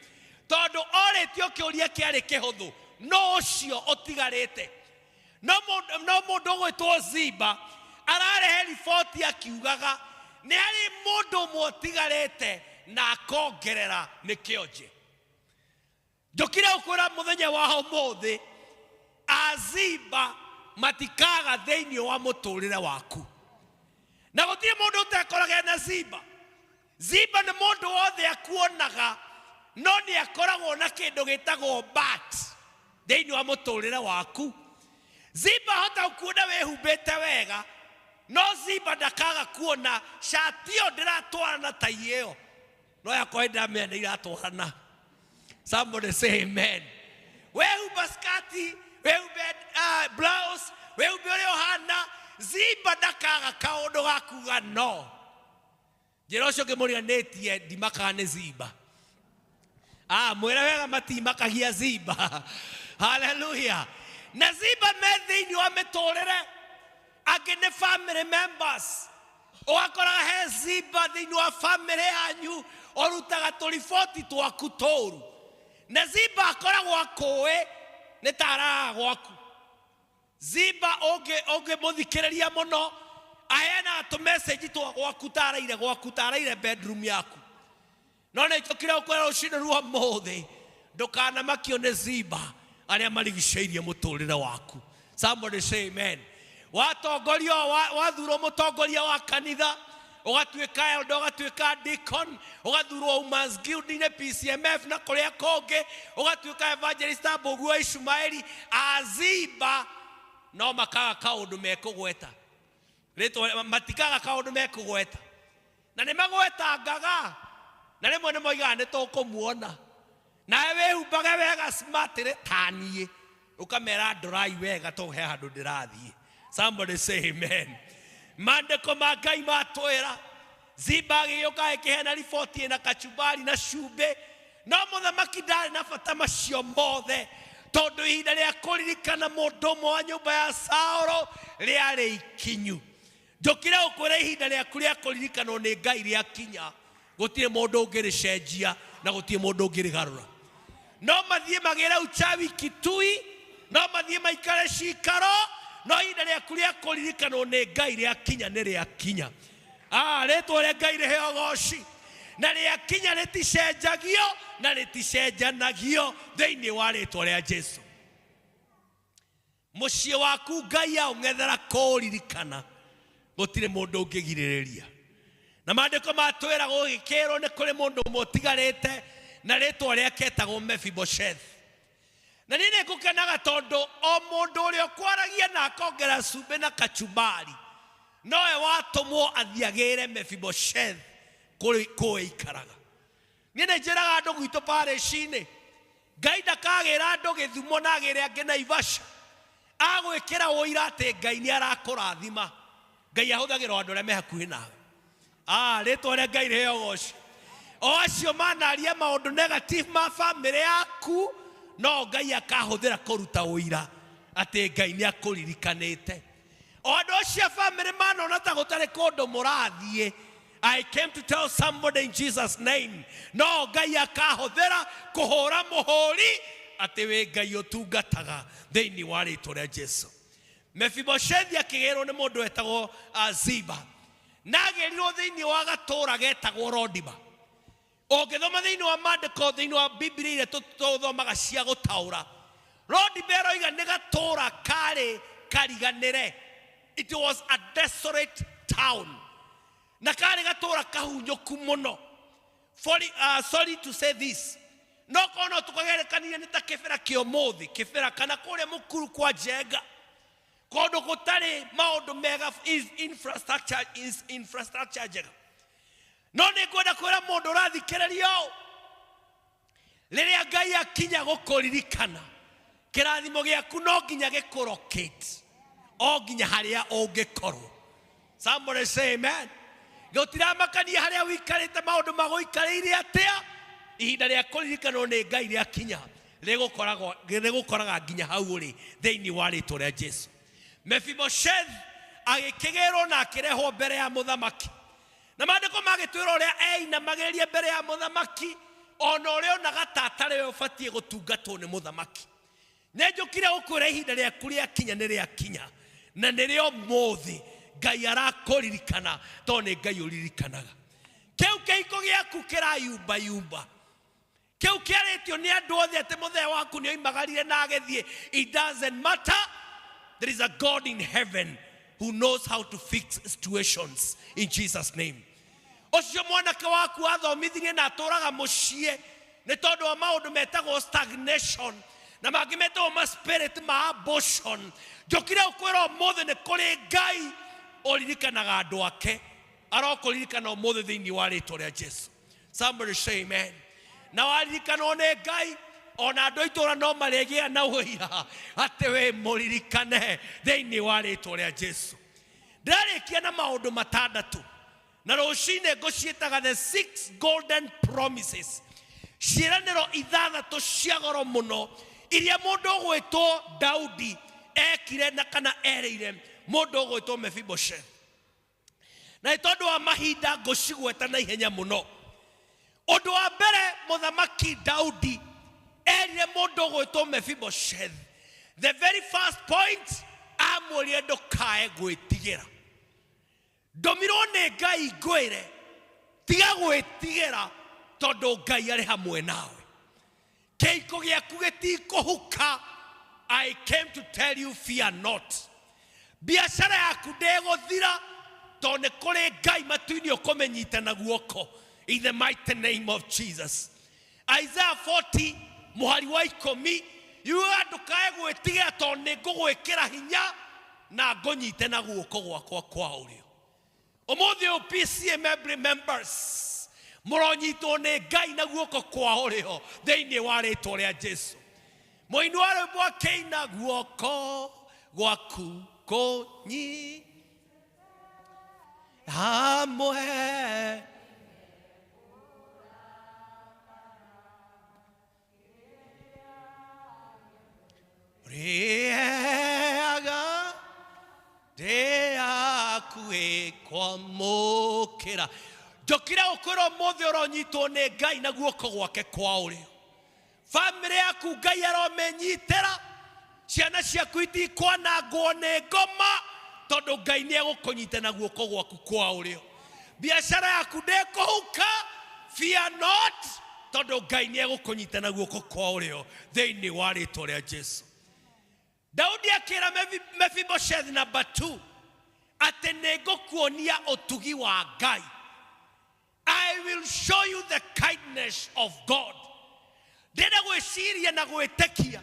Tondũ orĩtio kĩũria kĩarĩ kĩhũthũ, no ũcio ũtigarĩte. No mũndũ ũgwĩtwo Ziba ararehe riboti akiugaga nĩ harĩ mũndũ ũmwe ũtigarĩte na akongerera nĩ kĩonje. Njũkire gũkwĩra mũthenya wa ũmũthĩ, Aziba matikaga thĩinĩ wa mũtũrĩre waku. Na gũtirĩ mũndũ ũtekoraga na Ziba. Ziba nĩ mũndũ wothe akuonaga, no nĩ akoragwo na kĩndũ gĩtagwo bat thĩinĩ wa mũtũrĩre waku. Ziba hota kuona wĩhumbĩte wega, no Ziba ndakaga kuona cati ĩyo ndĩratwarana tai ĩyo, no yakwa ndĩramenya nĩ iratwarana. Somebody say amen. Wehumba skati, wehumbe blouse, wehumbe ũrĩa ũhana, Ziba ndakaga kaũndũ ga kuga no. Njĩra ũcio ngĩmũriganĩtie ndimakaga nĩ Ziba. Mwĩre wega matimakagia Ziba. Hallelujah. Na Ziba me thĩinĩ wa mĩtũrĩre, angĩ nĩ family members. Ũgakora he Ziba thĩinĩ wa family yanyu, ũrutaga tũriboti twaku tũru. Na Ziba akoragwo akũĩ nĩ ta araraga gwaku. Ziba ũngĩmũthikĩrĩria mũno, aheanaga tũmessage twa gwaku ta araire gwaku, ta araire bedroom yaku. No nĩ njũkire gũkwĩra rũcinĩ rwa ũmũthĩ, ndũkanamakio nĩ Ziba arĩa marigicĩirie mũtũrĩre waku. Somebody say amen. Watongorio, wathurwo mũtongoria wa kanitha, ũgatuĩka elder, ũgatuĩka deacon, ũgathurwo Women's Guild-inĩ, PCMF na kũrĩa kũngĩ, ũgatuĩka evangelist Mbũgu wa Ishumaeli. Aziba no makaga kaũndũ mekũgweta. Rĩtwa matikaga kaũndũ mekũgweta. Na nĩ magwetangaga, na rĩmwe nĩ moigaga nĩ tũkũmuona. Nawe wĩhumbage wega smart rĩ ta niĩ, ũkamera ndorai wega tondũ he handũ ndĩrathiĩ. Somebody say amen. Maandĩko ma Ngai matwĩra Ziba agĩgĩũka agĩkĩheana riboti ĩna kachumbari na cumbĩ, no mũthamaki ndarĩ na bata macio mothe, tondũ ihinda rĩa kũririkana mũndũ ũmwe wa nyũmba ya Saũlũ rĩarĩ ikinyu. Njũkire gũkwĩra ihinda rĩaku rĩa kũririkanwo nĩ Ngai rĩakinya, gũtirĩ mũndũ ũngĩrĩcenjia na gũtirĩ mũndũ ũngĩrĩgarũra. No mathiĩ magĩre uchawi Kitui, no mathiĩ maikare cikaro, no ihinda rĩaku rĩa kũririkanwo nĩ Ngai rĩakinya nĩ rĩakinya. Rĩtwa rĩa Ngai rĩheo goci. Na rĩakinya rĩticenjagio na rĩticenjanagio thĩinĩ wa rĩtwa rĩa Jesu. Mũciĩ waku Ngai aũng'ethera kũũririkana, gũtirĩ mũndũ ũngĩgirĩrĩria. Na maandĩko matwĩra gũgĩkĩrwo nĩ kũrĩ mũndũ ũmwe ũtigarĩte na rĩtwa rĩake etagwo Mephibosheth. Na niĩ nĩ ngũkenaga tondũ o mũndũ ũrĩa ũkwaragia na akongera cumbĩ na kachumbari, Nowe watũmwo athiagĩre Mephibosheth kũrĩ kũu aikaraga. Niĩ nĩ njĩraga andũ gwitũ parish-inĩ, Ngai ndakagĩra andũ Gĩthumo na agĩre angĩ Naivasha. Agwĩkĩra ũira atĩ Ngai nĩ arakũrathima. Ngai ahũthagĩra o andũ arĩa me hakuhĩ nawe. Ah, rĩtwa rĩa Ngai rĩheo ũgoci. O acio manaria maũndũ negative ma bamĩrĩ yaku, no Ngai akahũthĩra kũruta ũira atĩ Ngai nĩ akũririkanĩte. O andũ acio a bamĩrĩ manona ta gũtarĩ kũndũ mũrathiĩ, I came to tell somebody in Jesus name, no Ngai akahũthĩra kũhũra mũhũri atĩ wĩ Ngai ũtungataga thĩinĩ wa rĩtwa rĩa Jesu. Mefiboshethi akĩgĩrwo nĩ mũndũ wetagwo Ziba, na agĩrirwo thĩinĩ wa gatũũra getagwo Rodiba. Ũngĩthoma thĩinĩ wa maandĩko thĩinĩ wa Biblia iria tũthomaga cia gũtaũra, Rodiba ĩroiga nĩ gatũũra karĩ kariganĩre. It was a desolate town. Na karĩ gatũũra kahunyũku mũno. Sorry to say this. No korwo no tũkagerekania nĩ ta kĩbĩra kĩa ũmũthĩ, kĩbĩra kana kũrĩa mũkuru kwa Njenga. Kũndũ gũtarĩ maũndũ mega, infrastructure, is infrastructure njega. No nĩ ngwenda kwĩra mũndũ ũrathikĩrĩria ũũ, rĩrĩa Ngai akinya gũkũririkana, kĩrathimo gĩaku no nginya gĩkũrokate, o nginya harĩa ũngĩkorwo. Somebody say amen. Gũtiramakania harĩa ũikarĩte, maũndũ magũikarĩire atĩa, ihinda rĩa kũririkanwo nĩ Ngai rĩakinya, rĩgũkoraga nginya hau ũrĩ thĩinĩ wa rĩtwa rĩa Jesu. Mephibosheth agĩkĩgĩrwo na akĩrehwo mbere ya mũthamaki. Na maandĩko magĩtwĩra ũrĩa einamagĩrĩria mbere ya mũthamaki, ona ũrĩa onaga ta atarĩ we ũbatiĩ gũtungatwo nĩ mũthamaki. Nĩ njũkire gũkwĩra ihinda rĩaku rĩakinya nĩ rĩakinya, na nĩrĩo ũmũthĩ Ngai arakũririkana, tondũ nĩ Ngai ũririkanaga. Kĩu kĩhiko gĩaku kĩrayumbayumba, kĩu kĩarĩtio nĩ andũ othe atĩ mũthee waku nĩ oimagarire na agĩthiĩ. It doesn't matter. There is a God in heaven who knows how to fix situations in Jesus name. Ũcio mwanake waku athomithirie na atũraga mũciĩ nĩ tondũ wa maũndũ metagwo stagnation na mangĩ metagwo ma spirit ma abortion. Njũkire gũkwĩra ũmũthĩ nĩ kũrĩ Ngai ũririkanaga andũ ake, arokũririkana ũmũthĩ thĩinĩ wa rĩtwa rĩa Jesu. Somebody say amen. Na waririkanwo nĩ Ngai, ona andũ a itũũra no marĩgĩa na ũira atĩ wĩ mũririkane thĩinĩ wa rĩtwa rĩa Jesu. Ndĩrarĩkia na maũndũ matandatũ, na rũcinĩ ngũciĩtaga the 6 golden promises, ciĩranĩro ithathatũ cia goro mũno iria mũndũ ũgwĩtwo Daudi ekire na kana erĩire mũndũ ũgwĩtwo Mephibosheth. Na nĩ tondũ wa mahinda ngũcigweta na ihenya mũno. Ũndũ wa mbere mũthamaki Daudi erire mũndũ ũgwĩtwo Mephibosheth, the very first point, amwĩrire ndũkae gwĩtigĩra. Ndũmirwo nĩ Ngai ngwĩre tiga gwĩtigĩra tondũ Ngai arĩ hamwe nawe. Kĩhiko gĩaku gĩtikũhuka. I came to tell you fear not. Biashara yaku ndĩgũthira tondũ nĩ kũrĩ Ngai matu-inĩ ũkũmĩnyita na guoko. In the mighty name of Jesus. Isaiah 40 mũhari wa ikũmi yugaga ndũkae gwĩtigĩra tondũ nĩ ngũgwĩkĩra hinya na ngũnyite na guoko gwakwa kwa ũrĩo. Ũmũthĩ ũyũ PCA members mũronyitwo nĩ Ngai na guoko kwa ũrĩo thĩinĩ wa rĩtwa rĩa Jesu. Mũini wa rwĩmbo akĩina guoko gwaku kũnyi hamwe rĩaga ndĩakuĩ kwamũkĩra. Njũkire gũkwĩra ũmũthĩ ũronyitwo nĩ Ngai na guoko gwake kwa ũrĩo. Bamĩrĩ yaku Ngai aromĩnyitĩra, ciana ciaku itikwanangwo nĩ ngoma tondũ Ngai nĩ egũkũnyita na guoko gwaku kwa ũrĩo. Biacara yaku ndĩkũhuka, fear not, tondũ Ngai nĩ egũkũnyita na guoko kwa ũrĩo thĩinĩ wa rĩtwa rĩa Jesu. Daudi akĩra Mephibosheth number 2 atĩ nĩ ngũkuonia ũtugi wa Ngai. I will show you the kindness of God. Ndĩrenda gwĩciria na gwĩtĩkia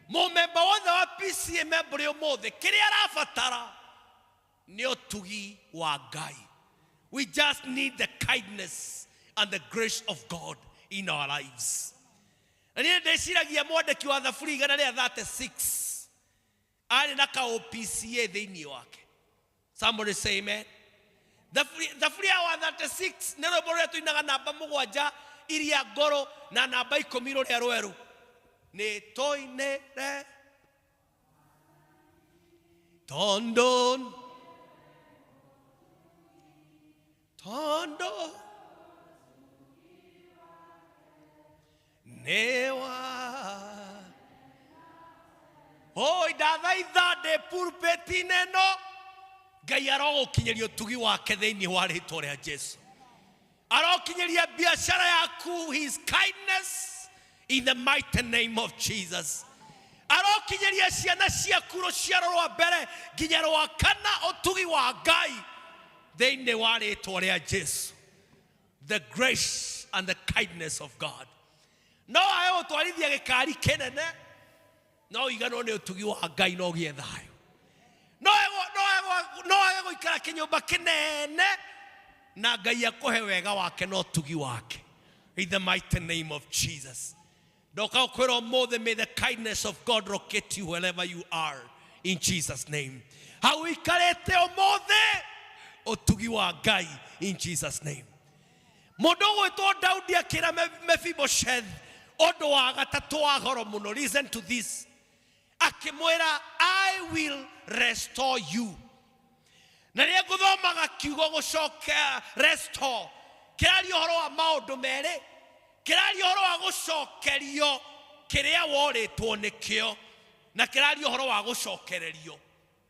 mũmemba wothe wa PCA member ũmũthĩ kĩrĩa arabatara nĩ ũtugi. ũtugi wa Ngai. We just need the kindness and the grace of God in our lives. Na niĩ ndĩciragia mwandĩki wa Thaburi 136 arĩ na ka OPCA thĩinĩ wake. Somebody say amen. Thaburi ya 136 nĩ rwĩmbo rũrĩa tũinaga namba 7 iria ngoro na namba 10 rũrĩa rwerũ. Nĩ tũinĩre tondũ tondũ nĩ wa oi ndathaitha ndĩ pulpit-inĩ ĩno Ngai arogũkinyĩria ũtugi wake thĩinĩ wa rĩtwa rĩa Jesu. Arokinyĩria biashara yaku his kindness in the mighty name of Jesus. Arokinyĩria ciana ciaku rũciaro rwa mbere nginya rwa kana ũtugi wa Ngai thĩinĩ wa rĩtwa rĩa Jesu. The grace and the kindness of God. No ae gũtwarithia gĩkari kĩnene no ũiganwo nĩ ũtugi wa Ngai no ũgĩe thayũ. No age gũikara kĩnyũmba kĩnene na Ngai akũhe wega wake na ũtugi wake. In the mighty name of Jesus. Ndoka gũkwĩra ũmũthĩ, may the kindness of God locate you wherever you are in Jesus' name. Hau ũikarĩte ũmũthĩ ũtugi wa Ngai in Jesus' name. Mũndũ ũgwĩtwo Daudi akĩra Mephibosheth ũndũ wa gatatũ wa goro mũno. Listen to this. Akĩmwĩra, I will restore you. Na rĩrĩa ngũthomaga kiugo gũcoka restore, kĩraria ũhoro wa maũndũ merĩ. Kĩraria ũhoro wa gũcokerio kĩrĩa worĩtwo nĩkĩo, na kĩraria ũhoro wa gũcokererio.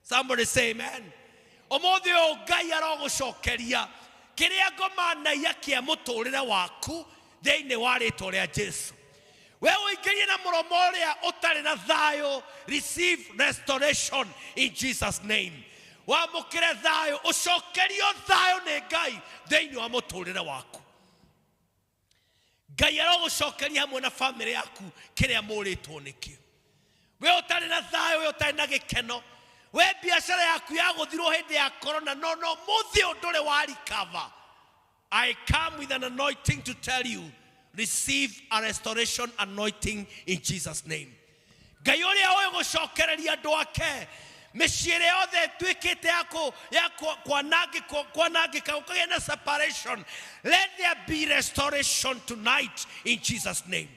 Somebody say amen. Ũmũthĩ ũyũ Ngai arogũcokeria kĩrĩa ngoma naia kĩa mũtũrĩre waku thĩinĩ wa rĩtwa rĩa Jesu. We ũingĩrie na mũromo ũrĩa ũtarĩ na thayũ, receive restoration in Jesus' name. Wamũkĩre thayũ, ũcokerio thayũ nĩ Ngai thĩinĩ wa mũtũrĩre waku. Ngai arogũcokeria hamwe na bamĩrĩ yaku kĩrĩa mũrĩtwo nĩkĩo. We ũtarĩ na thayũ, we ũtarĩ na gĩkeno, we biacara yaku yagũthirwo hĩndĩ ya corona, no no mũthĩ ũyũ ndũrĩ wa recover. I come with an anointing to tell you, receive a restoration anointing in Jesus' name. Ngai ũrĩa ũĩ gũcokereria andũ ake, mĩciĩ ĩrĩa yothe ĩtuĩkĩte ya kwanangĩka, gũkagĩa na separation. Let there be restoration tonight in Jesus' name.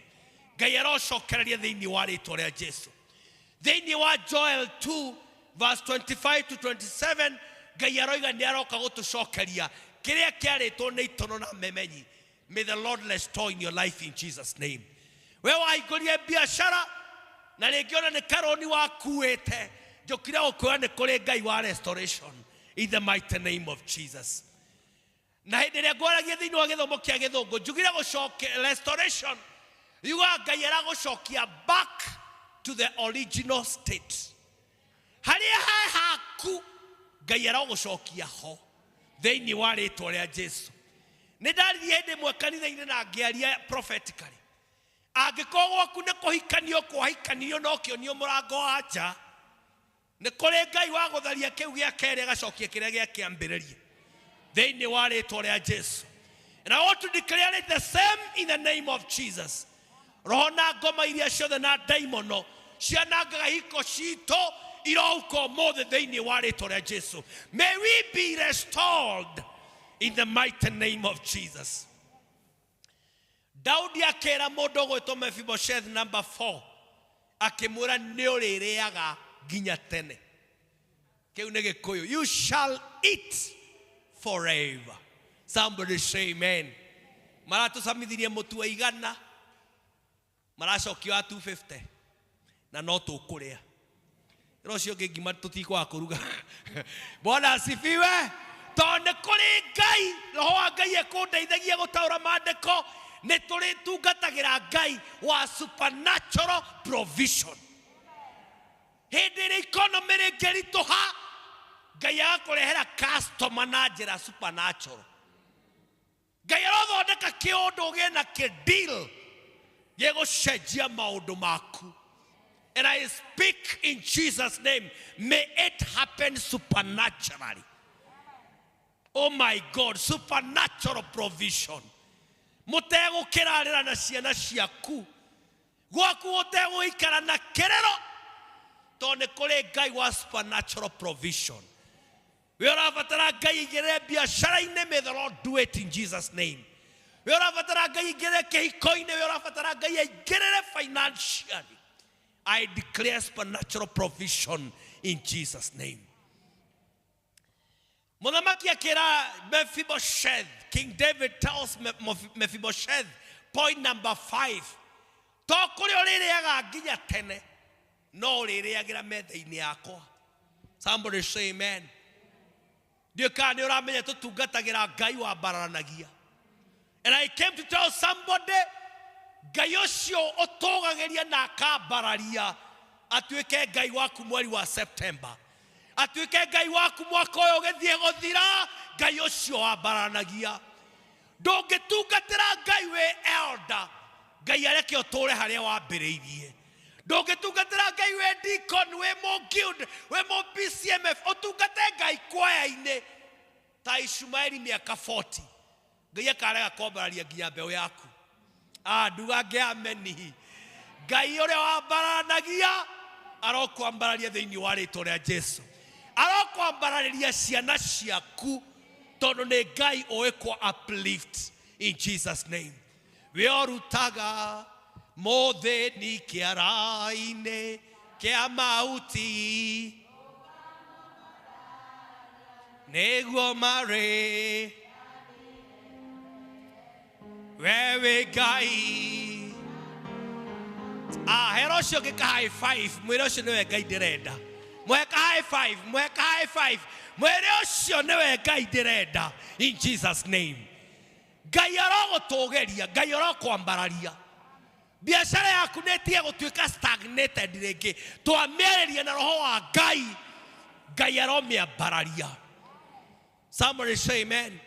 Ngai arocokereria thĩinĩ wa rĩtwa rĩa Jesu. Thĩinĩ wa Joel 2 verse 25 to 27, Ngai aroiga nĩ aroka gũtũcokeria kĩrĩa kĩarĩtwo nĩ itono na memenyi. May the Lord restore in your life in Jesus' name. We waingũrie biashara na rĩngĩ ona nĩ karoni wakuĩte, njũkire gũkwĩra nĩ kũrĩ Ngai wa restoration in the mighty name of Jesus. Na hĩndĩ ĩrĩa ngwaragia thĩinĩ wa gĩthomo kĩa gĩthũngũ, njugire gũcoke restoration yugaga Ngai aragũcokia back to the original state. Harĩa he haku Ngai aragũcokia ho thĩinĩ wa rĩtwa rĩa Jesu. Nĩ ndaririe hĩndĩ ĩmwe kanitha-inĩ na ngĩaria prophetically. Angĩkorwo gwaku nĩ kũhikanio kwahikanirio na ũkĩonio mũrango wa nja, nĩ kũrĩ Ngai wa gũtharia kĩu gĩa kerĩ agacokia kĩrĩa gĩa kĩambĩrĩria thĩinĩ wa rĩtwa rĩa Jesu. And I want to declare it the same in the name of Jesus. Roho na ngoma iria ciothe na ndaimono cianangaga hiko citũ irohuka ũmũthĩ thĩinĩ wa rĩtwa rĩa Jesu. May we be restored in the mighty name of Jesus. Daudi akĩra mũndũ ũgwĩtwo Mephibosheth number 4, akĩmwĩra nĩ ũrĩrĩaga nginya tene. Kĩu nĩ Gĩkũyũ. You shall eat forever. Somebody say amen. Maratũcamithirie mũtu wa 100, maracokia wa 250, na no tũkũrĩa. Ĩro ũcio ũngĩ ngima tũtikwaga kũruga. Bwana asifiwe. Tondũ nĩ kũrĩ Ngai, Roho wa Ngai ekũndeithagia gũtaũra maandĩko, nĩ tũrĩtungatagĩra Ngai wa supernatural provision. Hĩndĩ ĩrĩa economy rĩngĩritũha, Ngai agakũrehera customer na njĩra supernatural. Ngai arothondeka kĩũndũ ũgĩe na kĩ-deal gĩgũcenjia maũndũ maku. And I speak in Jesus' name, may it happen supernaturally. Oh my God, supernatural provision. Mũtegũkĩrarĩra na ciana ciaku, gwaku gũtegũikara na kĩrĩro, tondũ nĩ kũrĩ Ngai wa supernatural provision. We ũrabatara Ngai aingĩrĩre biacara-inĩ, may the Lord do it in Jesus' name. We ũrabatara Ngai aingĩrĩre kĩhiko-inĩ, we ũrabatara Ngai aingĩrĩre financially. I declare supernatural provision in Jesus' name. Mũthamaki akĩra Mephibosheth, King David tells Mephibosheth, point number 5, to kũrĩa ũrĩrĩaga nginya tene, no ũrĩrĩagĩra metha-inĩ yakwa. Somebody say amen. Ndiũĩ kana nĩ ũramenya tũtungatagĩra Ngai wambararanagia. And I came to tell somebody, Ngai ũcio ũtũgagĩria na akambararia atuĩke Ngai waku mweri wa September, atuĩke Ngai waku mwaka ũyũ ũgĩthiĩ gũthira. Ngai ũcio wambaranagia. Ndũngĩtungatĩra Ngai wĩ elder, Ngai areke ũtũre harĩa wambĩrĩirie. Ndũngĩtungatĩra Ngai wĩ deacon, wĩ mũ guild, wĩ mũ BCMF, ũtungate Ngai kwaya-inĩ ta Ishumaeli mĩaka 40, Ngai akarega kwambararia nginya mbeũ yaku. Nduga ngĩ ameni. Ngai ũrĩa wambaranagia arokwambararia thĩinĩ wa rĩtwa rĩa Jesu, arokwambararĩria ciana ciaku, tondũ nĩ Ngai ũĩ kwa uplift in Jesus' name. We ũrutaga mũthĩni kĩara-inĩ kĩa mauti, nĩguo marĩ we wĩ Ngai. Hera ũcio ũngĩ ka high five, mwĩre ũcio nĩwe Ngai ndĩrenda. Mwĩre ka high five, mwĩre ka high five, mwĩre ũcio nĩwe Ngai ndĩrenda in Jesus' name. Ngai arogũtũgĩria, Ngai arokwambararia. Biacara yaku nĩ ĩtige gũtuĩka stagnated rĩngĩ. Twamĩarĩria na roho wa Ngai, Ngai aromĩambararia. Somebody say amen.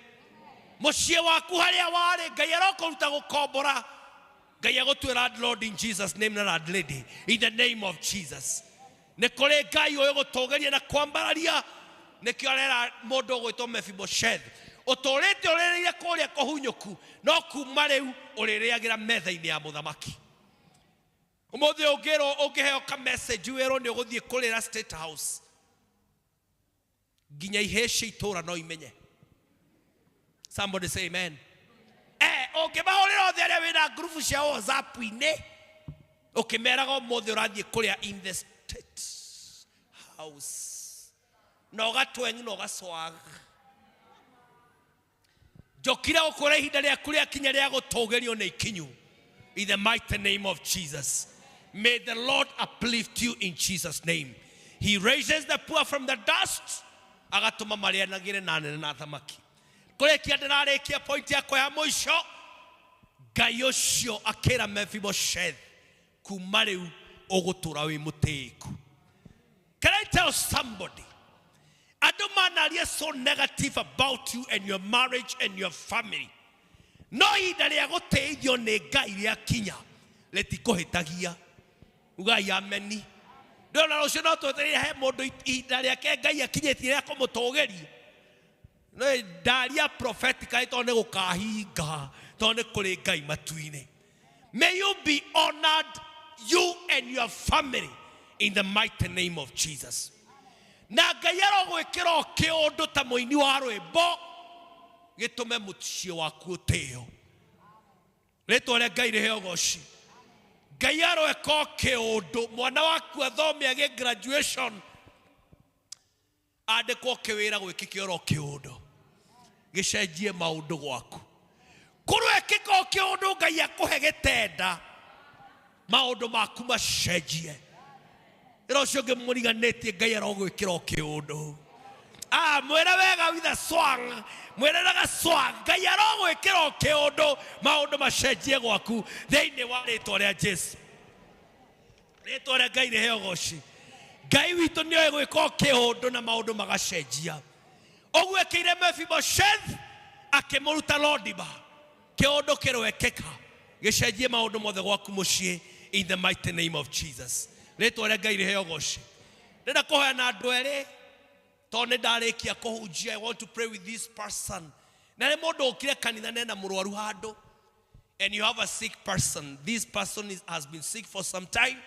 Mũciĩ waku harĩa warĩ, Ngai arokũruta gũkombora. Ngai agũtue landlord in Jesus' name na landlady in the name of Jesus. Nĩ kũrĩ Ngai ũyũ gũtũgĩria na kwambararia. Nĩkĩo arera mũndũ ũgwĩtwo Mephibosheth, ũtũrĩte ũrĩrĩire kũrĩa kũhunyũku, no kuma rĩu ũrĩrĩagĩra metha-inĩ ya mũthamaki. Ũmũthĩ ũngĩrwo, ũngĩheo ka message wĩrwo nĩ ũgũthiĩ kũrĩra State House, nginya ihĩci itũra no imenye. Somebody say amen. Ũngĩmahũrĩra othe arĩa wĩna ngurubu cia WhatsApp-inĩ, ũkĩmeraga ũmũthĩ ũrathiĩ kũrĩa in the State House, na ũgatweng'i na ũgacwag. Njokire gũkwĩra ihinda rĩaku rĩakinya rĩa gũtũgĩrio nĩ ikinyu. In the mighty name of Jesus. May the Lord uplift you in Jesus' name. He raises the poor from the dust, agatũma marĩanagĩre na anene na athamaki. Kũrĩkia ndĩrarĩkia point yakwa ya mũico, Ngai ũcio akĩra Mephibosheth, kuma rĩu ũgũtũra wĩ mũtĩĩku. Can I tell somebody? Andũ manaria so negative about you and your marriage and your family. No ihinda rĩa gũtĩithio nĩ Ngai rĩakinya, rĩtikũhĩtagia. Ugai ameni. Ndĩrona rũciũ no twetereire he mũndũ ihinda rĩake Ngai akinyĩtie rĩa kũmũtũgĩria. No ndaria prophetically tondũ nĩ gũkahinga, tondũ nĩ kũrĩ Ngai matu-inĩ. May you be honored, you and your family, in the mighty name of Jesus. Na Ngai arogwĩkĩra o kĩũndũ ta mũini wa rwĩmbo, gĩtũme mũciĩ waku ũtĩo. Rĩtwa rĩa Ngai rĩheo ũgoci. Ngai aroeka o kĩũndũ, mwana waku athome agĩe graduation, andĩkwo kĩwĩra gwĩkĩke oro kĩũndũ, gĩcenjie maũndũ gwaku. Kũrwekĩka o kĩũndũ, Ngai akũhe gĩtenda, maũndũ maku macenjie. Ĩra ũcio ũngĩ mũriganĩtie, Ngai arogwĩkĩra o kĩũndũ. Mwĩre wega with a swang, mwĩre na gaswang, Ngai arogwĩkĩra o kĩũndũ, maũndũ macenjie gwaku thĩinĩ wa rĩtwa rĩa Jesu. Rĩtwa rĩa Ngai rĩheo ũgoci. Ngai witũ nĩoĩ gwĩka o kĩũndũ na maũndũ magacenjia. Ũguo ekĩire Mephibosheth akĩmũruta Lodiba. Kĩũndũ kĩroekĩka gĩcenjie maũndũ mothe gwaku mũciĩ in the mighty name of Jesus. Rĩtwa rĩa Ngai rĩheo ũgoci. Ndĩrenda kũhoya na andũ erĩ. Tondũ nĩ ndarĩkia kũhunjia, I want to pray with this person. Na nĩ mũndũ ũkire kanitha nena mũrwaru handũ, and you have a sick person. This person has been sick for some time.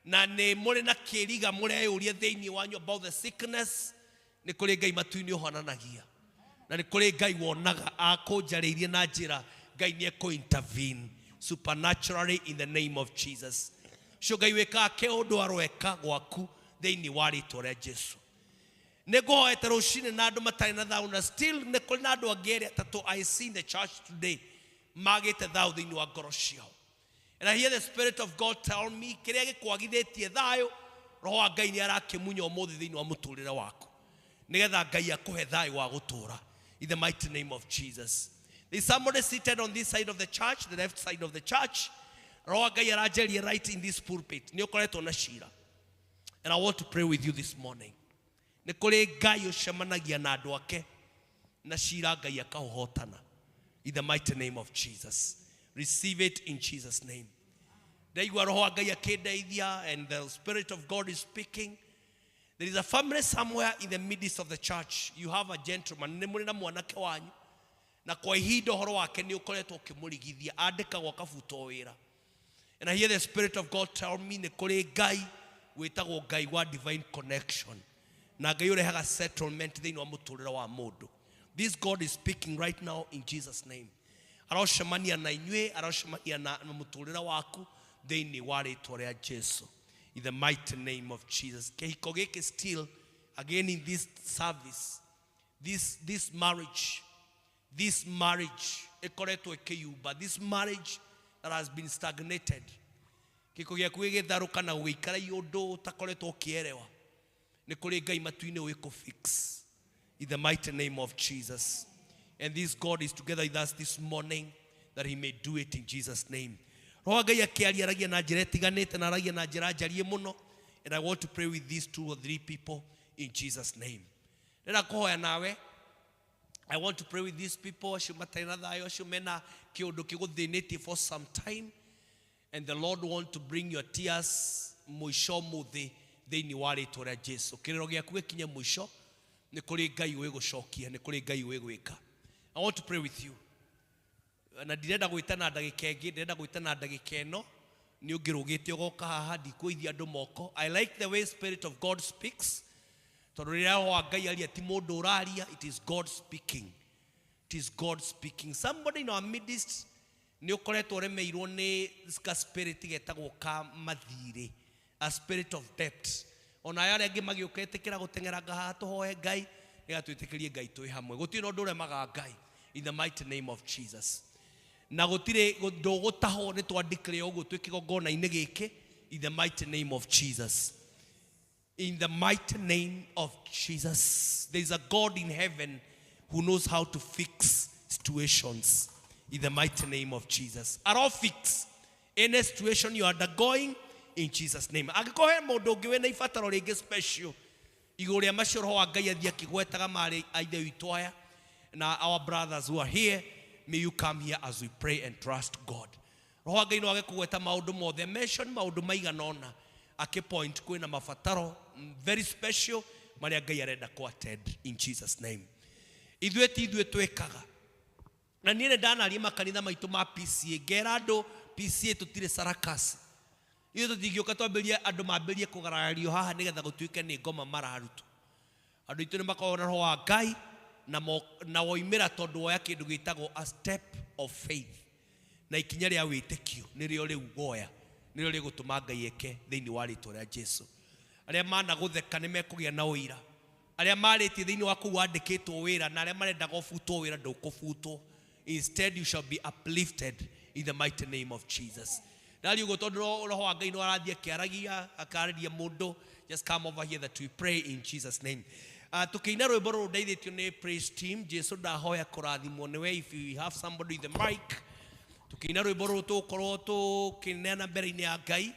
Na nĩ mũrĩ na kĩriga mũreyũria thĩinĩ wanyu about the sickness. Nĩ kũrĩ Ngai matu-inĩ ũhonanagia. Na nĩ kũrĩ Ngai wonaga akũnjarĩirie na njĩra Ngai nĩ ekũ intervene supernaturally in the name of Jesus. Ũcio Ngai wĩkaga kĩũndũ aroeka gwaku thĩinĩ wa rĩtwa rĩa Jesu. Nĩ ngũhoete rũcinĩ na andũ matarĩ na thayũ, na still nĩ kũrĩ na andũ angĩ erĩ atatũ I see in the church today magĩte thayũ thĩinĩ wa ngoro ciao. And I hear the Spirit of God tell me kĩrĩa gĩkwagithĩtie thayũ, Roho wa Ngai nĩ arakĩmunya ũmũthĩ thĩinĩ wa mũtũrĩre waku, nĩgetha Ngai akũhe thayũ wa gũtũũra in the mighty name of Jesus. There is somebody seated on this side of the church, the left side of the church. Roho wa Ngai aranjaria right in this pulpit. Nĩ ũkoretwo na cira. And I want to pray with you this morning. Nĩ kũrĩ Ngai ũcemanagia na andũ ake na cira Ngai akaũhotana in the mighty name of Jesus. Receive it in Jesus' name. Ndaigua Roho wa Ngai akĩndeithia, and the Spirit of God is speaking. There is a family somewhere in the midst of the church. You have a gentleman, nĩ mũrĩ na mwanake wanyu, na kwa ihinda ũhoro wake nĩ ũkoretwo ũkĩmũrigithia, andĩkagwo akabutwo wĩra. And I hear the Spirit of God tell me nĩ kũrĩ Ngai wĩtagwo Ngai wa divine connection, na Ngai ũrehaga settlement thĩinĩ wa mũtũrĩre wa mũndũ. This God is speaking right now in Jesus' name. Arocemania na inyuĩ, arocemania na mũtũrĩre waku thĩinĩ wa rĩtwa rĩa Jesu. In the mighty name of Jesus. Kĩhiko gĩkĩ still, again in this service, this marriage, this marriage ĩkoretwo ĩkĩyumba, this marriage that has been stagnated. Kĩhiko gĩaku gĩgĩtharũka na gũgĩikara ũndũ ũtakoretwo ũkĩerewa. Nĩ kũrĩ Ngai matu-inĩ wĩkũ fix. In the mighty name of Jesus. And this God is together with us this morning that he may do it in Jesus' name. Roho wa Ngai akĩaria aragia na njĩra ĩtiganĩte na aragia na njĩra njarie mũno. And I want to pray with these 2 or 3 people in Jesus' name. Ndĩrenda kũhoya nawe. I want to pray with these people acio matarĩ na thayũ, acio mena kĩũndũ kĩgũthĩnĩtie for some time. And the Lord want to bring your tears mũico mũthĩ thĩinĩ wa rĩtwa rĩa Jesu. Kĩrĩro gĩaku gĩkinye mũico, nĩ kũrĩ Ngai ũĩ gũcokia, nĩ kũrĩ Ngai ũĩ gwĩka. I want to pray with you. Na ndirenda gwĩtana ndagĩka ĩngĩ, ndĩrenda gwĩtana ndagĩka ĩno. Nĩ ũngĩrũgĩte ũgoka haha, ndikũithia andũ moko. I like the way Spirit of God speaks. Tondũ rĩrĩa Roho wa Ngai aria ti mũndũ ũraria, it is God speaking. It is God speaking. Somebody in our midst nĩ ũkoretwo ũremeirwo nĩ ka spirit getagwo ka mathirĩ, a spirit of debt. Ona aya arĩa angĩ magĩũka ĩtĩkĩra gũteng'eranga haha tũhoe Ngai, nĩgetha twĩtĩkĩrie Ngai twĩ hamwe. Gũtirĩ na ũndũ ũremaga Ngai in the mighty name of Jesus. Na gũtirĩ ndũgũtahwo nĩ twandĩkire ũguo twĩ kĩgongona-inĩ gĩkĩ in the mighty name of Jesus. In the mighty name of Jesus. There is a God in heaven who knows how to fix situations in the mighty name of Jesus. Aro fix any situation you are undergoing in Jesus' name. Angĩkorwo he mũndũ ũngĩ wĩna ibataro rĩngĩ special igũrũ rĩa macio Roho wa Ngai athiĩ akĩgwetaga marĩ a ithe witũ aya na our brothers who are here, may you come here as we pray and trust God. Roho wa Ngai no age kũgweta maũndũ mothe, mention maũndũ maigana ũna akĩpoint kwĩna mabataro very special marĩa Ngai arenda kũ attend in Jesus' name. Ithuĩ ti ithuĩ twĩkaga. Na niĩ nĩ ndanaria makanitha maitũ ma PCA, ngera andũ PCA tũtirĩ sarakasi. Ithuĩ tũtingĩũka twambĩrĩrie andũ mambĩrĩrie kũgarario haha nĩgetha gũtuĩke nĩ ngoma mararutwo. Andũ aitũ nĩ makoragwo na Roho wa Ngai na woimĩra tondũ woya kĩndũ gĩtagwo a step of faith. Na ikinya rĩa wĩtĩkio nĩrĩo rĩu woya, nĩrĩo rĩgũtũma Ngai eke thĩinĩ wa rĩtwa rĩa Jesu. Arĩa managũtheka nĩ mekũgĩa na ũira. Arĩa marĩtie thĩinĩ wa kũu wandĩkĩtwo wĩra na arĩa marendaga ũbutwo wĩra ndũkũbutwo. Instead you shall be uplifted in the mighty name of Jesus. Ndariugo ũguo tondũ Roho wa Ngai no arathiĩ akĩaragia, akarĩria mũndũ. Just come over here that we pray in Jesus' name. Tũkĩina rwĩmbo rũrũ ndeithĩtio nĩ praise team. Jesu ndahoya kũrathimwo nĩwe. If you have somebody with the mic, tũkĩina rwĩmbo rũrũ tũgũkorwo tũkĩneana mbere-inĩ ya Ngai.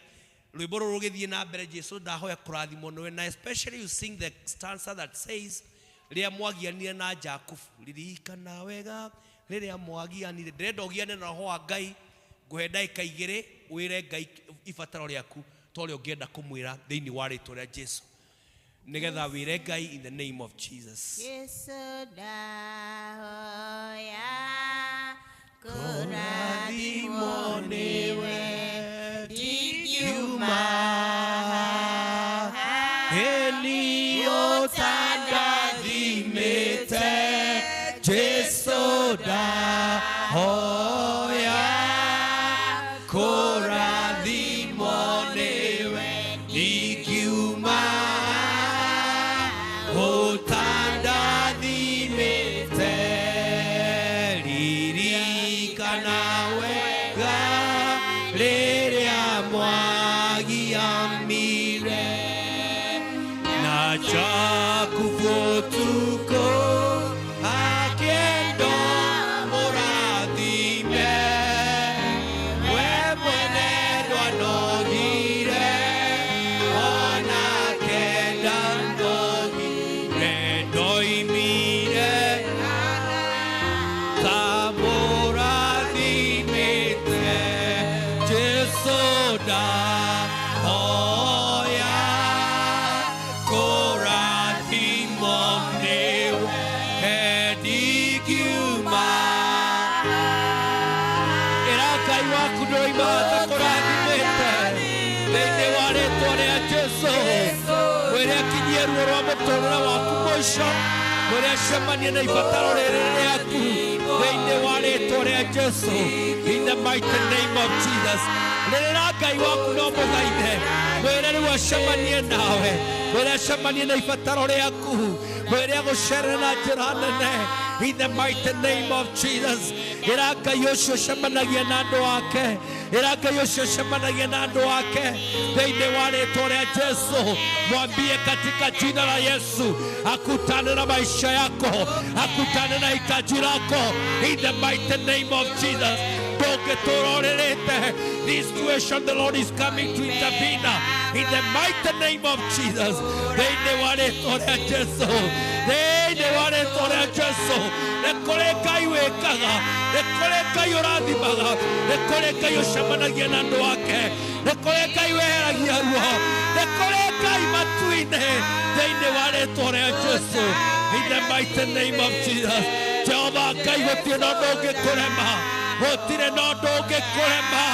Rwĩmbo rũrũ rũgĩthiĩ na mbere, Jesu ndahoya kũrathimwo nĩwe. Na especially you sing the stanza that says, rĩrĩa mwagianire na Jakubu, ririkana wega rĩrĩa mwagianire. Ndĩrenda ũgiane na Roho wa Ngai. Ngũhe ndagĩka igĩrĩ wĩre Ngai ibataro rĩaku ta ũrĩa ũngĩenda kũmwĩra thĩinĩ wa rĩtwa rĩa Jesu. Nĩgetha wĩre Ngai in the name of Jesus. Yesu ndahoya kũrathimwo nĩwe ndingiuma Eni ũtandathimĩte Jesu ndahoya kũrathimwo nĩwe ndingiuma ũtandathimĩte ririkana wega rĩrĩa mwagiamire na chakufutuko akendo mũrathime we mwene ndwanogire ona kenda ndogire ndoimire ta mũrathimĩte Jesu ndahoya kũrathimwo nĩwe ndingiuma ĩra Ngai waku ndũroima atakũrathimĩte thĩinĩ wa rĩtwa rĩa Jesu mwĩre akinyie ruo rwa mũtũrĩre waku mũico mwĩre acemanie na ibataro rĩrĩ rĩaku thĩinĩ wa rĩtwa rĩa Jesu in the mighty name of Jesus rĩrĩra Ngai waku no mũthaithe mwĩre rĩu acemanie nawe mwĩre acemanie na ibataro rĩaku mwĩre agũcerere na njĩra nene in the mighty name of Jesus ĩra Ngai ũcio ũcemanagia na andũ ake ĩra Ngai ũcio ũcemanagia na andũ ake thĩinĩ wa rĩtwa rĩa Jesu mwambie katika jina la Yesu akutane na maisha yako akutane na hitaji lako in the mighty name of Jesus ndũngĩtũra ũrĩrĩte. This situation the Lord is coming to intervene in the mighty name of Jesus thĩinĩ wa rĩtwa rĩa Jesu thĩinĩ wa rĩtwa rĩa Jesu nĩ kũrĩ Ngai wĩkaga nĩ kũrĩ Ngai ũrathimaga nĩ kũrĩ Ngai ũcemanagia na andũ ake nĩ kũrĩ Ngai weheragia ruo nĩ kũrĩ Ngai matu-inĩ thĩinĩ wa rĩtwa rĩa Jesu in the mighty name of Jesus Jehova Ngai gũtirĩ na ũndũ ũngĩkũrema gũtirĩ na ũndũ ũngĩkũrema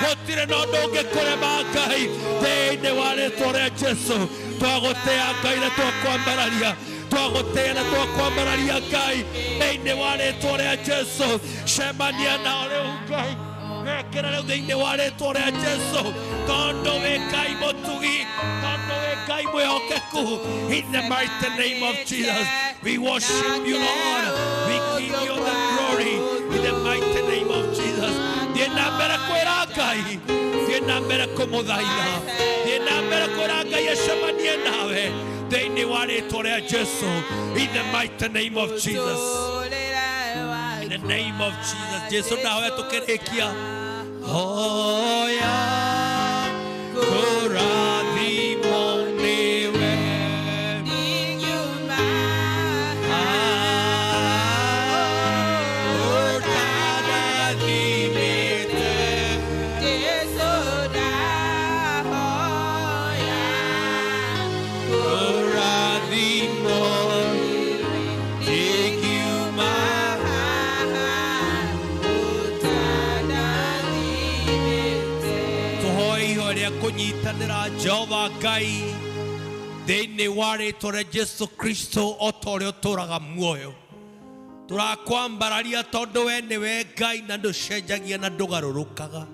gũtirĩ na ũndũ ũngĩkũrema Ngai thĩinĩ wa rĩtwa rĩa Jesu twagũtĩa Ngai na twakwambararia twagũtĩa na twakwambararia Ngai thĩinĩ wa rĩtwa rĩa Jesu cemania nao rĩu Ngai wekĩra rĩu thĩinĩ wa rĩtwa rĩa Jesu tondũ wĩ Ngai mũtugi tondũ wĩ Ngai mwĩhokeku in the mighty name of Jesus we worship you Lord we give you the glory in the mighty name of Jesus thiĩ na mbere kwĩra Ngai thiĩ na mbere kũmũthaitha thiĩ na mbere kwĩra Ngai acemanie nawe thĩinĩ wa rĩtwa rĩa Jesu in the mighty name of Jesus in the name of Jesus Jesu nawe tũkĩrĩkia hoya kũrathimwo nĩwe ũtandathimĩte Jesu ndahoya kũrathimwo ndingiuma tũhoe ihoya rĩa kũnyitanĩra Jehova Ngai thĩinĩ wa rĩtwa rĩa Jesu Kristo o ta ũrĩa ũtũũraga muoyo tũrakwambararia tondũ we nĩwe Ngai na ndũcenjagia na ndũgarũrũkaga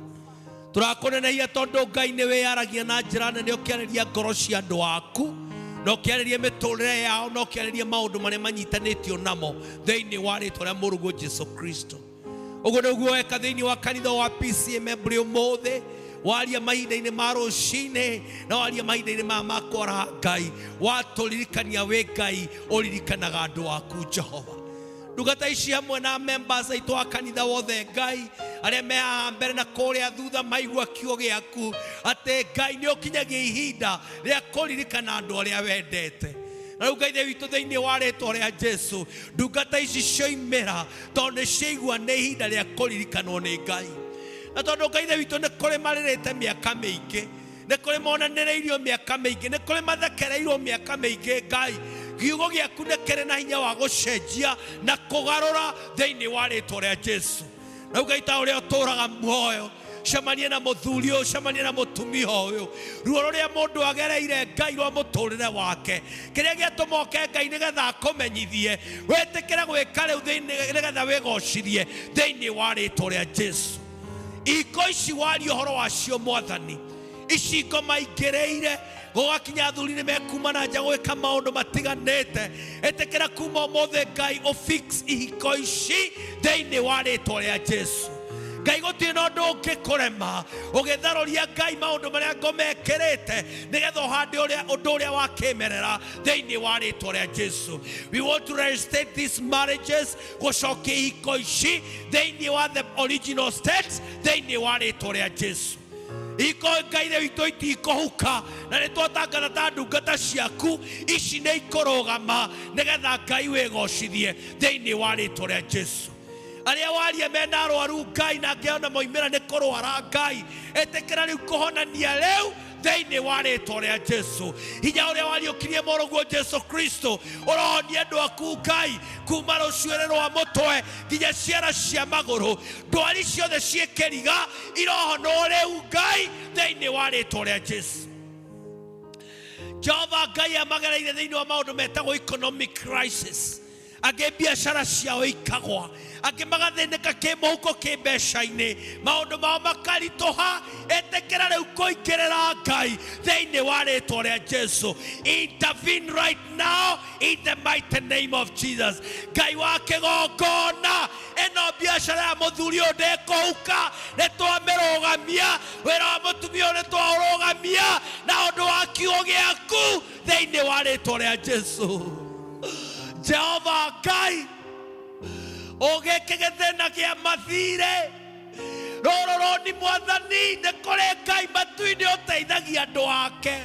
tũrakũnenehia tondũ Ngai nĩ wĩyaragia na njĩra nene ũkĩarĩria ngoro cia andũ aku na ũkĩarĩria mĩtũrĩre yao na ũkĩarĩria maũndũ marĩa manyitanĩtio namo thĩinĩ wa rĩtwa rĩa mũrũguo Jesu Kristo ũguo nĩguo weka thĩinĩ wa kanitha wa PCM Embry ũmũthĩ waria mahinda-inĩ ma rũcinĩ na waria mahinda-inĩ maya ma kwaraha Ngai watũririkania wĩ Ngai ũririkanaga andũ aku Jehova ndungata ici hamwe na members aitũ a kanitha wothe Ngai arĩa me haha mbere na kũrĩa thutha maigua kiugo gĩaku atĩ Ngai nĩ ũkinyagia ihinda rĩa kũririkana andũ arĩa wendete na rĩu Ngai ithe witũ thĩinĩ wa rĩtwa rĩa Jesu ndungata ici cioimĩra tondũ nĩ ciaigua nĩ ihinda rĩa kũririkanwo nĩ Ngai na tondũ Ngai ithe witũ nĩ kũrĩ marĩrĩte mĩaka mĩingĩ Nĩ kũrĩ monanĩrĩirio mĩaka mĩingĩ, nĩ kũrĩ mathekereirwo mĩaka mĩingĩ. Ngai, kiugo gĩaku nĩ kĩrĩ na hinya wa gũcenjia na kũgarũra thĩinĩ wa rĩtwa rĩa Jesu. Rĩu Ngai, ta ũrĩa ũtũũraga muoyo, cemanie na mũthuri ũyũ, cemanie na mũtumia ũyũ, ruo rũrĩa mũndũ agereire Ngai rwa mũtũrĩre wake, kĩrĩa gĩatũma oke Ngai nĩgetha akũmenyithie, wĩtĩkĩre gwĩka rĩu thĩinĩ nĩgetha wĩgocithie thĩinĩ wa rĩtwa rĩa Jesu. Iko ici waria ũhoro wacio Mwathani, ici ngoma ingĩrĩire gũgakinya athuri nĩ mekuma na nja gwĩka maũndũ matiganĩte. Ĩtĩkĩra kuma ũmũthĩ Ngai ũfix ihiko ici thĩinĩ wa rĩtwa rĩa Jesu. Ngai, gũtirĩ na ũndũ ũngĩkũrema ũgĩtharũria Ngai maũndũ marĩa ngoma ĩkĩrĩte nĩgetha ũhande ũrĩa ũndũ ũrĩa wa kĩmerera thĩinĩ wa rĩtwa rĩa Jesu. We want to reinstate these marriages, gũcokia ihiko ici thĩinĩ wa the original state thĩinĩ wa rĩtwa rĩa Jesu. Iko Ngai rĩu itũ itikũhuka, na nĩ twatangatha ta ndungata ciaku ici nĩ ikũrũgama nĩgetha Ngai wĩgocithie thĩinĩ wa rĩtwa rĩa Jesu. Arĩa waria mena arwaru Ngai na ngĩona moimĩra nĩ kũrwara Ngai, ĩtĩkĩra rĩu kũhonania rĩu thĩinĩ wa rĩtwa rĩa Jesu. Hinya ũrĩa wariũkirie mũrũguo Jesu Kristo ũrohonia andũ aku Ngai kuma rũcuĩrĩ rwa mũtwe nginya ciara cia magũrũ, ndwari ciothe ciĩ kĩriga irohonwo rĩu Ngai thĩinĩ wa rĩtwa rĩa Jesu. Jehova Ngai amagereire thĩinĩ wa maũndũ metagwo economic crisis, angĩ biacara ciao ikagwa, angĩ magathĩnĩka kĩmũhuko kĩmbeca-inĩ, maũndũ mao makaritũha. Ĩtĩkĩra rĩu kũingĩrĩra Ngai thĩinĩ wa rĩtwa rĩa Jesu. Intervene right now in the mighty name of Jesus. Ngai wa kĩgongona, ĩno biacara ya mũthuri ũyũ ndĩkũhuka, nĩ twamĩrũgamia, wĩra wa mũtumia ũyũ nĩ twaũrũgamia na ũndũ wa kiugo gĩaku thĩinĩ wa rĩtwa rĩa Jesu. Jehova Ngai, ũgĩke gĩthĩna kĩa mathirĩ rũrũ rũni Mwathani, nĩ kũrĩ Ngai matu-inĩ ũteithagia andũ ake.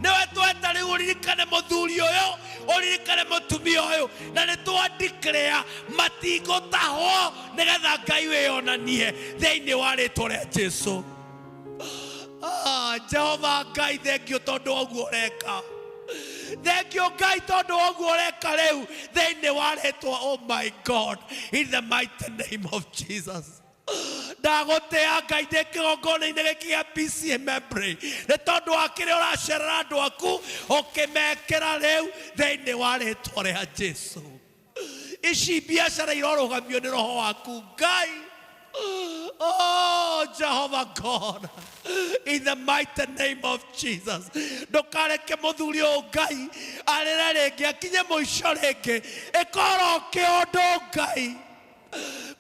Nĩwe tweta rĩu ũririkane mũthuri ũyũ, ũririkane mũtumia ũyũ, na nĩ twandikĩrĩa matingũtahwo nĩgetha Ngai wĩyonanie thĩinĩ wa rĩtwa rĩa Jesu. Jehova Ngai, thengio tondũ wa ũguo ũreka. Thengio Ngai tondũ wa ũguo ũreka rĩu thĩinĩ wa rĩtwa, oh my God, in the mighty name of Jesus. Ndagũtĩa Ngai ndĩ kĩgongona-inĩ gĩkĩ gĩa PCEA Membley nĩ tondũ wa kĩrĩa ũracerera andũ aku ũkĩmekĩra rĩu thĩinĩ wa rĩtwa rĩa Jesu. Ici biacara irorũgamio nĩ roho waku Ngai. Oh, Jehovah God, in the mighty name of Jesus. Ndũkareke mũthuri ũyũ Ngai arĩre rĩngĩ akinye mũico rĩngĩ, ĩkorwo kĩũndũ Ngai.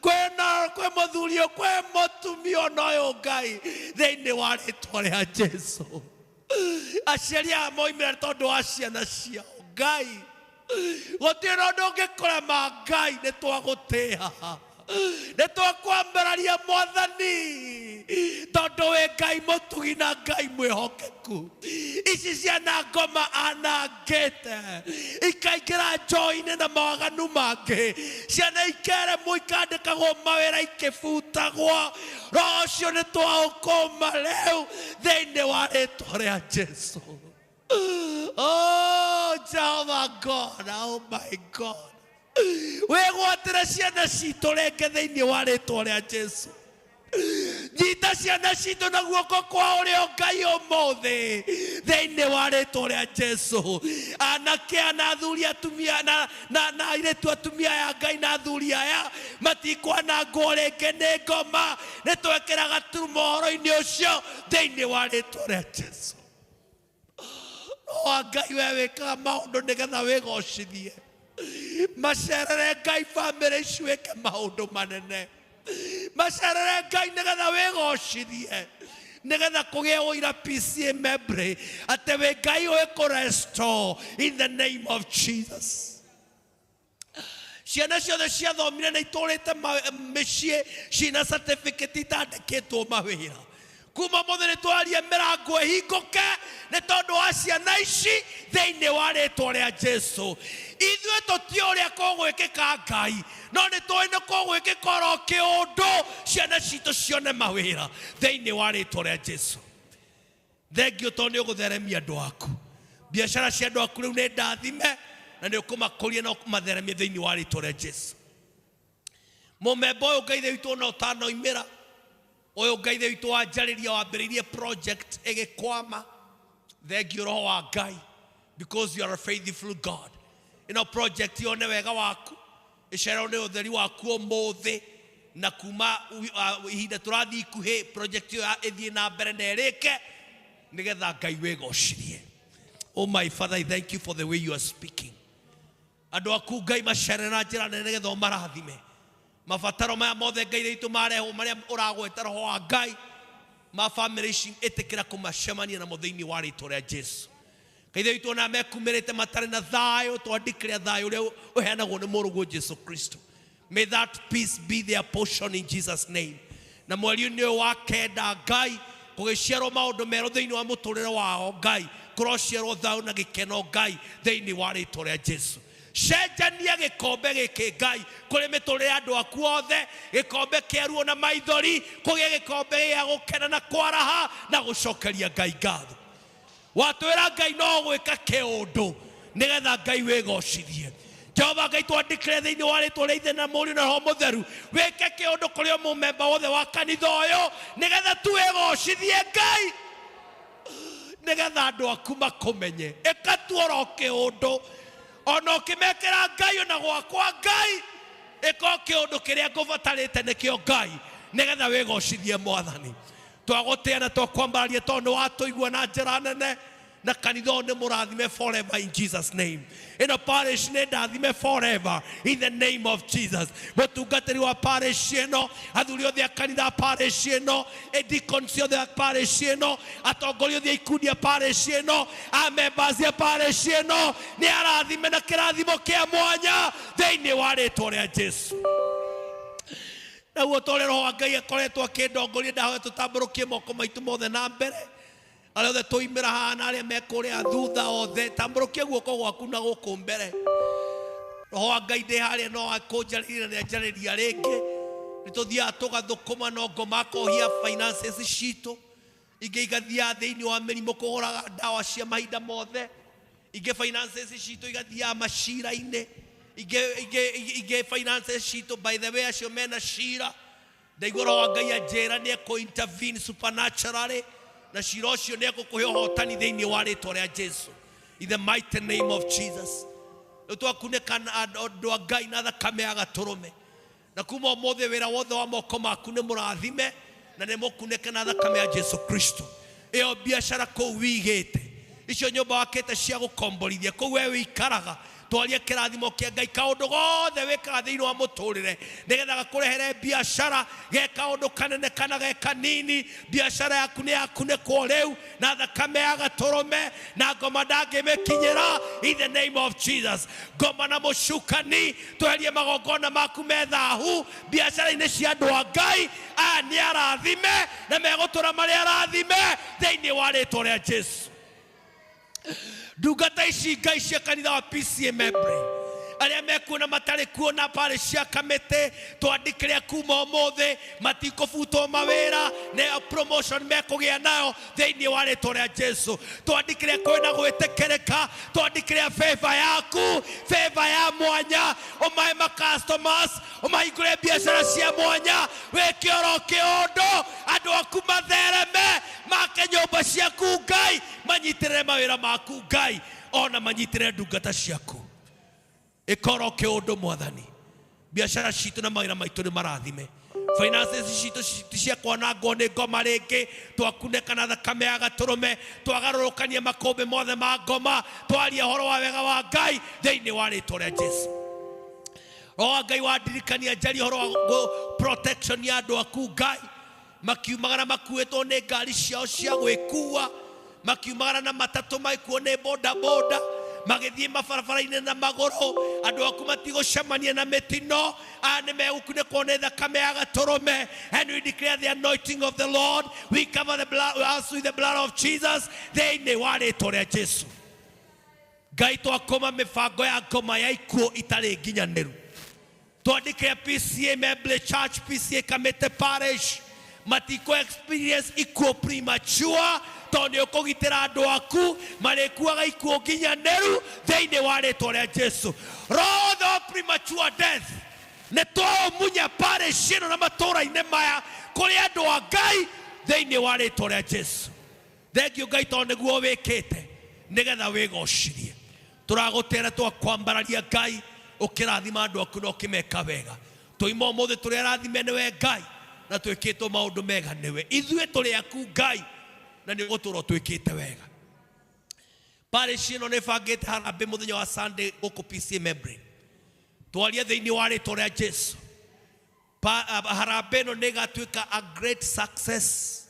Kwĩna kwĩ mũthuri ũyũ, kwĩ mũtumia ona ũyũ Ngai thĩinĩ wa rĩtwa rĩa Jesu. Aciari aya moimĩra tondũ wa ciana ciao Ngai, gũtirĩ na ũndũ ũngĩkũrema Ngai, nĩ twagũtĩa, nĩ twakwambararia Mwathani, tondũ wĩ Ngai mũtugi na Ngai mwĩhokeku. Ici ciana ngoma anangĩte ikaingĩra njoi-inĩ na mawaganu mangĩ, ciana ikeremwo ikandĩkagwo mawĩra ikĩbutagwo, roho ũcio nĩ twaũkũma rĩu thĩinĩ wa rĩtwa rĩa Jesu. Oh, Jehovah God, oh my God, wĩgwatĩre ciana citũ rĩngĩ thĩinĩ wa rĩtwa rĩa Jesu. Nyita ciana citũ na guoko kwa ũrĩo Ngai ũmũthĩ thĩinĩ wa rĩtwa rĩa Jesu. Anake aya na athuri atumia na airĩtu atumia aya Ngai na athuri aya matikwanangwo rĩngĩ nĩ ngoma, nĩ twekĩra gaturumo ũhoro-inĩ ũcio thĩinĩ wa rĩtwa rĩa Jesu. Roho wa Ngai, we wĩkaga maũndũ nĩgetha wĩgocithie. Macerere Ngai bamĩrĩ ici wĩke maũndũ manene, macerere Ngai nĩgetha wĩgocithie, nĩgetha kũgĩe ũira PCEA Membley atĩ wĩ Ngai ũĩ kũ-restore in the name of Jesus. Ciana ciothe ciathomire na itũrĩte mĩciĩ ciĩna certificate itandĩkĩtwo mawĩra, kuma mũthĩ nĩ twaria mĩrango ĩhingũke nĩ tondũ wa ciana ici thĩinĩ wa rĩtwa rĩa Jesu. Ithuĩ tũtiũĩ ũrĩa kũgwĩkĩka Ngai, no nĩ tũĩ nĩ kũgwĩkĩka oro kĩũndũ ciana citũ cione mawĩra thĩinĩ wa rĩtwa rĩa Jesu. Thengio tondũ nĩ ũgũtheremia andũ aku. Biacara cia andũ aku rĩu nĩ ndathime na nĩ ũkũmakũria na ũkũmatheremia thĩinĩ wa rĩtwa rĩa Jesu. Mũmemba ũyũ Ngai ithe witũ ona ũtanoimĩra, ũyũ Ngai ithe witũ wanjarĩria wambĩrĩirie project ĩgĩkwama. Thengio roho wa Ngai because you are a faithful God. Ĩno project yone wega waku, ĩcererwo nĩ ũtheri waku ũmũthĩ, na kuma ihinda tũrathiĩ ikuhĩ project ĩyo ĩthiĩ na mbere na ĩrĩke nĩgetha Ngai wĩgocirie. Oh my Father, I thank you for the way you are speaking. Andũ aku Ngai macerere na njĩra nene nĩgetha ũmarathime. Mabataro maya mothe Ngai witũ marehwo marĩa ũragweta roho wa Ngai ma family ici ĩtĩkĩra kũmacemania namo thĩinĩ wa rĩtwa rĩa Jesu. Ngai witũ ona mekumĩrĩte matarĩ na thayũ, twandĩkĩre thayũ ũrĩa ũheanagwo nĩ mũrũguo Jesu Kristo. May that peace be their portion in Jesus' name. Na mweri-inĩ ũyũ wa kenda Ngai kũgĩciarwo maũndũ merũ thĩinĩ wa mũtũrĩre wao Ngai, kũrociarwo thayũ na gĩkeno Ngai thĩinĩ wa rĩtwa rĩa Jesu. Cenjania gĩkombe gĩkĩ Ngai kũrĩ mĩtũrĩre ya andũ aku othe, gĩkombe kĩa ruo na maithori kũgĩe gĩkombe gĩa gũkena na kwaraha na gũcokeria Ngai ngatho. Watwĩra Ngai no gwĩka kĩũndũ nĩgetha Ngai wĩgocithie. Jehova Ngai twandĩkĩre thĩinĩ wa rĩtwa rĩa Ithe na Mũriũ na Roho Mũtheru, wĩke kĩũndũ kũrĩ o mũmemba wothe wa kanitha ũyũ nĩgetha tu wĩgocithie Ngai, nĩgetha andũ aku makũmenye. Ĩka tu oro kĩũndũ, ona ũkĩmekĩra Ngai ona gwakwa Ngai, ĩka o kĩũndũ kĩrĩa ngũbatarĩte nĩkĩo Ngai, nĩgetha wĩgocithie Mwathani. Twagũtĩa na twakwambararia tondũ nĩ watũigua na njĩra nene, na kanitha ũyũ nĩ mũrathime forever in Jesus' name. Ĩno parish nĩ ndathime forever in the name of Jesus. Mũtungatĩri wa parish ĩno, athuri othe a kanitha a parish ĩno, deacons othe a parish ĩno, atongoria othe a ikundi a parish ĩno, a members a parish ĩno, nĩ arathime na kĩrathimo kĩa mwanya thĩinĩ wa rĩtwa rĩa Jesu. Naguo ta ũrĩa roho wa Ngai akoretwo akĩndongoria, ndahoya tũtambũrũkie moko maitũ mothe na mbere, arĩa othe tũimĩra haha na arĩa me kũrĩa thutha othe, tambũrũkia guoko gwaku na gũkũ mbere. Roho wa Ngai ndĩ harĩa no akũnjarĩria na nĩanjarĩria rĩngĩ. Nĩ tũthiaga tũgathũkũma no ngoma akohia finances citũ, ingĩ igathiaga thĩinĩ wa mĩrimũ kũgũraga ndawa cia mahinda mothe, ingĩ finances citũ igathiaga macira-inĩ, ingĩ finances citũ, by the way acio mena cira, ndaigua roho wa Ngai anjĩra nĩ ekũ intervene supernaturally, na cira ũcio nĩ egũkũhe ũhotani thĩinĩ wa rĩtwa rĩa Jesu. In the mighty name of Jesus. Rĩu twakunĩka na andũ a Ngai na thakame ya gatũrũme, na kuma ũmũthĩ wĩra wothe wa moko maku nĩ mũrathime na nĩ mũkunĩke na thakame ya Jesu Kristo. Ĩyo biacara kũu wigĩte, icio nyũmba wakĩte cia gũkomborithia kũu we wĩikaraga, twarie kĩrathimo kĩa Ngai kaũndũ gothe wĩkaga thĩinĩ wa mũtũrĩre nĩgetha gakũrehere biacara, ge kaũndũ kanene kana ge kanini, biacara yaku nĩ yakunĩkwo rĩu na thakame ya gatũrũme, na ngoma ndangĩmĩkinyĩra in the name of Jesus. Ngoma na mũcukani, tweherie magongona maku me thahu biacara-inĩ cia andũ a Ngai. Aya nĩ arathime na megũtũra marĩ arathime thĩinĩ wa rĩtwa rĩa Jesu. Ndungata ici Ngai cia kanitha wa PCA Membre, arĩa mekuo na matarĩ kuo na parish cia kamĩtĩ, twandĩkĩre kuma ũmũthĩ matikũbutwo mawĩra, nĩ promotion mekũgĩa nayo thĩinĩ wa rĩtwa rĩa Jesu. Twandĩkĩre kwĩna gwĩtĩkĩrĩka, twandĩkĩre favor yaku, favor ya mwanya, ũmahe ma customers, ũmahingũre biacara cia mwanya, wĩke oro kĩũndũ, andũ aku mathereme, make nyũmba ciaku Ngai, manyitĩrĩre mawĩra maku Ngai, ona manyitĩrĩre ndungata ciaku. Ĩka oro kĩũndũ Mwathani, biacara citũ na mawĩra maitũ nĩ marathime, finances citũ ti cia kwanangwo nĩ ngoma rĩngĩ, twakunĩka na thakame ya gatũrũme, twagarũrũkania makũmbĩ mothe ma ngoma, twaria ũhoro wa wega wa Ngai thĩinĩ wa rĩtwa rĩa Jesu. Roho wa Ngai wandirikania njarie ũhoro wa protection ya andũ aku Ngai, makiumagara makuĩtwo nĩ ngari ciao cia gwĩkua, makiumagara na matatũ magĩkuo nĩ boda boda, magĩthiĩ mabarabara-inĩ na magũrũ, andũ aku matigũcemania na mĩtino, aya nĩ megũkunĩkwo nĩ thakame ya gatũrũme. And we declare the anointing of the Lord, we cover the blood, us with the blood of Jesus thĩinĩ wa rĩtwa rĩa Jesu. Ngai twakoma mĩbango ya ngoma ya ikuũ itarĩ nginyanĩru, twandĩkĩre PCA Memble Church, PCA Kamĩtĩ Parish, matikũ experience ikuũ premature, Tondũ nĩ ũkũgitĩra andũ aku marĩkuaga ikuũ nginyanĩru thĩinĩ wa rĩtwa rĩa Jesu. Roho othe wa premature death nĩ twaũmunya parish ĩno na matũũra-inĩ maya kũrĩ andũ a Ngai thĩinĩ wa rĩtwa rĩa Jesu. Thengiũ Ngai tondũ nĩguo wĩkĩte nĩgetha wĩgocirie. Tũragũtĩra twakwambararia Ngai ũkĩrathima andũ aku na ũkĩmeka wega. Tũima ũmũthĩ tũrĩ arathime nĩwe Ngai na twĩkĩtwo maũndũ mega nĩwe. Ithuĩ tũrĩ aku Ngai na nĩ ũgũtũũra ũtwĩkĩte wega. Parish ĩno nĩ ĩbangĩte harambee mũthenya wa Sunday gũkũ PCA membrane. Twarie thĩinĩ wa rĩtwa rĩa Jesu. Harambee ĩno nĩ ĩgatuĩka a great success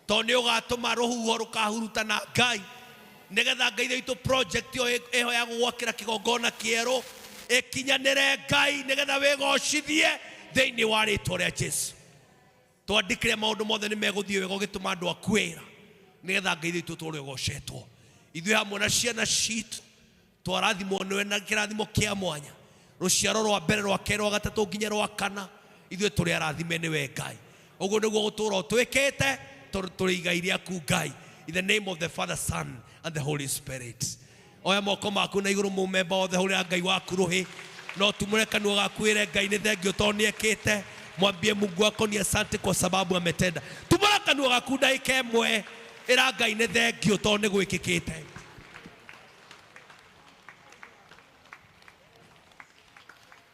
tondũ nĩ ũgatũma rũhuho rũkahurutana Ngai nĩgetha Ngai witũ project ĩyo ĩho ya gũgwakĩra kĩgongona kĩerũ ĩkinyanĩre Ngai nĩgetha wĩgocithie thĩinĩ wa rĩtwa rĩa Jesu. Twandĩkĩre maũndũ mothe nĩ megũthiĩ wega ũgĩtũma andũ aku wĩra nĩgetha Ngai witũ tũũre ũgocetwo. Ithuĩ hamwe na ciana citũ twarathimwo nĩwe na kĩrathimo kĩa mwanya, rũciaro rwa mbere, rwa kerĩ, rwa gatatũ nginya rwa kana, ithuĩ tũrĩ arathime nĩwe Ngai. Ũguo nĩguo gũtũũra ũtwĩkĩte tondũ tũrĩ igai rĩaku Ngai. In the name of the Father, Son and the Holy Spirit. Oya moko maku na igũrũ mũmemba wothe, hũrĩra Ngai waku rũhĩ, no tumũre kanua gaku wĩre Ngai nĩ thengio tondũ nĩ ekĩte. Mwambie Mungu wako ni asante kwa sababu ametenda. Tumũra kanua gaku ndagĩka ĩmwe, ĩra Ngai nĩ thengio tondũ nĩ gwĩkĩkĩte.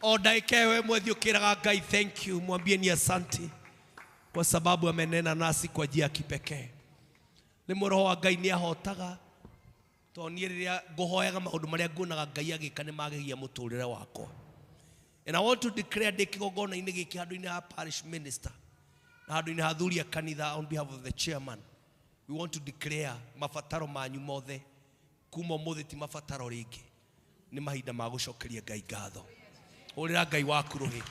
O ndagĩka ĩyo ĩmwe thiĩ ũkĩraga Ngai thank you, mwambie ni asante kwa sababu amenena nasi kwa njia ya kipekee. Rĩmwe roho wa Ngai nĩ ahotaga tondũ niĩ rĩrĩa ngũhoyaga maũndũ marĩa nguonaga Ngai agĩka nĩ magegia mũtũrĩre wakwa. And I want to declare ndĩ kĩgongona-inĩ gĩkĩ handũ-inĩ ha parish minister na handũ-inĩ ha athuri a kanitha on behalf of the chairman, we want to declare mabataro manyu mothe kuma ũmũthĩ ti mabataro rĩngĩ, nĩ mahinda ma gũcokeria Ngai ngatho. Hũrĩra Ngai waku rũhĩ.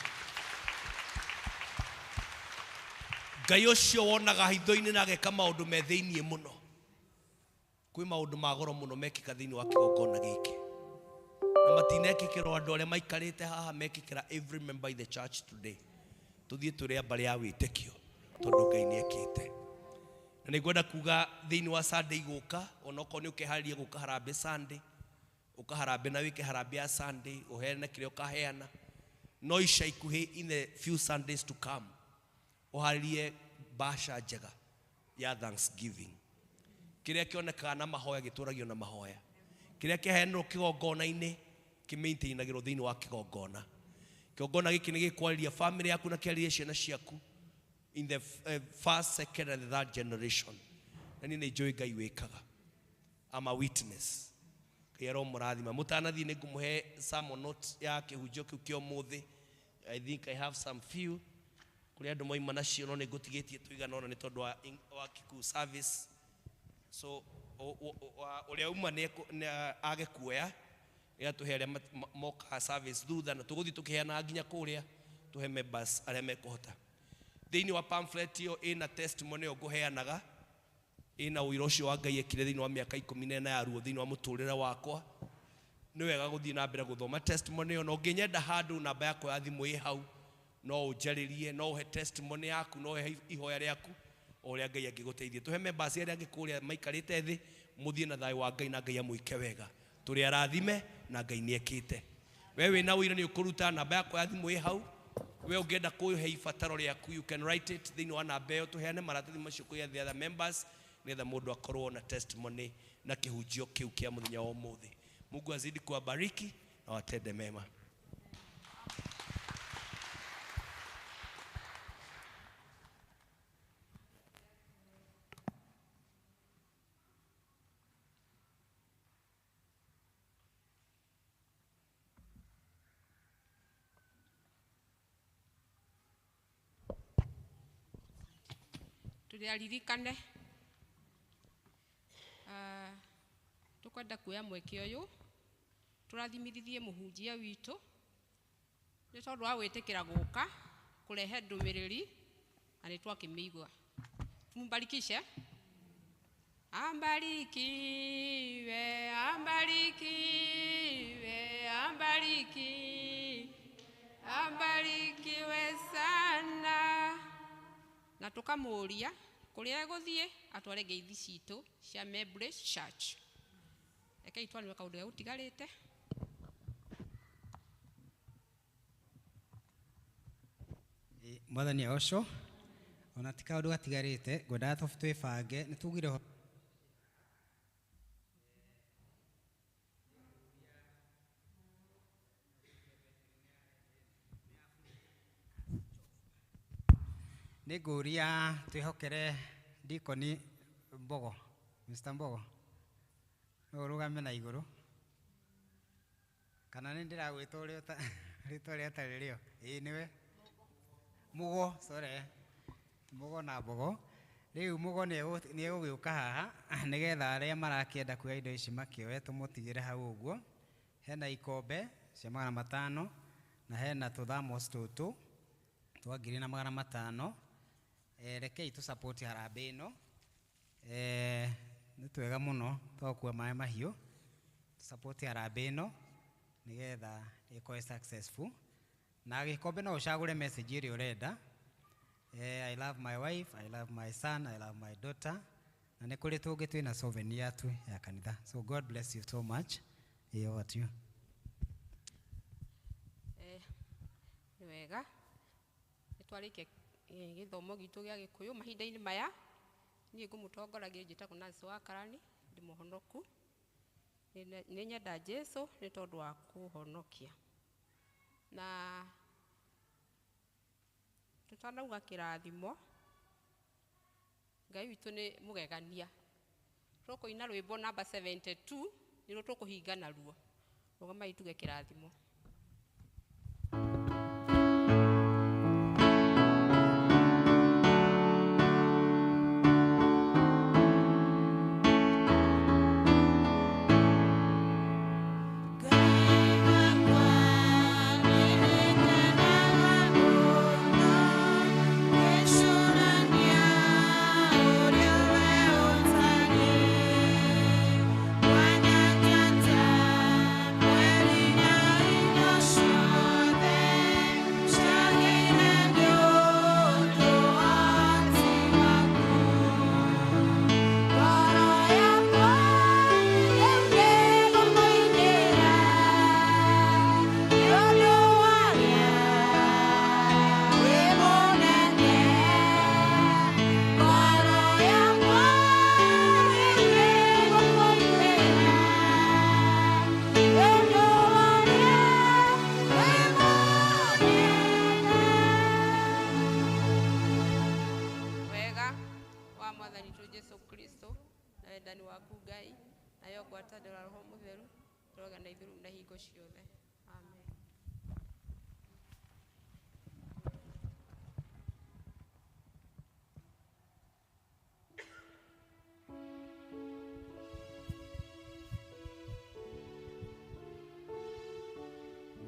Ngai ũcio wonaga hitho-inĩ na ageka maũndũ me thĩiniĩ mũno. Kwĩ maũndũ ma goro mũno mekĩka thĩinĩ wa kĩgongona gĩkĩ, na matinekĩkĩrwo andũ arĩa maikarĩte haha, mekĩkĩra every member in the church today. Tũthiĩ tũrĩ a mbarĩ ya wĩtĩkio tondũ Ngai nĩ ekĩte. Na nĩ ngwenda kuga thĩinĩ wa Sunday gũka, onokorwo nĩ ũkeharĩria gũka harambee Sunday, ũka harambee na wĩke harambee ya Sunday, ũheane kĩrĩa ũkaheana. No ica ikuhĩ in the few Sundays to come, ũharĩrie mbaca njega ya Thanksgiving. Kĩrĩa kĩonekaga na mahoya gĩtũragio na mahoya. Kĩrĩa kĩheanirwo kĩgongona-inĩ kĩmaintainagĩrwo thĩinĩ wa kĩgongona. Kĩgongona gĩkĩ nĩ gĩkwarĩria family yaku na kĩarĩrie ciana ciaku in the first, second and the third generation. Na niĩ nĩ njũĩ Ngai wĩkaga. I'm a witness. Ngai aromũrathima. Mũtanathiĩ nĩ ngũmũhe sermon note ya kĩhunjio kĩu kĩa ũmũthĩ. I think I have some few. Kũrĩ andũ moima nacio no nĩ ngũtigĩtie tũigana ũna nĩ tondũ wa Kikuyu service. So ũrĩa uma nĩ age kuoya nĩgetha tũhe arĩa mokaga service thutha, na tũgũthiĩ tũkĩheanaga nginya kũrĩa tũhe members arĩa mekũhota. Thĩinĩ wa pamphlet ĩyo ĩna testimony ĩyo ngũheanaga, ĩna ũira ũcio wa Ngai ekire thĩinĩ wa mĩaka 14 ya ruo thĩinĩ wa mũtũrĩre wakwa. Nĩ wega gũthiĩ na mbere gũthoma testimony ĩyo, na ũngĩnyenda handũ namba yakwa ya thimũ ĩ hau, no ũnjarĩrie, no ũhe testimony yaku, no ũhe ihoya rĩaku o ũrĩa Ngai angĩgũteithia. Tũhe members arĩa angĩ kũrĩa maikarĩte thĩ, mũthiĩ na thayũ wa Ngai na Ngai amwĩke wega. Tũrĩ arathime na Ngai nĩ ekĩte. We wĩna ũira nĩ ũkũruta namba yakwa ya thimũ ĩ hau. We ũngĩenda kũhe ibataro rĩaku, you can write it thĩinĩ wa namba ĩyo, tũheane maratathi macio kũrĩ the other members nĩgetha mũndũ akorwo na testimony na kĩhunjio kĩu kĩa mũthenya wa ũmũthĩ. Mungu azidi kuwabariki na watende mema. Tũrĩaririkane. Tũkwenda kuoya mweke ũyũ tũrathimithithie mũhunjia witũ nĩ tondũ wa gwĩtĩkĩra gũka kũrehe ndũmĩrĩri na nĩ twakĩmĩigua. Tumbarikishe. Ambarikiwe, ambarikiwe, ambarikiwe, ambarikiwe sana. Na tukamũria Kũrĩa egũthiĩ atware ngeithi citũ cia Membre Church. Rekei twanĩre kaũndũ ge gũtigarĩte. Mwathani ũcio ona ti kaũndũ gatigarĩte, ngwendaga twĩbange nĩ tugire nĩ ngũria twĩhokere Deacon Mbogo, Mr. Mbogo, no ũrũgame na igũrũ kana nĩ ndĩragwĩta ũrĩa rĩtwa rĩa tarĩ rĩo? Ĩĩ nĩwe Mugo, sorry, Mugo na Mbogo. Rĩu Mugo nĩ egũgĩũka haha nĩgetha arĩa marakĩenda kuoya indo ici makĩoye tũmũtigĩre hau ũguo. Hena ikombe cia 500 na hena tũthamos tũtũ twa 1500. Rekei tũ support harambee ĩno. Nĩ twega mũno twakua maĩ mahiũ. Tũ support harambee ĩno nĩgetha ĩkorwo successful. Na gĩkombe no ũcagũre message ĩrĩa ũrenda. I love my wife, I love my son, I love my daughter. Na nĩ kũrĩ tũngĩ twĩna souvenir tu ya kanitha. So God bless you so much. Over to you. Nĩ wega. Nĩ twarĩkia gĩthomo gitũ gĩa Gĩkũyũ mahinda-inĩ maya. Niĩ ngũmũtongoragia njĩtagwo Nancy wa Karani, ndĩ mũhonoku. Nĩ nyenda Jesũ nĩ tondũ wa kũhonokia. Na tũtanauga kĩrathimo, Ngai witũ nĩ mũgegania. Tũkũina rwĩmbo namba 72 nĩruo tũkũhinga naruo. Rũgamai tuge kĩrathimo.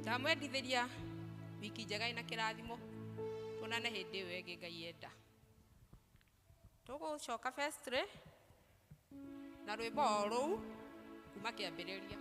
Ndamwendithĩria wiki njega ĩna kĩrathimo, tuonane hĩndĩ ĩyo ĩngĩ Ngai enda. Tũgũcoka vestry na rwĩmbo o rũu kuma kĩambĩrĩria.